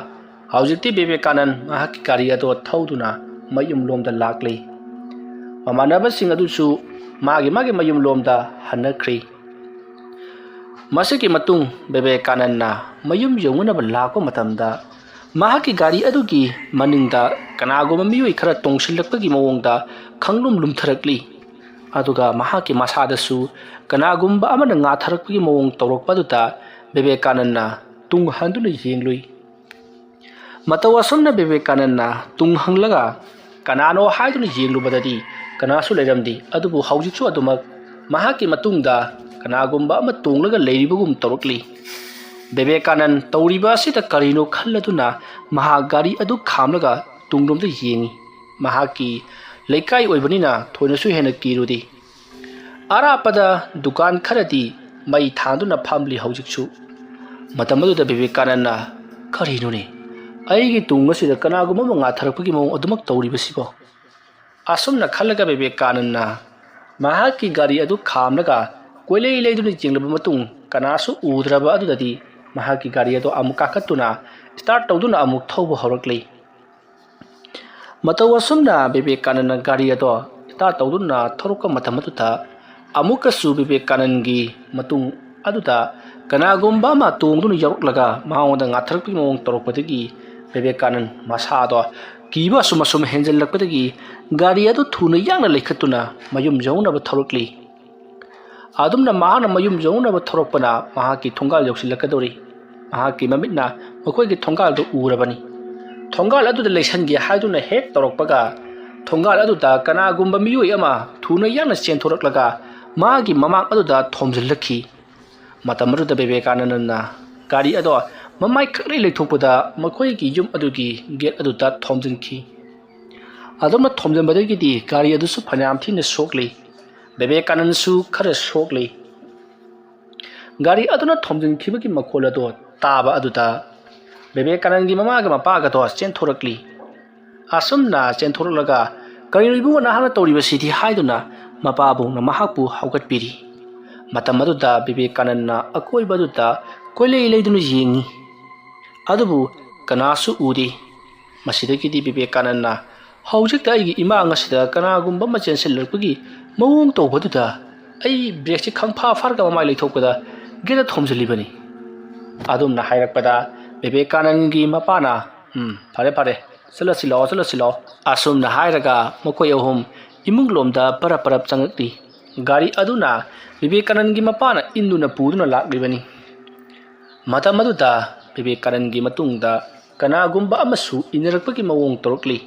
ꯍꯧꯖꯤꯛꯇꯤ ꯕꯤꯕꯦꯀꯥꯅꯟ ꯃꯍꯥꯛꯀꯤ ꯒꯥꯔꯤ ꯑꯗꯣ ꯊꯧꯗꯨꯅ ꯃꯌꯨꯝꯂꯣꯝꯗ ꯂꯥꯛꯂꯤ꯫ ꯃꯃꯥꯟꯅꯕꯁꯤꯡ ꯑꯗꯨꯁꯨ ꯃꯥꯒꯤ ꯃꯥꯒꯤ ꯃꯌꯨꯝꯂꯣꯝꯗ ꯍꯟꯅꯈ꯭ꯔꯤ꯫ ꯃꯁꯤꯒꯤ ꯃꯇꯨꯡ ꯕꯤꯕꯦꯀꯥꯅꯟꯅ ꯃꯌꯨꯝ ꯌꯧꯅꯅꯕ ꯂꯥꯛꯄ ꯃꯇꯝꯗ, ꯃꯍꯥꯛꯀꯤ ꯒꯥꯔꯤ ꯑꯗꯨꯒꯤ ꯃꯅꯤꯡꯗ ꯀꯅꯥꯒꯨꯝꯕ ꯃꯤꯑꯣꯏ ꯈꯔ ꯇꯣꯡꯁꯤꯜꯂꯛꯄꯒꯤ ꯃꯑꯣꯡꯗ ꯈꯪꯂꯨꯝ ꯂꯨꯝꯊꯔꯛꯂꯤ꯫ ꯑꯗꯨꯒ ꯃꯍꯥꯛꯀꯤ ꯃꯁꯥꯗꯁꯨ ꯀꯅꯥꯒꯨꯝꯕ ꯑꯃꯅ ꯉꯥꯊꯔꯛꯄꯒꯤ ꯃꯑꯣꯡ ꯇꯧꯔꯛꯄ ꯑꯗꯨꯗ ꯕꯤꯕꯦꯀꯥꯅꯟꯅ ꯇꯨꯡ ꯍꯟꯗꯨꯅ ꯌꯦꯡꯂꯨꯏ꯫ ꯃꯇꯧ ꯑꯁꯨꯝꯅ ꯕꯤꯕꯦꯀꯥꯅꯟꯅ ꯇꯨꯡ ꯍꯪꯂꯒ ꯀꯅꯥꯅꯣ ꯍꯥꯏꯗꯨꯅ ꯌꯦꯡꯂꯨꯕꯗꯗꯤ ꯀꯅꯥꯁꯨ ꯂꯩꯔꯝꯗꯦ꯫ ꯑꯗꯨꯕꯨ ꯍꯧꯖꯤꯛꯁꯨ ꯑꯗꯨꯃꯛ ꯃꯍꯥꯛꯀꯤ ꯃꯇꯨꯡꯗ ꯀꯅꯥꯒꯨꯝꯕ ꯑꯃ ꯇꯣꯡꯂꯒ ꯂꯩꯔꯤꯕꯒꯨꯝ ꯇꯧꯔꯛꯂꯤ꯫ ꯕꯤꯕꯦꯀꯥꯅꯟ ꯇꯧꯔꯤꯕ ꯑꯁꯤꯗ ꯀꯔꯤꯅꯣ ꯈꯜꯂꯗꯨꯅ ꯃꯍꯥꯛ ꯒꯥꯔꯤ ꯑꯗꯨ ꯈꯥꯝꯂꯒ ꯇꯨꯡꯂꯣꯝꯗ ꯌꯦꯡꯏ꯫ ꯃꯍꯥꯛꯀꯤ ꯂꯩꯀꯥꯏ ꯑꯣꯏꯕꯅꯤꯅ ꯊꯣꯏꯅꯁꯨ ꯍꯦꯟꯅ ꯀꯤꯔꯨꯗꯦ꯫ ꯑꯔꯥꯞꯄꯗ ꯗꯨꯀꯥꯟ ꯈꯔꯗꯤ ꯃꯩ ꯊꯥꯟꯗꯨꯅ ꯐꯝꯂꯤ ꯍꯧꯖꯤꯛꯁꯨ꯫ ꯃꯇꯝ ꯑꯗꯨꯗ ꯕꯤꯕꯦꯀꯥꯅꯟꯅ, "ꯀꯔꯤꯅꯣꯅꯦ? ꯑꯩꯒꯤ ꯇꯨꯡ ꯑꯁꯤꯗ ꯀꯅꯥꯒꯨꯝꯕ ꯑꯃ ꯉꯥꯊꯔꯛꯄꯒꯤ ꯃꯑꯣꯡ ꯑꯗꯨꯃꯛ ꯇꯧꯔꯤꯕꯁꯤꯕꯣ?" ꯑꯁꯨꯝꯅ ꯈꯜꯂꯒ ꯕꯤꯕꯦꯀꯥꯅꯟꯗꯅ ꯃꯍꯥꯛꯀꯤ ꯒꯥꯔꯤ ꯑꯗꯨ ꯈꯥꯝꯂꯒ ꯀꯣꯏꯂꯩ ꯂꯩꯗꯨꯅ ꯌꯦꯡꯂꯕ ꯃꯇꯨꯡ, ꯀꯅꯥꯁꯨ ꯎꯗ꯭ꯔꯕ ꯑꯗꯨꯗꯗꯤ ꯃꯍꯥꯛꯀꯤ ꯒꯥꯔꯤ ꯑꯗꯨ ꯑꯃꯨꯛ ꯀꯥꯈꯠꯇꯨꯅ start ꯇꯧꯗꯨꯅ ꯑꯃꯨꯛ ꯊꯧꯕ ꯍꯧꯔꯛꯂꯤ꯫ ꯃꯇꯧ ꯑꯁꯨꯝꯅ ꯕꯤꯕꯦꯀꯥꯅꯟꯗꯅ ꯒꯥꯔꯤ ꯑꯗꯣ start ꯇꯧꯗꯨꯅ ꯊꯧꯔꯛꯄ ꯃꯇꯝ ꯑꯗꯨꯗ, ꯑꯃꯨꯛꯀꯁꯨ ꯕꯤꯕꯦꯀꯥꯅꯟꯗꯒꯤ ꯃꯇꯨꯡ ꯑꯗꯨꯗ ꯀꯅꯥꯒꯨꯝꯕ ꯑꯃ ꯇꯣꯡꯗꯨꯅ ꯌꯧꯔꯛꯂꯒ ꯃꯉꯣꯟꯗ ꯉꯥꯊꯔꯛꯄꯒꯤ ꯃꯑꯣꯡ ꯇꯧꯔꯛꯄꯗꯒꯤ, ꯕꯤꯕꯦꯀꯥꯅꯟꯗ ꯃꯁꯥꯗꯣ ꯀꯤꯕ ꯑꯁꯨꯝ ꯑꯁꯨꯝ ꯍꯦꯟꯖꯜꯂꯛꯄꯗꯒꯤ ꯒꯥꯔꯤ ꯑꯗꯨ ꯊꯨꯅ ꯌꯥꯡꯅ ꯂꯩꯈꯠꯇꯨꯅ ꯃꯌꯨꯝ ꯌꯧꯅꯕ ꯊꯧꯔꯛꯂꯤ꯫ ꯑꯗꯨꯝꯅ ꯃꯍꯥꯛꯅ ꯃꯌꯨꯝ ꯌꯧꯅꯕ ꯊꯧꯔꯛꯄꯅ ꯃꯍꯥꯛꯀꯤ ꯊꯣꯡꯒꯥꯜ ꯌꯧꯁꯤꯜꯂꯛꯀꯗꯧꯔꯤ꯫ ꯃꯍꯥꯛꯀꯤ ꯃꯃꯤꯠꯅ ꯃꯈꯣꯏꯒꯤ ꯊꯣꯡꯒꯥꯜꯗꯨ ꯎꯔꯕꯅꯤ꯫ ꯊꯣꯡꯒꯥꯜ ꯑꯗꯨꯗ ꯂꯩꯁꯟꯒꯦ ꯍꯥꯏꯗꯨꯅ ꯍꯦꯛ ꯇꯧꯔꯛꯄꯒ, ꯊꯣꯡꯒꯥꯜ ꯑꯗꯨꯗ ꯀꯅꯥꯒꯨꯝꯕ ꯃꯤꯑꯣꯏ ꯑꯃ ꯊꯨꯅ ꯌꯥꯡꯅ ꯆꯦꯟꯊꯣꯔꯛꯂꯒ ꯃꯥꯒꯤ ꯃꯃꯥꯡ ꯑꯗꯨꯗ ꯊꯣꯝꯖꯤꯜꯂꯛꯈꯤ꯫ ꯃꯇꯝ ꯑꯗꯨꯗ ꯕꯤꯕꯦꯀꯥꯅꯟꯗꯅ ꯒꯥꯔꯤ ꯑꯗꯣ ꯃꯃꯥꯏ ꯈꯪꯂꯩ ꯂꯩꯊꯣꯛꯄꯗ ꯃꯈꯣꯏꯒꯤ ꯌꯨꯝ ꯑꯗꯨꯒꯤ gate ꯑꯗꯨꯗ ꯊꯣꯝꯖꯤꯟꯈꯤ꯫ ꯑꯗꯨꯝꯅ ꯊꯣꯝꯖꯤꯟꯕꯗꯒꯤꯗꯤ ꯒꯥꯔꯤ ꯑꯗꯨꯁꯨ ꯐꯅꯌꯥꯝ ꯊꯤꯅ ꯁꯣꯛꯂꯤ꯫ ꯕꯤꯕꯦꯀꯥꯅꯟꯗꯁꯨ ꯈꯔ ꯁꯣꯛꯂꯤ꯫ ꯒꯥꯔꯤ ꯑꯗꯨꯅ ꯊꯣꯝꯖꯤꯟꯈꯤꯕꯒꯤ ꯃꯈꯣꯜ ꯑꯗꯨ ꯇꯥꯕ ꯑꯗꯨꯗ ꯕꯤꯕꯦꯀꯥꯅꯟꯗꯒꯤ ꯃꯃꯥꯒ ꯃꯄꯥꯒꯗꯣ ꯆꯦꯟꯊꯣꯔꯛꯂꯤ꯫ ꯑꯁꯨꯝꯅ ꯆꯦꯟꯊꯣꯔꯛꯂꯒ, "ꯀꯔꯤꯅꯣ ꯏꯕꯨꯡꯉꯣ ꯅꯍꯥꯛꯅ ꯇꯧꯔꯤꯕꯁꯤꯗꯤ?" ꯍꯥꯏꯗꯨꯅ ꯃꯄꯥꯕꯨꯡꯅ ꯃꯍꯥꯛꯄꯨ ꯍꯧꯒꯠꯄꯤꯔꯤ꯫ ꯃꯇꯝ ꯑꯗꯨꯗ ꯕꯤꯕꯦꯀꯥꯅꯟꯗꯅ ꯑꯀꯣꯏꯕ ꯑꯗꯨꯗ ꯀꯣꯏꯂꯩ ꯂꯩꯗꯨꯅ ꯌꯦꯡꯉꯤ꯫ ꯑꯗꯨꯕꯨ ꯀꯅꯥꯁꯨ ꯎꯗꯦ꯫ ꯃꯁꯤꯗꯒꯤꯗꯤ ꯕꯤꯕꯦꯀꯥꯅꯟꯗꯅ, "ꯍꯧꯖꯤꯛꯇ ꯑꯩꯒꯤ ꯏꯃꯥꯡ ꯑꯁꯤꯗ ꯀꯅꯥꯒꯨꯝꯕ ꯑꯃ ꯆꯦꯟꯁꯤꯜꯂꯛꯄꯒꯤ ꯃꯑꯣꯡ ꯇꯧꯕꯗꯨꯗ ꯑꯩ brakeꯁꯤ ꯈꯪꯐꯥ ꯐꯥꯔꯒ ꯃꯃꯥꯏ ꯂꯩꯊꯣꯛꯄꯗ gateꯇ ꯊꯣꯝꯖꯤꯜꯂꯤꯕꯅꯤ"꯫ ꯑꯗꯨꯝꯅ ꯍꯥꯏꯔꯛꯄꯗ ꯕꯤꯕꯦꯀꯥꯅꯟꯗꯒꯤ ꯃꯄꯥꯅ, "ꯎꯝ, ꯐꯔꯦ, ꯐꯔꯦ, ꯆꯠꯂꯁꯤ ꯂꯥꯛꯑꯣ, ꯆꯠꯂꯁꯤ ꯂꯥꯛꯑꯣ"꯫ ꯑꯁꯨꯝꯅ ꯍꯥꯏꯔꯒ ꯃꯈꯣꯏ ꯑꯍꯨꯝ ꯏꯃꯨꯡꯂꯣꯝꯗ ꯄꯔꯞ ꯄꯔꯞ ꯆꯪꯉꯛꯂꯤ꯫ ꯒꯥꯔꯤ ꯑꯗꯨꯅ ꯕꯤꯕꯦꯀꯥꯅꯟꯗꯒꯤ ꯃꯄꯥꯅ ꯏꯟꯗꯨꯅ ꯄꯨꯗꯨꯅ ꯂꯥꯛꯂꯤꯕꯅꯤ꯫ ꯃꯇꯝ ꯑꯗꯨꯗ ꯕꯤꯕꯦꯀꯥꯅꯟꯗꯒꯤ ꯃꯇꯨꯡꯗ ꯀꯅꯥꯒꯨꯝꯕ ꯑꯃꯁꯨ ꯏꯟꯅꯔꯛꯄꯒꯤ ꯃꯑꯣꯡ ꯇꯧꯔꯛꯂꯤ꯫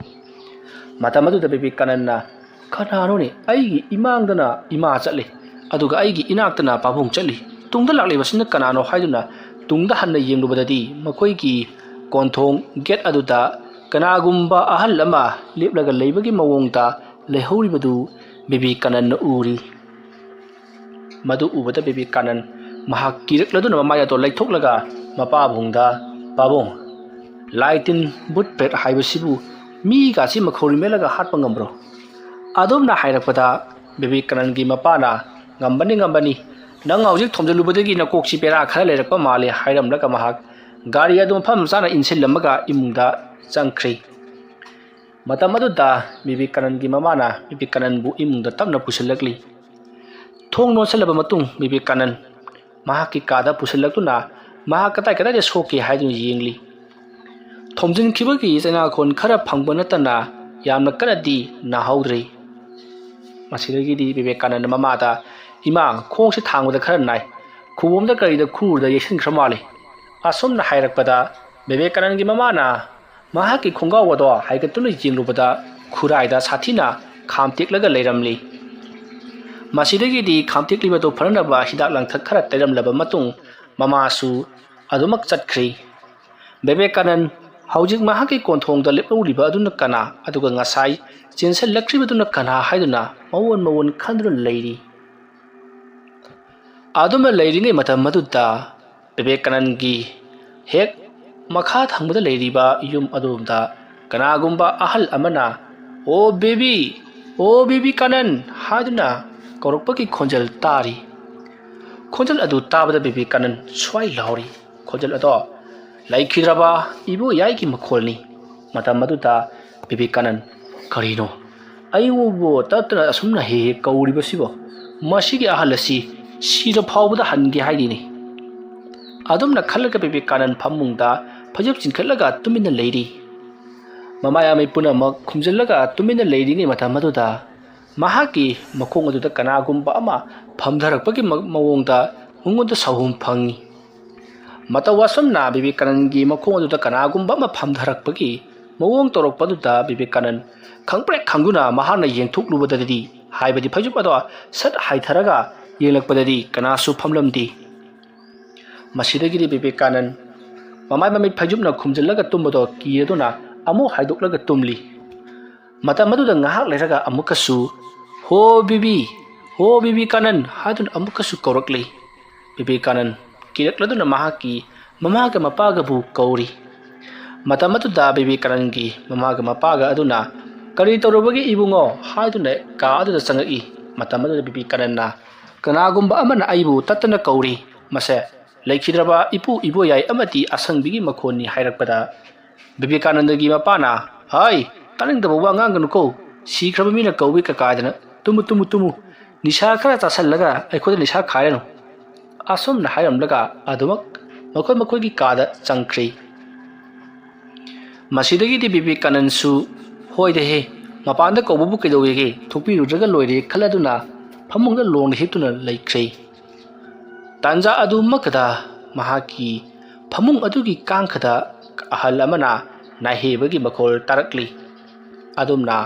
ꯃꯇꯝ ꯑꯗꯨꯗ ꯕꯤꯕꯦꯀꯥꯅꯟꯗꯅ, "ꯀꯅꯥꯅꯣꯅꯦ? ꯑꯩꯒꯤ ꯏꯃꯥꯡꯗꯅ ꯏꯃꯥ ꯆꯠꯂꯤ, ꯑꯗꯨꯒ ꯑꯩꯒꯤ ꯏꯅꯥꯛꯇꯅ ꯄꯥꯕꯨꯡ ꯆꯠꯂꯤ꯫ ꯇꯨꯡꯗ ꯂꯥꯛꯂꯤꯕꯁꯤꯅ ꯀꯅꯥꯅꯣ?" ꯍꯥꯏꯗꯨꯅ ꯇꯨꯡꯗ ꯍꯟꯅ ꯌꯦꯡꯂꯨꯕꯗꯗꯤ ꯃꯈꯣꯏꯒꯤ ꯀꯣꯟꯊꯣꯡ gate ꯑꯗꯨꯗ ꯀꯅꯥꯒꯨꯝꯕ ꯑꯍꯜ ꯑꯃ ꯂꯦꯞꯂꯒ ꯂꯩꯕꯒꯤ ꯃꯑꯣꯡꯗ ꯂꯩꯍꯧꯔꯤꯕꯗꯨ ꯕꯤꯕꯦꯀꯥꯅꯟꯗꯅ ꯎꯔꯤ꯫ ꯃꯗꯨ ꯎꯕꯗ ꯕꯤꯕꯦꯀꯥꯅꯟꯗ ꯃꯍꯥꯛ ꯀꯤꯔꯛꯂꯗꯨꯅ ꯃꯃꯥꯏ ꯑꯗꯣ ꯂꯩꯊꯣꯛꯂꯒ ꯃꯄꯥꯕꯨꯡꯗ, "ꯄꯥꯕꯨꯡ, ꯂꯥꯏ ꯇꯤꯟ ꯚꯨꯠ ꯄ꯭ꯔꯦꯠ ꯍꯥꯏꯕꯁꯤꯕꯨ ꯃꯤꯒꯥꯁꯤ ꯃꯈꯧꯔꯤ ꯃꯦꯠꯂꯒ ꯍꯥꯠꯄ ꯉꯝꯕ꯭ꯔꯣ? ꯑꯗꯨꯝꯅ ꯍꯥꯏꯔꯛꯄꯗ ꯕꯤꯕꯦꯀꯥꯅꯟꯒꯤ ꯃꯄꯥꯅ, "ꯉꯝꯕꯅꯤ, ꯉꯝꯕꯅꯤ, ꯅꯪ ꯍꯧꯖꯤꯛ ꯊꯣꯝꯖꯤꯜꯂꯨꯕꯗꯒꯤ ꯅꯀꯣꯛꯁꯤ ꯕꯦꯔꯥ ꯈꯔ ꯂꯩꯔꯛꯄ ꯃꯥꯜꯂꯤ" ꯍꯥꯏꯔꯝꯂꯒ ꯃꯍꯥꯛ ꯒꯥꯔꯤ ꯑꯗꯨ ꯃꯐꯝ ꯆꯥꯅ ꯏꯟꯁꯤꯜꯂꯝꯃꯒ ꯏꯃꯨꯡꯗ ꯆꯪꯈ꯭ꯔꯤ꯫ ꯃꯇꯝ ꯑꯗꯨꯗ ꯕꯤꯕꯦꯀꯥꯅꯟꯒꯤ ꯃꯃꯥꯅ ꯕꯤꯕꯦꯀꯥꯅꯟꯕꯨ ꯏꯃꯨꯡꯗ ꯇꯞꯅ ꯄꯨꯁꯤꯜꯂꯛꯂꯤ꯫ ꯊꯣꯡ ꯂꯣꯟꯁꯤꯜꯂꯕ ꯃꯇꯨꯡ ꯕꯤꯕꯦꯀꯥꯅꯟ ꯃꯍꯥꯛꯀꯤ ꯀꯥꯗ ꯄꯨꯁꯤꯜꯂꯛꯇꯨꯅ ꯃꯍꯥꯛ ꯀꯗꯥꯏ ꯀꯗꯥꯏꯗ ꯁꯣꯛꯀꯦ ꯍꯥꯏꯗꯨꯅ ꯌꯦꯡꯂꯤ꯫ ꯊꯣꯝꯖꯤꯟꯈꯤꯕꯒꯤ ꯆꯩꯅꯥꯈꯣꯟ ꯈꯔ ꯐꯪꯕ ꯅꯠꯇꯅ ꯌꯥꯝꯅ ꯀꯟꯅꯗꯤ ꯅꯥꯍꯧꯗ꯭ꯔꯤ꯫ ꯃꯁꯤꯗꯒꯤꯗꯤ ꯕꯤꯕꯦꯀꯥꯅꯟꯗ ꯃꯃꯥꯗ, "ꯏꯃꯥ, ꯈꯣꯡꯁꯦ ꯊꯥꯡꯕꯗ ꯈꯔ ꯅꯥꯏ, ꯈꯨꯕꯣꯝꯗ ꯀꯔꯤꯗ ꯈꯨꯔꯨꯗ ꯌꯩꯁꯤꯟꯈ꯭ꯔ ꯃꯥꯜꯂꯤ"꯫ ꯑꯁꯨꯝꯅ ꯍꯥꯏꯔꯛꯄꯗ ꯕꯤꯕꯦꯀꯥꯅꯟꯒꯤ ꯃꯃꯥꯅ ꯃꯍꯥꯛꯀꯤ ꯈꯣꯡꯒ꯭ꯔꯥꯎ ꯑꯗꯣ ꯍꯥꯏꯒꯠꯇꯨꯅ ꯌꯦꯡꯂꯨꯕꯗ ꯈꯨꯔꯥꯏꯗ ꯁꯥꯊꯤꯅ ꯈꯥꯝꯇꯦꯛꯂꯒ ꯂꯩꯔꯝꯂꯤ꯫ ꯃꯁꯤꯗꯒꯤꯗꯤ ꯈꯥꯝꯇꯦꯛꯂꯤꯕꯗꯨ ꯐꯅꯅꯕ ꯍꯤꯗꯥꯛ ꯂꯥꯡꯊꯛ ꯈꯔ ꯇꯩꯔꯝꯂꯕ ꯃꯇꯨꯡ ꯃꯃꯥꯁꯨ ꯑꯗꯨꯃꯛ ꯆꯠꯈ꯭ꯔꯤ꯫ ꯕꯤꯕꯦꯀꯥꯅꯟ ꯍꯧꯖꯤꯛ ꯃꯍꯥꯛꯀꯤ ꯀꯣꯟꯊꯣꯡꯗ ꯂꯦꯞꯍꯧꯔꯤꯕ ꯑꯗꯨꯅ ꯀꯅꯥ, ꯑꯗꯨꯒ ꯉꯁꯥꯏ ꯆꯦꯟꯁꯤꯜꯂꯛꯈ꯭ꯔꯤꯕꯗꯨꯅ ꯀꯅꯥ ꯍꯥꯏꯗꯨꯅ ꯃꯑꯣꯟ ꯃꯑꯣꯟ ꯈꯟꯗꯨꯅ ꯂꯩꯔꯤ꯫ ꯑꯗꯨꯝꯅ ꯂꯩꯔꯤꯉꯩ ꯃꯇꯝ ꯑꯗꯨꯗ ꯕꯤꯕꯦꯀꯥꯅꯟꯒꯤ ꯍꯦꯛ ꯃꯈꯥ ꯊꯪꯕꯗ ꯂꯩꯔꯤꯕ ꯌꯨꯝ ꯑꯗꯨꯗ ꯀꯅꯥꯒꯨꯝꯕ ꯑꯍꯜ ꯑꯃꯅ, "ꯑꯣ ꯕꯦꯕꯤ, ꯑꯣ ꯕꯦꯕꯤ ꯀꯥꯅꯟ" ꯍꯥꯏꯗꯨꯅ ꯀꯧꯔꯛꯄꯒꯤ ꯈꯣꯟꯖꯦꯜ ꯇꯥꯔꯤ꯫ ꯈꯣꯟꯖꯦꯜ ꯑꯗꯨ ꯇꯥꯕꯗ ꯕꯤꯕꯦꯀꯥꯅꯟ ꯁ꯭ꯋꯥꯏ ꯂꯥꯎꯔꯤ꯫ ꯈꯣꯟꯖꯦꯜ ꯑꯗꯣ ꯂꯩꯈꯤꯗ꯭ꯔꯕ ꯏꯕꯣꯌꯥꯏꯒꯤ ꯃꯈꯣꯜꯅꯤ꯫ ꯃꯇꯝ ꯑꯗꯨꯗ ꯕꯤꯕꯦꯀꯥꯅꯟ, "ꯀꯔꯤꯅꯣ? ꯑꯩꯕꯨ ꯇꯠꯇꯅ ꯑꯁꯨꯝꯅ ꯍꯦꯛ ꯍꯦꯛ ꯀꯧꯔꯤꯕꯁꯤꯕꯣ? ꯃꯁꯤꯒꯤ ꯑꯍꯜ ꯑꯁꯤ ꯁꯤꯔ ꯐꯥꯎꯕꯗ ꯍꯟꯒꯦ ꯍꯥꯏꯔꯤꯅꯤ"꯫ ꯑꯗꯨꯝꯅ ꯈꯜꯂꯒ ꯕꯤꯕꯦꯀꯥꯅꯟ ꯐꯃꯨꯡꯗ ꯐꯩꯖꯨꯞ ꯆꯤꯡꯈꯠꯂꯒ ꯇꯨꯃꯤꯟꯅ ꯂꯩꯔꯤ꯫ ꯃꯃꯥ ꯃꯃꯩ ꯄꯨꯝꯅꯃꯛ ꯈꯨꯝꯖꯤꯜꯂꯒ ꯇꯨꯃꯤꯟꯅ ꯂꯩꯔꯤꯉꯩ ꯃꯇꯝ ꯑꯗꯨꯗ ꯃꯍꯥꯛꯀꯤ ꯃꯈꯣꯡ ꯑꯗꯨꯗ ꯀꯅꯥꯒꯨꯝꯕ ꯑꯃ ꯐꯝꯊꯔꯛꯄꯒꯤ ꯃ-, ꯃꯑꯣꯡꯗ ꯃꯉꯣꯟꯗ ꯁꯥꯍꯨꯝ ꯐꯪꯉꯤ꯫ ꯃꯇꯧ ꯑꯁꯨꯝꯅ ꯕꯤꯕꯦꯀꯥꯅꯟꯒꯤ ꯃꯈꯣꯡ ꯑꯗꯨꯗ ꯀꯅꯥꯒꯨꯝꯕ ꯑꯃ ꯐꯝꯊꯔꯛꯄꯒꯤ ꯃꯑꯣꯡ ꯇꯧꯔꯛꯄ ꯑꯗꯨꯗ ꯕꯤꯕꯦꯀꯥꯅꯟ ꯈꯪꯄ꯭ꯔꯦꯛ ꯈꯪꯗꯨꯅ ꯃꯍꯥꯛꯅ ꯌꯦꯡꯊꯣꯛꯂꯨꯕꯗꯗꯤ, ꯍꯥꯏꯕꯗꯤ ꯐꯩꯖꯨꯞ ꯑꯗꯣ ꯁꯠ ꯍꯥꯏꯊꯔꯒ ꯌꯦꯡꯂꯛꯄꯗꯗꯤ ꯀꯅꯥꯁꯨ ꯐꯝꯂꯝꯗꯦ꯫ ꯃꯁꯤꯗꯒꯤꯗꯤ ꯕꯤꯕꯦꯀꯥꯅꯟ ꯃꯃꯥꯏ ꯃꯃꯤꯠ ꯐꯩꯖꯨꯞꯅ ꯈꯨꯝꯖꯤꯜꯂꯒ ꯇꯨꯝꯕꯗꯣ ꯀꯤꯔꯗꯨꯅ ꯑꯃꯨꯛ ꯍꯥꯏꯗꯣꯛꯂꯒ ꯇꯨꯝꯂꯤ꯫ ꯃꯇꯝ ꯑꯗꯨꯗ ꯉꯥꯏꯍꯥꯛ ꯂꯩꯔꯒ ꯑꯃꯨꯛꯀꯁꯨ, "ꯍꯣ ꯕꯤꯕꯤ, ꯍꯣ ꯕꯤꯕꯤ ꯀꯥꯅꯟ" ꯍꯥꯏꯗꯨꯅ ꯑꯃꯨꯛꯀꯁꯨ ꯀꯧꯔꯛꯂꯤ꯫ ꯕꯤꯕꯦꯀꯥꯅꯟ ꯀꯤꯔꯛꯂꯗꯨꯅ ꯃꯍꯥꯛꯀꯤ ꯃꯃꯥꯒ ꯃꯄꯥꯒꯕꯨ ꯀꯧꯔꯤ꯫ ꯃꯇꯝ ꯑꯗꯨꯗ ꯕꯤꯕꯦꯀꯥꯅꯟꯒꯤ ꯃꯃꯥꯒ ꯃꯄꯥꯒ ꯑꯗꯨꯅ "ꯀꯔꯤ ꯇꯧꯔꯕꯒꯦ ꯏꯕꯨꯡꯉꯣ?" ꯍꯥꯏꯗꯨꯅ ꯀꯥ ꯑꯗꯨꯗ ꯆꯪꯉꯛꯏ꯫ ꯃꯇꯝ ꯑꯗꯨꯗ ꯕꯤꯕꯦꯀꯥꯅꯟꯗꯅ, "ꯀꯅꯥꯒꯨꯝꯕ ꯑꯃꯅ ꯑꯩꯕꯨ ꯇꯠꯇꯅ ꯀꯧꯔꯤ꯫ ꯃꯁꯦ ꯂꯩꯈꯤꯗ꯭ꯔꯕ ꯏꯄꯨ ꯏꯕꯣꯌꯥꯏ ꯑꯃꯗꯤ ꯑꯁꯪꯕꯤꯒꯤ ꯃꯈꯣꯟꯅꯤ" ꯍꯥꯏꯔꯛꯄꯗ, ꯕꯤꯕꯦꯀꯥꯅꯟꯗꯒꯤ ꯃꯄꯥꯅ, "ꯍꯥꯏ, ꯇꯥꯅꯤꯡꯗꯕ ꯋꯥ ꯉꯥꯡꯒꯅꯨꯀꯣ꯫ ꯁꯤꯈ꯭ꯔꯕ ꯃꯤꯅ ꯀꯧꯏ ꯀꯀꯥꯗꯅ꯫ Tamu, Tamu, Tamu. ꯅꯤꯁꯥ ꯈꯔ ꯆꯥꯁꯤꯜꯂꯒ ꯑꯩꯈꯣꯏꯗ ꯅꯤꯁꯥ ꯈꯥꯏꯔꯅꯨ"꯫ ꯑꯁꯨꯝꯅ ꯍꯥꯏꯔꯝꯂꯒ ꯑꯗꯨꯃꯛ ꯃꯈꯣꯏ ꯃꯈꯣꯏꯒꯤ ꯀꯥꯗ ꯆꯪꯈ꯭ꯔꯦ꯫ ꯃꯁꯤꯗꯒꯤꯗꯤ ꯕꯤꯕꯦꯀꯥꯅꯟꯁꯨ, "ꯍꯣꯏꯗꯍꯦ, ꯃꯄꯥꯟꯗ ꯀꯧꯕꯕꯨ ꯀꯩꯗꯧꯋꯦꯒꯦ, ꯊꯣꯛꯄꯤꯔꯨꯗ꯭ꯔꯒ ꯂꯣꯏꯔꯦ" ꯈꯜꯂꯗꯨꯅ ꯐꯃꯨꯡꯗ ꯂꯣꯡꯅ ꯍꯤꯞꯇꯨꯅ ꯂꯩꯈ꯭ꯔꯦ꯫ ꯇꯥꯟꯖꯥ ꯑꯗꯨꯃꯛꯇꯗ ꯃꯍꯥꯛꯀꯤ ꯐꯃꯨꯡ ꯑꯗꯨꯒꯤ ꯀꯥꯡꯈꯗ ꯑꯍꯜ ꯑꯃꯅ ꯅꯥꯍꯦꯕꯒꯤ ꯃꯈꯣꯜ ꯇꯥꯔꯛꯂꯤ꯫ ꯑꯗꯨꯝꯅ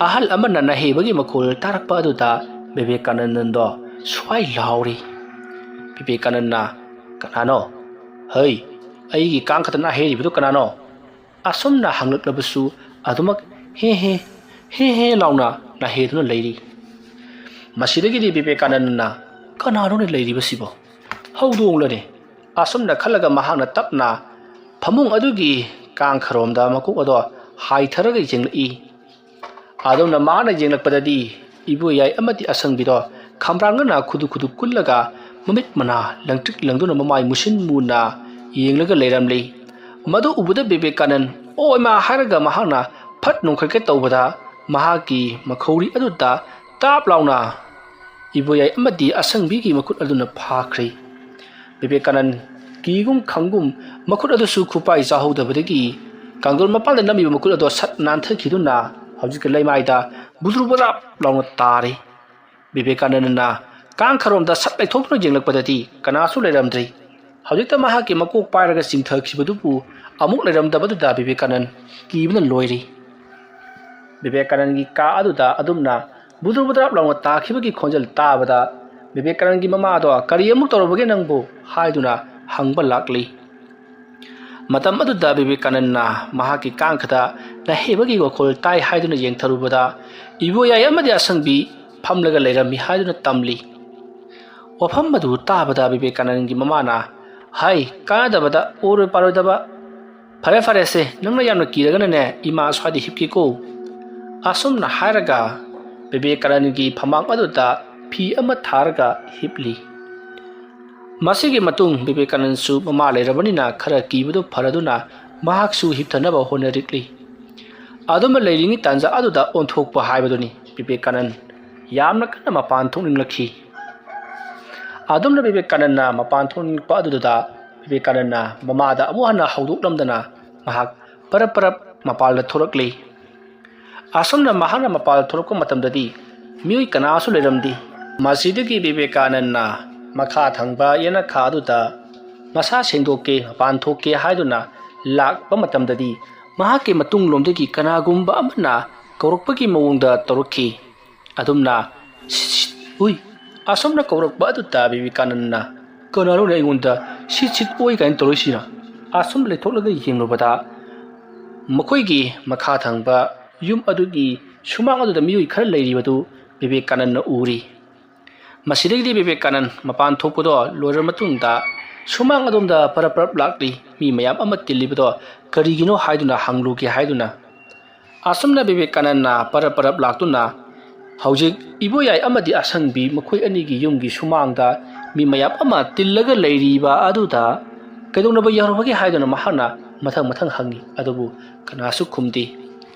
ꯑꯍꯜ ꯑꯃꯅ ꯅꯥꯍꯦꯕꯒꯤ ꯃꯈꯣꯜ ꯇꯥꯔꯛꯄ ꯑꯗꯨꯗ ꯕꯤꯕꯦꯀꯥꯅꯟꯗꯗꯣ ꯁ꯭ꯋꯥꯏ ꯂꯥꯎꯔꯤ꯫ ꯕꯤꯕꯦꯀꯥꯅꯟꯗꯅ, "ꯀꯅꯥꯅꯣ? ꯍꯩ, ꯑꯩꯒꯤ ꯀꯥꯡꯈꯗ ꯅꯥꯍꯦꯔꯤꯕꯗꯨ ꯀꯅꯥꯅꯣ?" ꯑꯁꯨꯝꯅ ꯍꯪꯂꯛꯂꯕꯁꯨ ꯑꯗꯨꯃꯛ "ꯍꯦ ꯍꯦ, ꯍꯦ ꯍꯦ" ꯂꯥꯎꯅ ꯅꯥꯍꯦꯗꯨꯅ ꯂꯩꯔꯤ꯫ ꯃꯁꯤꯗꯒꯤꯗꯤ ꯕꯤꯕꯦꯀꯥꯅꯟꯗꯅ, "ꯀꯅꯥꯅꯣꯅꯦ ꯂꯩꯔꯤꯕꯁꯤꯕꯣ? ꯍꯧꯗꯣꯡꯂꯅꯦ?" ꯑꯁꯨꯝꯅ ꯈꯜꯂꯒ ꯃꯍꯥꯛꯅ ꯇꯞꯅ ꯐꯃꯨꯡ ꯑꯗꯨꯒꯤ ꯀꯥꯡꯈꯔꯣꯝꯗ ꯃꯀꯣꯛ ꯑꯗꯣ ꯍꯥꯏꯊꯔꯒ ꯌꯦꯡꯂꯛꯏ꯫ ꯑꯗꯨꯝꯅ ꯃꯍꯥꯛꯅ ꯌꯦꯡꯂꯛꯄꯗꯗꯤ ꯏꯕꯣꯌꯥꯏ ꯑꯃꯗꯤ ꯑꯁꯪꯕꯤꯗꯣ ꯈꯝꯕ꯭ꯔꯥꯡꯅꯅ ꯈꯨꯗꯨ ꯈꯨꯗꯨ ꯀꯨꯜꯂꯒ ꯃꯃꯤꯠ ꯃꯅꯥ ꯂꯪꯇ꯭ꯔꯤꯛ ꯂꯪꯗꯨꯅ ꯃꯃꯥꯏ ꯃꯨꯁꯤꯟ ꯃꯨꯅ ꯌꯦꯡꯂꯒ ꯂꯩꯔꯝꯂꯤ꯫ ꯃꯗꯨ ꯎꯕꯗ ꯕꯤꯕꯦꯀꯥꯅꯟ, "ꯑꯣ ꯏꯃꯥ" ꯍꯥꯏꯔꯒ ꯃꯍꯥꯛꯅ ꯐꯠ ꯅꯣꯡꯈꯠꯀꯦ ꯇꯧꯕꯗ ꯃꯍꯥꯛꯀꯤ ꯃꯈꯧꯔꯤ ꯑꯗꯨꯗ ꯇꯥꯞ ꯂꯥꯎꯅ ꯏꯕꯣꯌꯥꯏ ꯑꯃꯗꯤ ꯑꯁꯪꯕꯤꯒꯤ ꯃꯈꯨꯠ ꯑꯗꯨꯅ ꯐꯥꯈ꯭ꯔꯦ꯫ ꯕꯤꯕꯦꯀꯥꯅꯟ ꯀꯤꯒꯨꯝ ꯈꯪꯒꯨꯝ ꯃꯈꯨꯠ ꯑꯗꯨꯁꯨ ꯈꯨꯄꯥꯏ ꯆꯥꯍꯧꯗꯕꯗꯒꯤ ꯀꯥꯡꯗꯣꯜ ꯃꯄꯥꯟꯗ ꯅꯝꯃꯤꯕ ꯃꯈꯨꯠ ꯑꯗꯣ ꯁꯠ ꯅꯥꯟꯊꯈꯤꯗꯨꯅ ꯍꯧꯖꯤꯛꯀꯤ ꯂꯩꯃꯥꯏꯗ ꯕꯨꯗ꯭ꯔꯨ ꯕꯨꯗ꯭ꯔꯥꯞ ꯂꯥꯎꯅ ꯇꯥꯔꯦ꯫ ꯕꯤꯕꯦꯀꯥꯅꯟꯗꯅ ꯀꯥꯡꯈꯔꯣꯝꯗ ꯁꯠ ꯂꯩꯊꯣꯛꯇꯨꯅ ꯌꯦꯡꯂꯛꯄꯗꯗꯤ ꯀꯅꯥꯁꯨ ꯂꯩꯔꯝꯗ꯭ꯔꯤ꯫ ꯍꯧꯖꯤꯛꯇ ꯃꯍꯥꯛꯀꯤ ꯃꯀꯣꯛ ꯄꯥꯏꯔꯒ ꯆꯤꯡꯊꯈꯤꯕꯗꯨꯕꯨ ꯑꯃꯨꯛ ꯂꯩꯔꯝꯗꯕꯗꯨꯗ ꯕꯤꯕꯦꯀꯥꯅꯟ ꯀꯤꯕꯅ ꯂꯣꯏꯔꯤ꯫ ꯕꯤꯕꯦꯀꯥꯅꯟꯒꯤ ꯀꯥ ꯑꯗꯨꯗ ꯑꯗꯨꯝꯅ ꯕꯨꯗ꯭ꯔꯨ ꯕꯨꯗ꯭ꯔꯥꯞ ꯂꯥꯎꯅ ꯇꯥꯈꯤꯕꯒꯤ ꯈꯣꯟꯖꯦꯜ ꯇꯥꯕꯗ ꯕꯤꯕꯦꯀꯥꯅꯟꯒꯤ ꯃꯃꯥꯗꯣ, "ꯀꯔꯤ ꯑꯃꯨꯛ ꯇꯧꯔꯕꯒꯦ ꯅꯪꯕꯨ?" ꯍꯥꯏꯗꯨꯅ ꯍꯪꯕ ꯂꯥꯛꯂꯤ꯫ ꯃꯇꯝ ꯑꯗꯨꯗ ꯕꯤꯕꯦꯀꯥꯅꯟꯅ ꯃꯍꯥꯛꯀꯤ ꯀꯥꯡꯈꯗ ꯅꯥꯍꯦꯕꯒꯤ ꯋꯥꯈꯣꯜ ꯇꯥꯏ ꯍꯥꯏꯗꯨꯅ ꯌꯦꯡꯊꯔꯨꯕꯗ ꯏꯕꯣꯌꯥꯏ ꯑꯃꯗꯤ ꯑꯁꯪꯕꯤ ꯐꯝꯂꯒ ꯂꯩꯔꯝꯃꯤ ꯍꯥꯏꯗꯨꯅ ꯇꯝꯂꯤ꯫ ꯋꯥꯐꯝ ꯑꯗꯨ ꯇꯥꯕꯗ ꯕꯤꯕꯦꯀꯥꯅꯟꯒꯤ ꯃꯃꯥꯅ, "ꯍꯥꯏ, ꯀꯥꯟꯅꯗꯕꯗ, ꯑꯣꯏꯔꯣꯏ ꯄꯥꯔꯣꯏꯗꯕ꯫ ꯐꯔꯦ, ꯐꯔꯦꯁꯦ, ꯅꯪꯅ ꯌꯥꯝꯅ ꯀꯤꯔꯒꯅꯅꯦ, ꯏꯃꯥ ꯁ꯭ꯋꯥꯏꯗ ꯍꯤꯞꯀꯦꯀꯣ"꯫ ꯑꯁꯨꯝꯅ ꯍꯥꯏꯔꯒ ꯕꯤꯕꯦꯀꯥꯅꯟꯒꯤ ꯐꯃꯥꯡ ꯑꯗꯨꯗ ꯐꯤ ꯑꯃ ꯊꯥꯔꯒ ꯍꯤꯞꯂꯤ꯫ ꯃꯁꯤꯒꯤ ꯃꯇꯨꯡ ꯕꯤꯕꯦꯀꯥꯅꯟꯁꯨ ꯃꯃꯥ ꯂꯩꯔꯕꯅꯤꯅ ꯈꯔ ꯀꯤꯕꯗꯨ ꯐꯔꯗꯨꯅ ꯃꯍꯥꯛꯁꯨ ꯍꯤꯞꯊꯅꯕ ꯍꯣꯠꯅꯔꯛꯂꯤ꯫ ꯑꯗꯨꯝꯅ ꯂꯩꯔꯤꯉꯩ ꯇꯥꯟꯖꯥ ꯑꯗꯨꯗ ꯑꯣꯟꯊꯣꯛꯄ ꯍꯥꯏꯕꯗꯨꯅꯤ꯫ ꯕꯤꯕꯦꯀꯥꯅꯟ ꯌꯥꯝꯅ ꯀꯟꯅ ꯃꯄꯥꯟ ꯊꯣꯛꯅꯤꯡꯂꯛꯈꯤ꯫ ꯑꯗꯨꯝꯅ ꯕꯤꯕꯦꯀꯥꯅꯟꯅ ꯃꯄꯥꯟ ꯊꯣꯛꯅꯤꯡꯂꯛꯄ ꯑꯗꯨꯗ ꯕꯤꯕꯦꯀꯥꯅꯟꯅ ꯃꯃꯥꯗ ꯑꯃꯨꯛ ꯍꯟꯅ ꯍꯧꯗꯣꯛꯂꯝꯗꯅ ꯃꯍꯥꯛ ꯄꯔꯞ ꯄꯔꯞ ꯃꯄꯥꯟꯗ ꯊꯣꯛꯂꯛꯂꯤ꯫ ꯑꯁꯨꯝꯅ ꯃꯍꯥꯛꯅ ꯃꯄꯥꯟ ꯊꯣꯛꯂꯛꯄ ꯃꯇꯝꯗꯗꯤ ꯃꯤꯑꯣꯏ ꯀꯅꯥꯁꯨ ꯂꯩꯔꯝꯗꯦ꯫ ꯃꯁꯤꯗꯒꯤ ꯕꯤꯕꯦꯀꯥꯅꯟꯅ ꯃꯈꯥ ꯊꯪꯕ ꯌꯦꯅꯈꯥ ꯑꯗꯨꯗ ꯃꯁꯥ ꯁꯦꯡꯗꯣꯛꯀꯦ, ꯃꯄꯥꯟ ꯊꯣꯛꯀꯦ ꯍꯥꯏꯗꯨꯅ ꯂꯥꯛꯄ ꯃꯇꯝꯗꯗꯤ ꯃꯍꯥꯛꯀꯤ ꯃꯇꯨꯡꯂꯣꯝꯗꯒꯤ ꯀꯅꯥꯒꯨꯝꯕ ꯑꯃꯅ ꯀꯧꯔꯛꯄꯒꯤ ꯃꯑꯣꯡꯗ ꯇꯧꯔꯛꯈꯤ꯫ ꯑꯗꯨꯝꯅ "ꯁꯤꯠ, ꯁꯤꯠ, ꯎꯏ!" ꯑꯁꯨꯝꯅ ꯀꯧꯔꯛꯄ ꯑꯗꯨꯗ ꯕꯤꯕꯦꯀꯥꯅꯟꯅ "ꯀꯅꯥꯅꯣꯅꯦ ꯑꯩꯉꯣꯟꯗ ꯁꯤꯠ, ꯁꯤꯠ, ꯑꯣꯏ ꯀꯥꯏꯅ ꯇꯧꯔꯛꯏꯁꯤꯅ?" ꯑꯁꯨꯝ ꯂꯩꯊꯣꯛꯂꯒ ꯌꯦꯡꯂꯨꯕꯗ ꯃꯈꯣꯏꯒꯤ ꯃꯈꯥ ꯊꯪꯕ ꯌꯨꯝ ꯑꯗꯨꯒꯤ ꯁꯨꯃꯥꯡ ꯑꯗꯨꯗ ꯃꯤꯑꯣꯏ ꯈꯔ ꯂꯩꯔꯤꯕꯗꯨ ꯕꯤꯕꯦꯀꯥꯅꯟꯅ ꯎꯔꯤ꯫ ꯃꯁꯤꯗꯒꯤꯗꯤ ꯕꯤꯕꯦꯀꯥꯅꯟ ꯃꯄꯥꯟ ꯊꯣꯛꯄꯗꯣ ꯂꯣꯏꯔꯕ ꯃꯇꯨꯡꯗ ꯁꯨꯃꯥꯡ ꯑꯗꯣꯝꯗ ꯄꯔꯞ ꯄꯔꯞ ꯂꯥꯛꯂꯤ꯫ ꯃꯤ ꯃꯌꯥꯝ ꯑꯃ ꯇꯤꯜꯂꯤꯕꯗꯣ ꯀꯔꯤꯒꯤꯅꯣ ꯍꯥꯏꯗꯨꯅ ꯍꯪꯂꯨꯒꯦ ꯍꯥꯏꯗꯨꯅ꯫ ꯑꯁꯨꯝꯅ ꯕꯤꯕꯦꯀꯥꯅꯟꯅ ꯄꯔꯞ ꯄꯔꯞ ꯂꯥꯛꯇꯨꯅ ꯍꯧꯖꯤꯛ ꯏꯕꯣꯌꯥꯏ ꯑꯃꯗꯤ ꯑꯁꯪꯕꯤ ꯃꯈꯣꯏ ꯑꯅꯤꯒꯤ ꯌꯨꯝꯒꯤ ꯁꯨꯃꯥꯡꯗ ꯃꯤ ꯃꯌꯥꯝ ꯑꯃ ꯇꯤꯜꯂꯒ ꯂꯩꯔꯤꯕ ꯑꯗꯨꯗ ꯀꯩꯗꯧꯅꯕ ꯌꯥꯎꯔꯕꯒꯦ ꯍꯥꯏꯗꯨꯅ ꯃꯍꯥꯛꯅ ꯃꯊꯪ ꯃꯊꯪ ꯍꯪꯉꯤ꯫ ꯑꯗꯨꯕꯨ ꯀꯅꯥꯁꯨ ꯈꯨꯝꯗꯦ꯫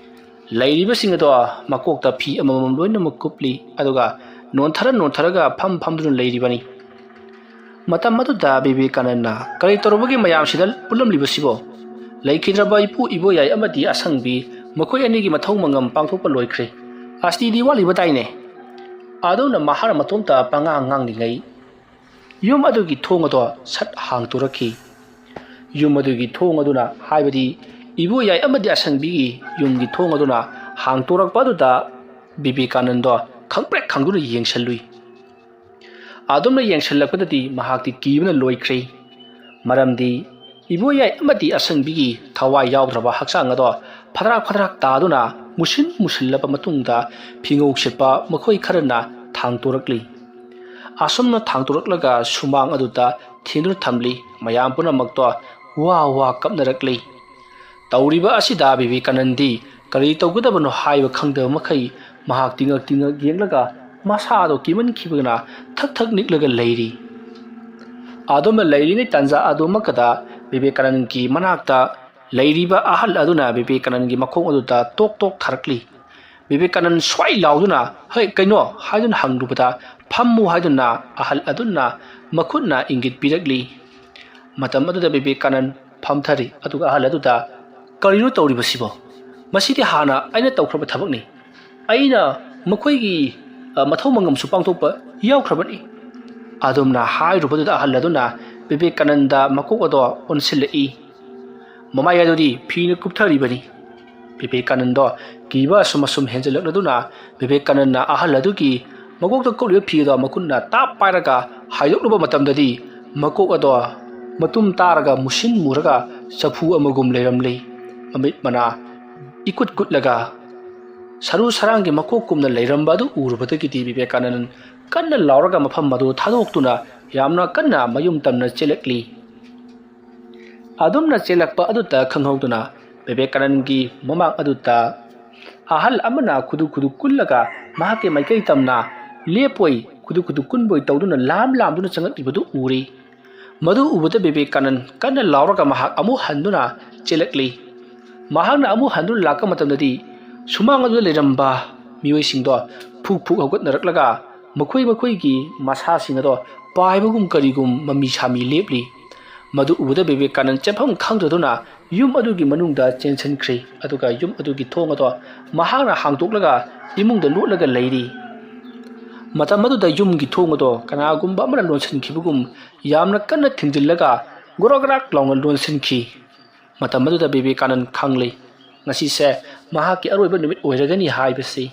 ꯂꯩꯔꯤꯕꯁꯤꯡ ꯑꯗꯣ ꯃꯀꯣꯛꯇ ꯐꯤ ꯑꯃꯃꯝ ꯂꯣꯏꯅꯃꯛ ꯀꯨꯞꯂꯤ, ꯑꯗꯨꯒ ꯅꯣꯟꯊꯔ ꯅꯣꯟꯊꯔꯒ ꯐꯝ ꯐꯝꯗꯨꯅ ꯂꯩꯔꯤꯕꯅꯤ꯫ ꯃꯇꯝ ꯑꯗꯨꯗ ꯕꯤꯕꯦꯀꯥꯅꯟꯅ "ꯀꯔꯤ ꯇꯧꯔꯨꯕꯒꯤ ꯃꯌꯥꯝꯁꯤꯗ ꯄꯨꯜꯂꯝꯂꯤꯕꯁꯤꯕꯣ? ꯂꯩꯈꯤꯗ꯭ꯔꯕ ꯏꯄꯨ ꯏꯕꯣꯌꯥꯏ ꯑꯃꯗꯤ ꯑꯁꯪꯕꯤ ꯃꯈꯣꯏ ꯑꯅꯤꯒꯤ ꯃꯊꯧ ꯃꯉꯝ ꯄꯥꯡꯊꯣꯛꯄ ꯂꯣꯏꯈ꯭ꯔꯦ꯫ ꯑꯁꯇꯤꯗꯤ ꯋꯥꯠꯂꯤꯕꯗꯥꯏꯅꯦ?" ꯑꯗꯨꯝꯅ ꯃꯍꯥꯛꯅ ꯃꯇꯣꯝꯇ ꯄꯉꯥꯡ ꯉꯥꯡꯂꯤꯉꯩ ꯌꯨꯝ ꯑꯗꯨꯒꯤ ꯊꯣꯡ ꯑꯗꯣ ꯁꯠ ꯍꯥꯡꯇꯣꯔꯛꯈꯤ꯫ ꯌꯨꯝ ꯑꯗꯨꯒꯤ ꯊꯣꯡ ꯑꯗꯨꯅ, ꯍꯥꯏꯕꯗꯤ ꯏꯕꯣꯌꯥꯏ ꯑꯃꯗꯤ ꯑꯁꯪꯕꯤꯒꯤ ꯌꯨꯝꯒꯤ ꯊꯣꯡ ꯑꯗꯨꯅ ꯍꯥꯡꯇꯣꯔꯛꯄ ꯑꯗꯨꯗ ꯕꯤꯕꯦꯀꯥꯅꯟꯗꯣ ꯈꯪꯄ꯭ꯔꯦꯛ ꯈꯪꯗꯨꯅ ꯌꯦꯡꯁꯜꯂꯨꯏ꯫ ꯑꯗꯨꯝꯅ ꯌꯦꯡꯁꯜꯂꯛꯄꯗꯗꯤ ꯃꯍꯥꯛꯇꯤ ꯀꯤꯕꯅ ꯂꯣꯏꯈ꯭ꯔꯦ꯫ ꯃꯔꯝꯗꯤ ꯏꯕꯣꯌꯥꯏ ꯑꯃꯗꯤ ꯑꯁꯪꯕꯤꯒꯤ ꯊꯋꯥꯏ ꯌꯥꯎꯗ꯭ꯔꯕ ꯍꯛꯆꯥꯡ ꯑꯗꯣ ꯐꯗ꯭ꯔꯥꯛ ꯐꯗ꯭ꯔꯥꯛ ꯇꯥꯗꯨꯅ ꯃꯨꯁꯤꯟ ꯃꯨꯁꯤꯜꯂꯕ ꯃꯇꯨꯡꯗ ꯐꯤꯉꯧ ꯁꯤꯠꯄ ꯃꯈꯣꯏ ꯈꯔꯅ ꯊꯥꯡꯇꯣꯔꯛꯂꯤ꯫ ꯑꯁꯨꯝꯅ ꯊꯥꯡꯇꯣꯔꯛꯂꯒ ꯁꯨꯃꯥꯡ ꯑꯗꯨꯗ ꯊꯦꯡꯗꯨꯅ ꯊꯝꯂꯤ꯫ ꯃꯌꯥꯝ ꯄꯨꯝꯅꯃꯛꯇꯣ ꯋꯥ ꯋꯥ ꯀꯞꯅꯔꯛꯂꯤ꯫ ꯇꯧꯔꯤꯕ ꯑꯁꯤꯗ ꯕꯤꯕꯦꯀꯥꯅꯟꯗꯤ ꯀꯔꯤ ꯇꯧꯒꯗꯕꯅꯣ ꯍꯥꯏꯕ ꯈꯪꯗꯕ ꯃꯈꯩ ꯃꯍꯥꯛ ꯇꯤꯉꯛ ꯇꯤꯉꯛ ꯌꯦꯡꯂꯒ ꯃꯁꯥꯗꯣ ꯀꯤꯃꯟꯈꯤꯕꯅ ꯊꯛ ꯊꯛ ꯅꯤꯛꯂꯒ ꯂꯩꯔꯤ꯫ ꯑꯗꯨꯝꯅ ꯂꯩꯔꯤꯉꯩ ꯇꯥꯟꯖꯥ ꯑꯗꯨꯃꯛꯀꯗ ꯕꯤꯕꯦꯀꯥꯅꯟꯒꯤ ꯃꯅꯥꯛꯇ ꯂꯩꯔꯤꯕ ꯑꯍꯜ ꯑꯗꯨꯅ ꯕꯤꯕꯦꯀꯥꯅꯟꯒꯤ ꯃꯈꯣꯡ ꯑꯗꯨꯗ ꯇꯣꯛ ꯇꯣꯛ ꯊꯥꯔꯛꯂꯤ꯫ ꯕꯤꯕꯦꯀꯥꯅꯟ ꯁ꯭ꯋꯥꯏ ꯂꯥꯎꯗꯨꯅ, "ꯍꯩ, ꯀꯩꯅꯣ?" ꯍꯥꯏꯗꯨꯅ ꯍꯪꯂꯨꯕꯗ, "ꯐꯝꯃꯨ" ꯍꯥꯏꯗꯨꯅ ꯑꯍꯜ ꯑꯗꯨꯅ ꯃꯈꯨꯠꯅ ꯏꯪꯒꯤꯠ ꯄꯤꯔꯛꯂꯤ꯫ ꯃꯇꯝ ꯑꯗꯨꯗ ꯕꯤꯕꯦꯀꯥꯅꯟ ꯐꯝꯊꯔꯤ, ꯑꯗꯨꯒ ꯑꯍꯜ ꯑꯗꯨꯗ, "ꯀꯔꯤꯅꯣ ꯇꯧꯔꯤꯕꯁꯤꯕꯣ? ꯃꯁꯤꯗꯤ ꯍꯥꯟꯅ ꯑꯩꯅ ꯇꯧꯈ꯭ꯔꯕ ꯊꯕꯛꯅꯤ꯫ ꯑꯩꯅ ꯃꯈꯣꯏꯒꯤ, ꯑ, ꯃꯊꯧ ꯃꯉꯝꯁꯨ ꯄꯥꯡꯊꯣꯛꯄ ꯌꯥꯎꯈ꯭ꯔꯕꯅꯤ"꯫ ꯑꯗꯨꯝꯅ ꯍꯥꯏꯔꯨꯕꯗꯨꯗ ꯑꯍꯜ ꯑꯗꯨꯅ ꯕꯤꯕꯦꯀꯥꯅꯟꯗ ꯃꯀꯣꯛ ꯑꯗꯣ ꯑꯣꯟꯁꯤꯜꯂꯛꯏ꯫ ꯃꯃꯥꯏ ꯑꯗꯨꯗꯤ ꯐꯤꯅ ꯀꯨꯞꯊꯔꯤꯕꯅꯤ꯫ ꯕꯤꯕꯦꯀꯥꯅꯟꯗꯣ ꯀꯤꯕ ꯑꯁꯨꯝ ꯑꯁꯨꯝ ꯍꯦꯟꯖꯜꯂꯛꯂꯗꯨꯅ ꯕꯤꯕꯦꯀꯥꯅꯟꯅ ꯑꯍꯜ ꯑꯗꯨꯒꯤ ꯃꯀꯣꯛꯇ ꯀꯨꯞꯂꯤꯕ ꯐꯤ ꯑꯗꯣ ꯃꯈꯨꯠꯅ ꯇꯥꯞ ꯄꯥꯏꯔꯒ ꯍꯥꯏꯗꯣꯛꯂꯨꯕ ꯃꯇꯝꯗꯗꯤ ꯃꯀꯣꯛ ꯑꯗꯣ ꯃꯇꯨꯝ ꯇꯥꯔꯒ ꯃꯨꯁꯤꯟ ꯃꯨꯔꯒ ꯆꯐꯨ ꯑꯃꯒꯨꯝ ꯂꯩꯔꯝꯂꯤ꯫ ꯃꯃꯤꯠ ꯃꯅꯥ ꯏꯀꯨꯠ ꯀꯨꯠꯂꯒ ꯁꯔꯨ ꯁꯔꯥꯡꯒꯤ ꯃꯀꯣꯛꯀꯨꯝꯅ ꯂꯩꯔꯝꯕ ꯑꯗꯨ ꯎꯔꯨꯕꯗꯒꯤꯗꯤ ꯕꯤꯕꯦꯀꯥꯅꯟ ꯀꯟꯅ ꯂꯥꯎꯔꯒ ꯃꯐꯝ ꯑꯗꯨ ꯊꯥꯗꯣꯛꯇꯨꯅ ꯌꯥꯝꯅ ꯀꯟꯅ ꯃꯌꯨꯝ ꯇꯝꯅ ꯆꯦꯜꯂꯛꯂꯤ꯫ ꯑꯗꯨꯝꯅ ꯆꯦꯜꯂꯛꯄ ꯑꯗꯨꯇ ꯈꯪꯍꯧꯗꯨꯅ ꯕꯤꯕꯦꯀꯥꯅꯟꯒꯤ ꯃꯃꯥꯡ ꯑꯗꯨꯗ ꯑꯍꯜ ꯑꯃꯅ ꯈꯨꯗꯨ ꯈꯨꯗꯨ ꯀꯨꯜꯂꯒ ꯃꯍꯥꯛꯀꯤ ꯃꯥꯏꯀꯩ ꯇꯝꯅ ꯂꯦꯞꯄꯣꯏ ꯈꯨꯗꯨ ꯈꯨꯗꯨ ꯀꯨꯟꯕꯣꯏ ꯇꯧꯗꯨꯅ ꯂꯥꯝ ꯂꯥꯝꯗꯨꯅ ꯆꯪꯂꯛꯂꯤꯕꯗꯨ ꯎꯔꯤ꯫ ꯃꯗꯨ ꯎꯕꯗ ꯕꯤꯕꯦꯀꯥꯅꯟ ꯀꯟꯅ ꯂꯥꯎꯔꯒ ꯃꯍꯥꯛ ꯑꯃꯨꯛ ꯍꯟꯗꯨꯅ ꯆꯦꯜꯂꯛꯂꯤ꯫ ꯃꯍꯥꯛꯅ ꯑꯃꯨꯛ ꯍꯟꯗꯨꯅ ꯂꯥꯛꯄ ꯃꯇꯝꯗꯗꯤ ꯁꯨꯃꯥꯡ ꯑꯗꯨꯗ ꯂꯩꯔꯝꯕ ꯃꯤꯑꯣꯏꯁꯤꯡꯗꯣ ꯐꯨꯛ ꯐꯨꯛ ꯍꯧꯒꯠꯅꯔꯛꯂꯒ ꯃꯈꯣꯏ ꯃꯈꯣꯏꯒꯤ ꯃꯁꯥꯁꯤꯡ ꯑꯗꯣ ꯄꯥꯏꯕꯒꯨꯝ ꯀꯔꯤꯒꯨꯝ ꯃꯃꯤ ꯁꯥꯃꯤ ꯂꯦꯞꯂꯤ꯫ ꯃꯗꯨ ꯎꯕꯗ ꯕꯤꯕꯦꯀꯥꯅꯟ ꯆꯦꯟꯐꯝ ꯈꯪꯗ꯭ꯔꯗꯨꯅ ꯌꯨꯝ ꯑꯗꯨꯒꯤ ꯃꯅꯨꯡꯗ ꯆꯦꯟꯁꯤꯟꯈ꯭ꯔꯤ, ꯑꯗꯨꯒ ꯌꯨꯝ ꯑꯗꯨꯒꯤ ꯊꯣꯡ ꯑꯗꯣ ꯃꯍꯥꯛꯅ ꯍꯥꯡꯗꯣꯛꯂꯒ ꯏꯃꯨꯡꯗ ꯂꯣꯠꯂꯒ ꯂꯩꯔꯤ꯫ ꯃꯇꯝ ꯑꯗꯨꯗ ꯌꯨꯝꯒꯤ ꯊꯣꯡ ꯑꯗꯣ ꯀꯅꯥꯒꯨꯝꯕ ꯑꯃꯅ ꯂꯣꯟꯁꯤꯟꯈꯤꯕꯒꯨꯝ ꯌꯥꯝꯅ ꯀꯟꯅ ꯊꯤꯡꯖꯤꯜꯂꯒ ꯒ꯭ꯔꯣꯛ ꯒ꯭ꯔꯥꯛ ꯂꯥꯎꯅ ꯂꯣꯟꯁꯤꯟꯈꯤ꯫ ꯃꯇꯝ ꯑꯗꯨꯗ ꯕꯤꯕꯦꯀꯥꯅꯟ ꯈꯪꯂꯤ, ꯉꯁꯤꯁꯦ ꯃꯍꯥꯛꯀꯤ ꯑꯔꯣꯏꯕ ꯅꯨꯃꯤꯠ ꯑꯣꯏꯔꯒꯅꯤ ꯍꯥꯏꯕꯁꯤ꯫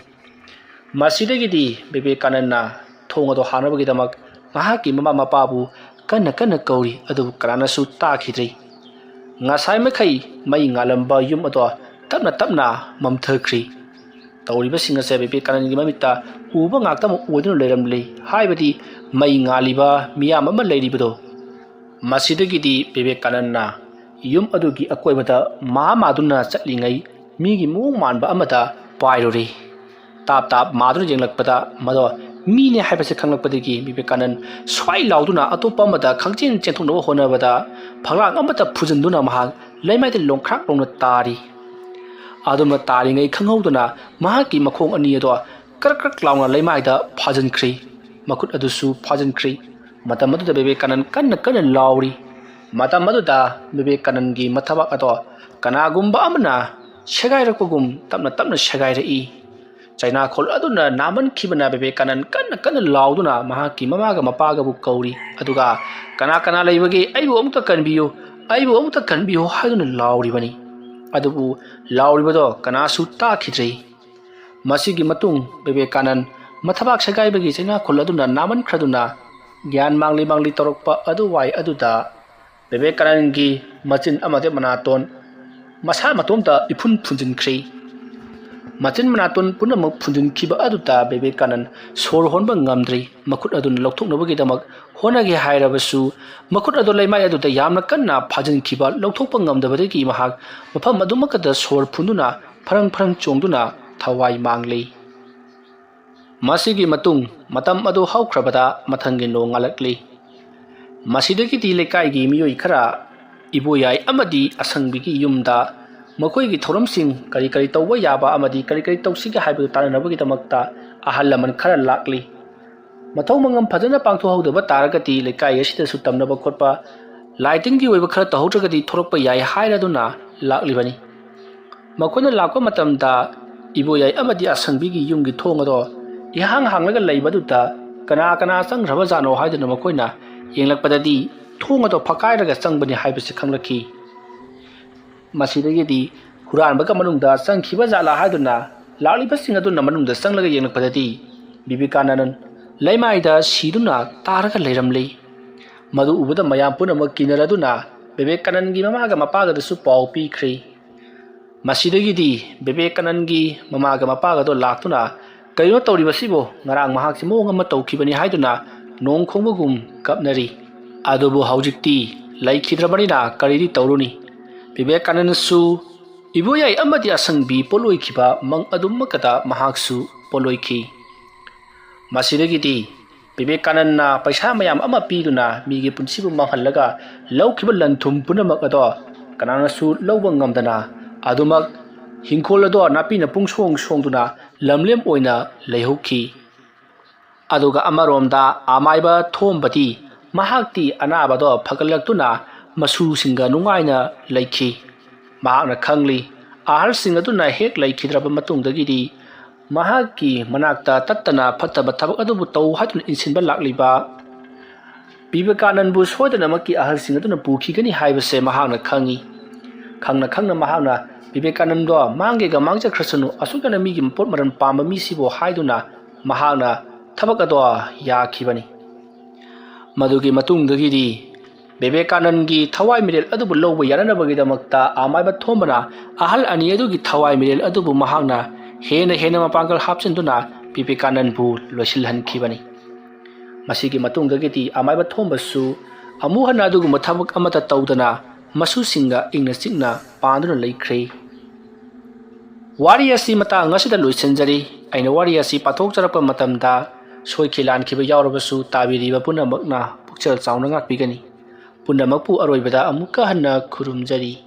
ꯃꯁꯤꯗꯒꯤꯗꯤ ꯕꯤꯕꯦꯀꯥꯅꯟꯅ ꯊꯣꯡ ꯑꯗꯨ ꯍꯥꯡꯅꯕꯒꯤꯗꯃꯛ ꯃꯍꯥꯛꯀꯤ ꯃꯃꯥ ꯃꯄꯥꯕꯨ ꯀꯟꯅ ꯀꯟꯅ ꯀꯧꯔꯤ, ꯑꯗꯨꯕꯨ ꯀꯅꯥꯅꯁꯨ ꯇꯥꯈꯤꯗ꯭ꯔꯤ꯫ ꯉꯁꯥꯏ ꯃꯈꯩ ꯃꯩ ꯉꯥꯜꯂꯝꯕ ꯌꯨꯝ ꯑꯗꯣ ꯇꯞꯅ ꯇꯞꯅ ꯃꯝꯊꯈ꯭ꯔꯤ꯫ ꯇꯧꯔꯤꯕꯁꯤꯡ ꯑꯁꯦ ꯕꯤꯕꯦꯀꯥꯅꯟꯒꯤ ꯃꯃꯤꯠꯇ ꯎꯕ ꯉꯥꯛꯇꯃꯛ ꯑꯣꯏꯗꯨꯅ ꯂꯩꯔꯝꯂꯤ, ꯍꯥꯏꯕꯗꯤ ꯃꯩ ꯉꯥꯜꯂꯤꯕ ꯃꯤꯌꯥꯝ ꯑꯃ ꯂꯩꯔꯤꯕꯗꯣ꯫ ꯃꯁꯤꯗꯒꯤꯗꯤ ꯕꯤꯕꯦꯀꯥꯅꯟꯅ ꯌꯨꯝ ꯑꯗꯨꯒꯤ ꯑꯀꯣꯏꯕꯗ ꯃꯥ ꯃꯥꯗꯨꯅ ꯆꯠꯂꯤꯉꯩ ꯃꯤꯒꯤ ꯃꯑꯣꯡ ꯃꯥꯟꯕ ꯑꯃꯗ ꯄꯥꯏꯔꯨꯔꯤ꯫ ꯇꯥꯞ ꯇꯥꯞ ꯃꯥꯗꯨꯅ ꯌꯦꯡꯂꯛꯄꯗ ꯃꯗꯣ ꯃꯤꯅꯦ ꯍꯥꯏꯕꯁꯤ ꯈꯪꯂꯛꯄꯗꯒꯤ ꯕꯤꯕꯦꯀꯥꯅꯟ ꯁ꯭ꯋꯥꯏ ꯂꯥꯎꯗꯨꯅ ꯑꯇꯣꯞꯄ ꯑꯃꯗ ꯈꯪꯆꯦꯟ ꯆꯦꯟꯊꯣꯛꯅꯕ ꯍꯣꯠꯅꯕꯗ ꯐꯛꯂꯥꯡ ꯑꯃꯗ ꯐꯨꯖꯤꯟꯗꯨꯅ ꯃꯍꯥꯛ ꯂꯩꯃꯥꯏꯗ ꯂꯣꯡꯈ꯭ꯔꯥꯛ ꯂꯣꯡꯅ ꯇꯥꯔꯤ꯫ ꯑꯗꯨꯝꯅ ꯇꯥꯔꯤꯉꯩ ꯈꯪꯍꯧꯗꯅ ꯃꯍꯥꯛꯀꯤ ꯃꯈꯣꯡ ꯑꯅꯤ ꯑꯗꯣ ꯀ꯭ꯔꯛ ꯀ꯭ꯔꯛ ꯂꯥꯎꯅ ꯂꯩꯃꯥꯏꯗ ꯐꯥꯖꯤꯟꯈ꯭ꯔꯤ꯫ ꯃꯈꯨꯠ ꯑꯗꯨꯁꯨ ꯐꯥꯖꯤꯟꯈ꯭ꯔꯤ꯫ ꯃꯇꯝ ꯑꯗꯨꯗ ꯕꯤꯕꯦꯀꯥꯅꯟ ꯀꯟꯅ ꯀꯟꯅ ꯂꯥꯎꯔꯤ꯫ ꯃꯇꯝ ꯑꯗꯨꯗ ꯕꯤꯕꯦꯀꯥꯅꯟꯒꯤ ꯃꯊꯕꯥꯛ ꯑꯗꯣ ꯀꯅꯥꯒꯨꯝꯕ ꯑꯃꯅ ꯁꯦꯒꯥꯏꯔꯛꯄꯒꯨꯝ ꯇꯞꯅ ꯇꯞꯅ ꯁꯦꯒꯥꯏꯔꯛꯏ꯫ ꯆꯩꯅꯥꯈꯣꯜ ꯑꯗꯨꯅ ꯅꯥꯃꯟꯈꯤꯕꯅ ꯕꯤꯕꯦꯀꯥꯅꯟ ꯀꯟꯅ ꯀꯟꯅ ꯂꯥꯎꯗꯨꯅ ꯃꯍꯥꯛꯀꯤ ꯃꯃꯥꯒ ꯃꯄꯥꯒꯕꯨ ꯀꯧꯔꯤ꯫ ꯑꯗꯨꯒ "ꯀꯅꯥ ꯀꯅꯥ ꯂꯩꯕꯒꯦ? ꯑꯩꯕꯨ ꯑꯃꯨꯛꯇ ꯀꯟꯕꯤꯌꯨ, ꯑꯩꯕꯨ ꯑꯃꯨꯛꯇ ꯀꯟꯕꯤꯌꯨ" ꯍꯥꯏꯗꯨꯅ ꯂꯥꯎꯔꯤꯕꯅꯤ꯫ ꯑꯗꯨꯕꯨ ꯂꯥꯎꯔꯤꯕꯗꯣ ꯀꯅꯥꯁꯨ ꯇꯥꯈꯤꯗ꯭ꯔꯦ꯫ ꯃꯁꯤꯒꯤ ꯃꯇꯨꯡ ꯕꯤꯕꯦꯀꯥꯅꯟ ꯃꯊꯕꯥꯛ ꯁꯦꯒꯥꯏꯕꯒꯤ ꯆꯩꯅꯥꯈꯣꯜ ꯑꯗꯨꯅ ꯅꯥꯃꯟꯈ꯭ꯔꯗꯨꯅ ꯒ꯭ꯌꯥꯟ ꯃꯥꯡꯂꯤ ꯃꯥꯡꯂꯤ ꯇꯧꯔꯛꯄ ꯑꯗꯨꯋꯥꯏ ꯑꯗꯨꯗ ꯕꯤꯕꯦꯀꯥꯅꯟꯒꯤ ꯃꯆꯤꯟ ꯑꯃꯗꯤ ꯃꯅꯥꯇꯣꯟ ꯃꯁꯥ ꯃꯇꯣꯝꯇ ꯏꯐꯨꯟ ꯐꯨꯟꯖꯤꯟꯈ꯭ꯔꯦ꯫ ꯃꯆꯤꯟ ꯃꯅꯥꯇꯣꯟ ꯄꯨꯝꯅꯃꯛ ꯐꯨꯟꯖꯤꯟꯈꯤꯕ ꯑꯗꯨꯗ ꯕꯤꯕꯦꯀꯥꯅꯟ ꯁꯣꯔ ꯍꯣꯟꯕ ꯉꯝꯗ꯭ꯔꯦ꯫ ꯃꯈꯨꯠ ꯑꯗꯨꯅ ꯂꯧꯊꯣꯛꯅꯕꯒꯤꯗꯃꯛ ꯍꯣꯠꯅꯒꯦ ꯍꯥꯏꯔꯕꯁꯨ ꯃꯈꯨꯠ ꯑꯗꯨ ꯂꯩꯃꯥꯏ ꯑꯗꯨꯗ ꯌꯥꯝꯅ ꯀꯟꯅ ꯐꯥꯖꯤꯟꯈꯤꯕ ꯂꯧꯊꯣꯛꯄ ꯉꯝꯗꯕꯗꯒꯤ ꯃꯍꯥꯛ ꯃꯐꯝ ꯑꯗꯨꯃꯛꯇꯗ ꯁꯣꯔ ꯐꯨꯟꯗꯨꯅ ꯐꯔꯪ ꯐꯔꯪ ꯆꯣꯡꯗꯨꯅ ꯊꯋꯥꯏ ꯃꯥꯡꯂꯤ꯫ ꯃꯁꯤꯒꯤ ꯃꯇꯨꯡ ꯃꯇꯝ ꯑꯗꯨ ꯍꯧꯈ꯭ꯔꯕꯗ ꯃꯊꯪꯒꯤ ꯅꯣꯡ ꯉꯥꯜꯂꯛꯂꯤ꯫ ꯃꯁꯤꯗꯒꯤꯗꯤ ꯂꯩꯀꯥꯏꯒꯤ ꯃꯤꯑꯣꯏ ꯈꯔ ꯏꯕꯣꯌꯥꯏ ꯑꯃꯗꯤ ꯑꯁꯪꯕꯤꯒꯤ ꯌꯨꯝꯗ ꯃꯈꯣꯏꯒꯤ ꯊꯧꯔꯝꯁꯤꯡ ꯀꯔꯤ ꯀꯔꯤ ꯇꯧꯕ ꯌꯥꯕ ꯑꯃꯗꯤ ꯀꯔꯤ ꯀꯔꯤ ꯇꯧꯁꯤꯒꯦ ꯍꯥꯏꯕꯗꯨ ꯇꯥꯟꯅꯅꯕꯒꯤꯗꯃꯛꯇ ꯑꯍꯜ ꯂꯃꯟ ꯈꯔ ꯂꯥꯛꯂꯤ꯫ ꯃꯊꯧ ꯃꯉꯝ ꯐꯖꯅ ꯄꯥꯡꯊꯣꯛꯍꯧꯗꯕ ꯇꯥꯔꯒꯗꯤ ꯂꯩꯀꯥꯏ ꯑꯁꯤꯗꯁꯨ ꯇꯝꯅꯕ ꯈꯣꯠꯄ ꯂꯥꯏ ꯇꯤꯟꯒꯤ ꯑꯣꯏꯕ ꯈꯔ ꯇꯧꯍꯧꯗ꯭ꯔꯒꯗꯤ ꯊꯣꯛꯂꯛꯄ ꯌꯥꯏ ꯍꯥꯏꯔꯗꯨꯅ ꯂꯥꯛꯂꯤꯕꯅꯤ꯫ ꯃꯈꯣꯏꯅ ꯂꯥꯛꯄ ꯃꯇꯝꯗ ꯏꯕꯣꯌꯥꯏ ꯑꯃꯗꯤ ꯑꯁꯪꯕꯤꯒꯤ ꯌꯨꯝꯒꯤ ꯊꯣꯡ ꯑꯗꯣ ꯏꯍꯥꯡ ꯍꯥꯡꯂꯒ ꯂꯩꯕꯗꯨꯗ ꯀꯅꯥ ꯀꯅꯥ ꯆꯪꯈ꯭ꯔꯕꯖꯥꯠꯅꯣ ꯍꯥꯏꯗꯨꯅ ꯃꯈꯣꯏꯅ ꯌꯦꯡꯂꯛꯄꯗꯗꯤ ꯊꯣꯡ ꯑꯗꯣ ꯐꯛꯀꯥꯏꯔꯒ ꯆꯪꯕꯅꯤ ꯍꯥꯏꯕꯁꯤ ꯈꯪꯂꯛꯈꯤ꯫ ꯃꯁꯤꯗꯒꯤꯗꯤ ꯍꯨꯔꯥꯟꯕꯒ ꯃꯅꯨꯡꯗ ꯆꯪꯈꯤꯕ ꯖꯥꯠꯂꯥ ꯍꯥꯏꯗꯨꯅ ꯂꯥꯛꯂꯤꯕꯁꯤꯡ ꯑꯗꯨꯅ ꯃꯅꯨꯡꯗ ꯆꯪꯂꯒ ꯌꯦꯡꯂꯛꯄꯗꯗꯤ ꯕꯤꯕꯦꯀꯥꯅꯟ ꯂꯩꯃꯥꯏꯗ ꯁꯤꯗꯨꯅ ꯇꯥꯔꯒ ꯂꯩꯔꯝꯂꯤ꯫ ꯃꯗꯨ ꯎꯕꯗ ꯃꯌꯥꯝ ꯄꯨꯝꯅꯃꯛ ꯀꯤꯅꯔꯗꯨꯅ ꯕꯤꯕꯦꯀꯥꯅꯟꯒꯤ ꯃꯃꯥꯒ ꯃꯄꯥꯒꯗꯁꯨ ꯄꯥꯎ ꯄꯤꯈ꯭ꯔꯤ꯫ ꯃꯁꯤꯗꯒꯤꯗꯤ ꯕꯤꯕꯦꯀꯥꯅꯟꯒꯤ ꯃꯃꯥꯒ ꯃꯄꯥꯒꯗꯣ ꯂꯥꯛꯇꯨꯅ "ꯀꯔꯤꯅꯣ ꯇꯧꯔꯤꯕꯁꯤꯕꯨ? ꯉꯔꯥꯡ ꯃꯍꯥꯛꯁꯤ ꯃꯑꯣꯡ ꯑꯃ ꯇꯧꯈꯤꯕꯅꯤ" ꯍꯥꯏꯗꯨꯅ ꯅꯣꯡ ꯈꯣꯡꯕꯒꯨꯝ ꯀꯞꯅꯔꯤ꯫ ꯑꯗꯨꯕꯨ ꯍꯧꯖꯤꯛꯇꯤ ꯂꯩꯈꯤꯗ꯭ꯔꯕꯅꯤꯅ ꯀꯔꯤꯗꯤ ꯇꯧꯔꯨꯅꯤ? ꯕꯤꯕꯦꯀꯥꯅꯟꯁꯨ ꯏꯕꯣꯌꯥꯏ ꯑꯃꯗꯤ ꯑꯁꯪꯕꯤ ꯄꯣꯠꯂꯣꯏꯈꯤꯕ ꯃꯪ ꯑꯗꯨꯃꯛꯀꯗ ꯃꯍꯥꯛꯁꯨ ꯄꯣꯠꯂꯣꯏꯈꯤ꯫ ꯃꯁꯤꯗꯒꯤꯗꯤ ꯕꯤꯕꯦꯀꯥꯅꯟꯗꯅ ꯄꯩꯁꯥ ꯃꯌꯥꯝ ꯑꯃ ꯄꯤꯗꯨꯅ ꯃꯤꯒꯤ ꯄꯨꯟꯁꯤꯕꯨ ꯃꯥꯡꯍꯜꯂꯒ ꯂꯧꯈꯤꯕ ꯂꯟ ꯊꯨꯝ ꯄꯨꯝꯅꯃꯛ ꯑꯗꯣ ꯀꯅꯥꯅꯁꯨ ꯂꯧꯕ ꯉꯝꯗꯅ ꯑꯗꯨꯃꯛ ꯍꯤꯡꯈꯣꯜ ꯑꯗꯣ ꯅꯥꯄꯤꯅ ꯄꯨꯡꯁꯣꯡ ꯁꯣꯡꯗꯨꯅ ꯂꯝꯂꯦꯝ ꯑꯣꯏꯅ ꯂꯩꯍꯧꯈꯤ꯫ ꯑꯗꯨꯒ ꯑꯃꯔꯣꯝꯗ ꯑꯃꯥꯏꯕ ꯊꯣꯝꯕꯗꯤ ꯃꯍꯥꯛꯇꯤ ꯑꯅꯥꯕꯗꯣ ꯐꯒꯠꯂꯛꯇꯨꯅ ꯃꯁꯨꯁꯤꯡꯒ ꯅꯨꯡꯉꯥꯏꯅ ꯂꯩꯈꯤ꯫ ꯃꯍꯥꯛꯅ ꯈꯪꯂꯤ, ꯑꯍꯜꯁꯤꯡ ꯑꯗꯨꯅ ꯍꯦꯛ ꯂꯩꯈꯤꯗ꯭ꯔꯕ ꯃꯇꯨꯡꯗꯒꯤꯗꯤ ꯃꯍꯥꯛꯀꯤ ꯃꯅꯥꯛꯇ ꯇꯠꯇꯅ ꯐꯠꯇꯕ ꯊꯕꯛ ꯑꯗꯨꯕꯨ ꯇꯧ ꯍꯥꯏꯗꯨꯅ ꯏꯟꯁꯤꯟꯕ ꯂꯥꯛꯂꯤꯕ ꯕꯤꯕꯦꯀꯥꯅꯟꯕꯨ ꯁꯣꯏꯗꯅꯃꯛꯀꯤ ꯑꯍꯜꯁꯤꯡ ꯑꯗꯨꯅ ꯄꯨꯈꯤꯒꯅꯤ ꯍꯥꯏꯕꯁꯦ ꯃꯍꯥꯛꯅ ꯈꯪꯏ꯫ ꯈꯪꯅ ꯈꯪꯅ ꯃꯍꯥꯛꯅ ꯕꯤꯕꯦꯀꯥꯅꯟꯗꯣ ꯃꯥꯡꯒꯦꯒ ꯃꯥꯡꯖꯈ꯭ꯔꯁꯅꯨ, ꯑꯁꯨꯛ ꯌꯥꯝꯅ ꯃꯤꯒꯤ ꯃꯄꯣꯠ ꯃꯔꯟ ꯄꯥꯝꯕ ꯃꯤꯁꯤꯕꯨ ꯍꯥꯏꯗꯨꯅ ꯃꯍꯥꯛꯅ ꯊꯕꯛ ꯑꯗꯣ ꯌꯥꯈꯤꯕꯅꯤ꯫ ꯃꯗꯨꯒꯤ ꯃꯇꯨꯡꯗꯒꯤꯗꯤ ꯕꯤꯕꯦꯀꯥꯅꯟꯒꯤ ꯊꯋꯥꯏ ꯃꯤꯔꯦꯜ ꯑꯗꯨꯕꯨ ꯂꯧꯕ ꯌꯥꯅꯅꯕꯒꯤꯗꯃꯛꯇ ꯑꯃꯥꯏꯕ ꯊꯣꯝꯕꯅ ꯑꯍꯜ ꯑꯅꯤ ꯑꯗꯨꯒꯤ ꯊꯋꯥꯏ ꯃꯤꯔꯦꯜ ꯑꯗꯨꯕꯨ ꯃꯍꯥꯛꯅ ꯍꯦꯟꯅ ꯍꯦꯟꯅ ꯃꯄꯥꯡꯒꯜ ꯍꯥꯞꯆꯤꯟꯗꯨꯅ ꯕꯤꯕꯦꯀꯥꯅꯟꯕꯨ ꯂꯣꯏꯁꯤꯜꯍꯟꯈꯤꯕꯅꯤ꯫ ꯃꯁꯤꯒꯤ ꯃꯇꯨꯡꯗꯒꯤꯗꯤ ꯑꯃꯥꯏꯕ ꯊꯣꯝꯕꯁꯨ ꯑꯃꯨꯛ ꯍꯟꯅ ꯑꯗꯨꯒꯨꯝꯕ ꯊꯕꯛ ꯑꯃꯠꯇ ꯇꯧꯗꯅ ꯃꯁꯨꯁꯤꯡꯒ ꯏꯪꯅ ꯆꯤꯛꯅ ꯄꯥꯟꯗꯨꯅ ꯂꯩꯈ꯭ꯔꯦ꯫ ꯋꯥꯔꯤ ꯑꯁꯤ ꯃꯇꯥꯡ ꯑꯁꯤꯗ ꯂꯣꯏꯁꯤꯟꯖꯔꯤ꯫ ꯑꯩꯅ ꯋꯥꯔꯤ ꯑꯁꯤ ꯄꯥꯊꯣꯛꯆꯔꯛꯄ ꯃꯇꯝꯗ ꯁꯣꯏꯈꯤ ꯂꯥꯟꯈꯤꯕ ꯌꯥꯎꯔꯕꯁꯨ ꯇꯥꯕꯤꯔꯤꯕ ꯄꯨꯝꯅꯃꯛꯅ ꯄꯨꯛꯆꯦꯜ ꯆꯥꯎꯅ ꯉꯥꯛꯄꯤꯒꯅꯤ꯫ ꯄꯨꯝꯅꯃꯛꯄꯨ ꯑꯔꯣꯏꯕꯗ ꯑꯃꯨꯛꯀ ꯍꯟꯅ ꯈꯨꯔꯨꯝꯖꯔꯤ꯫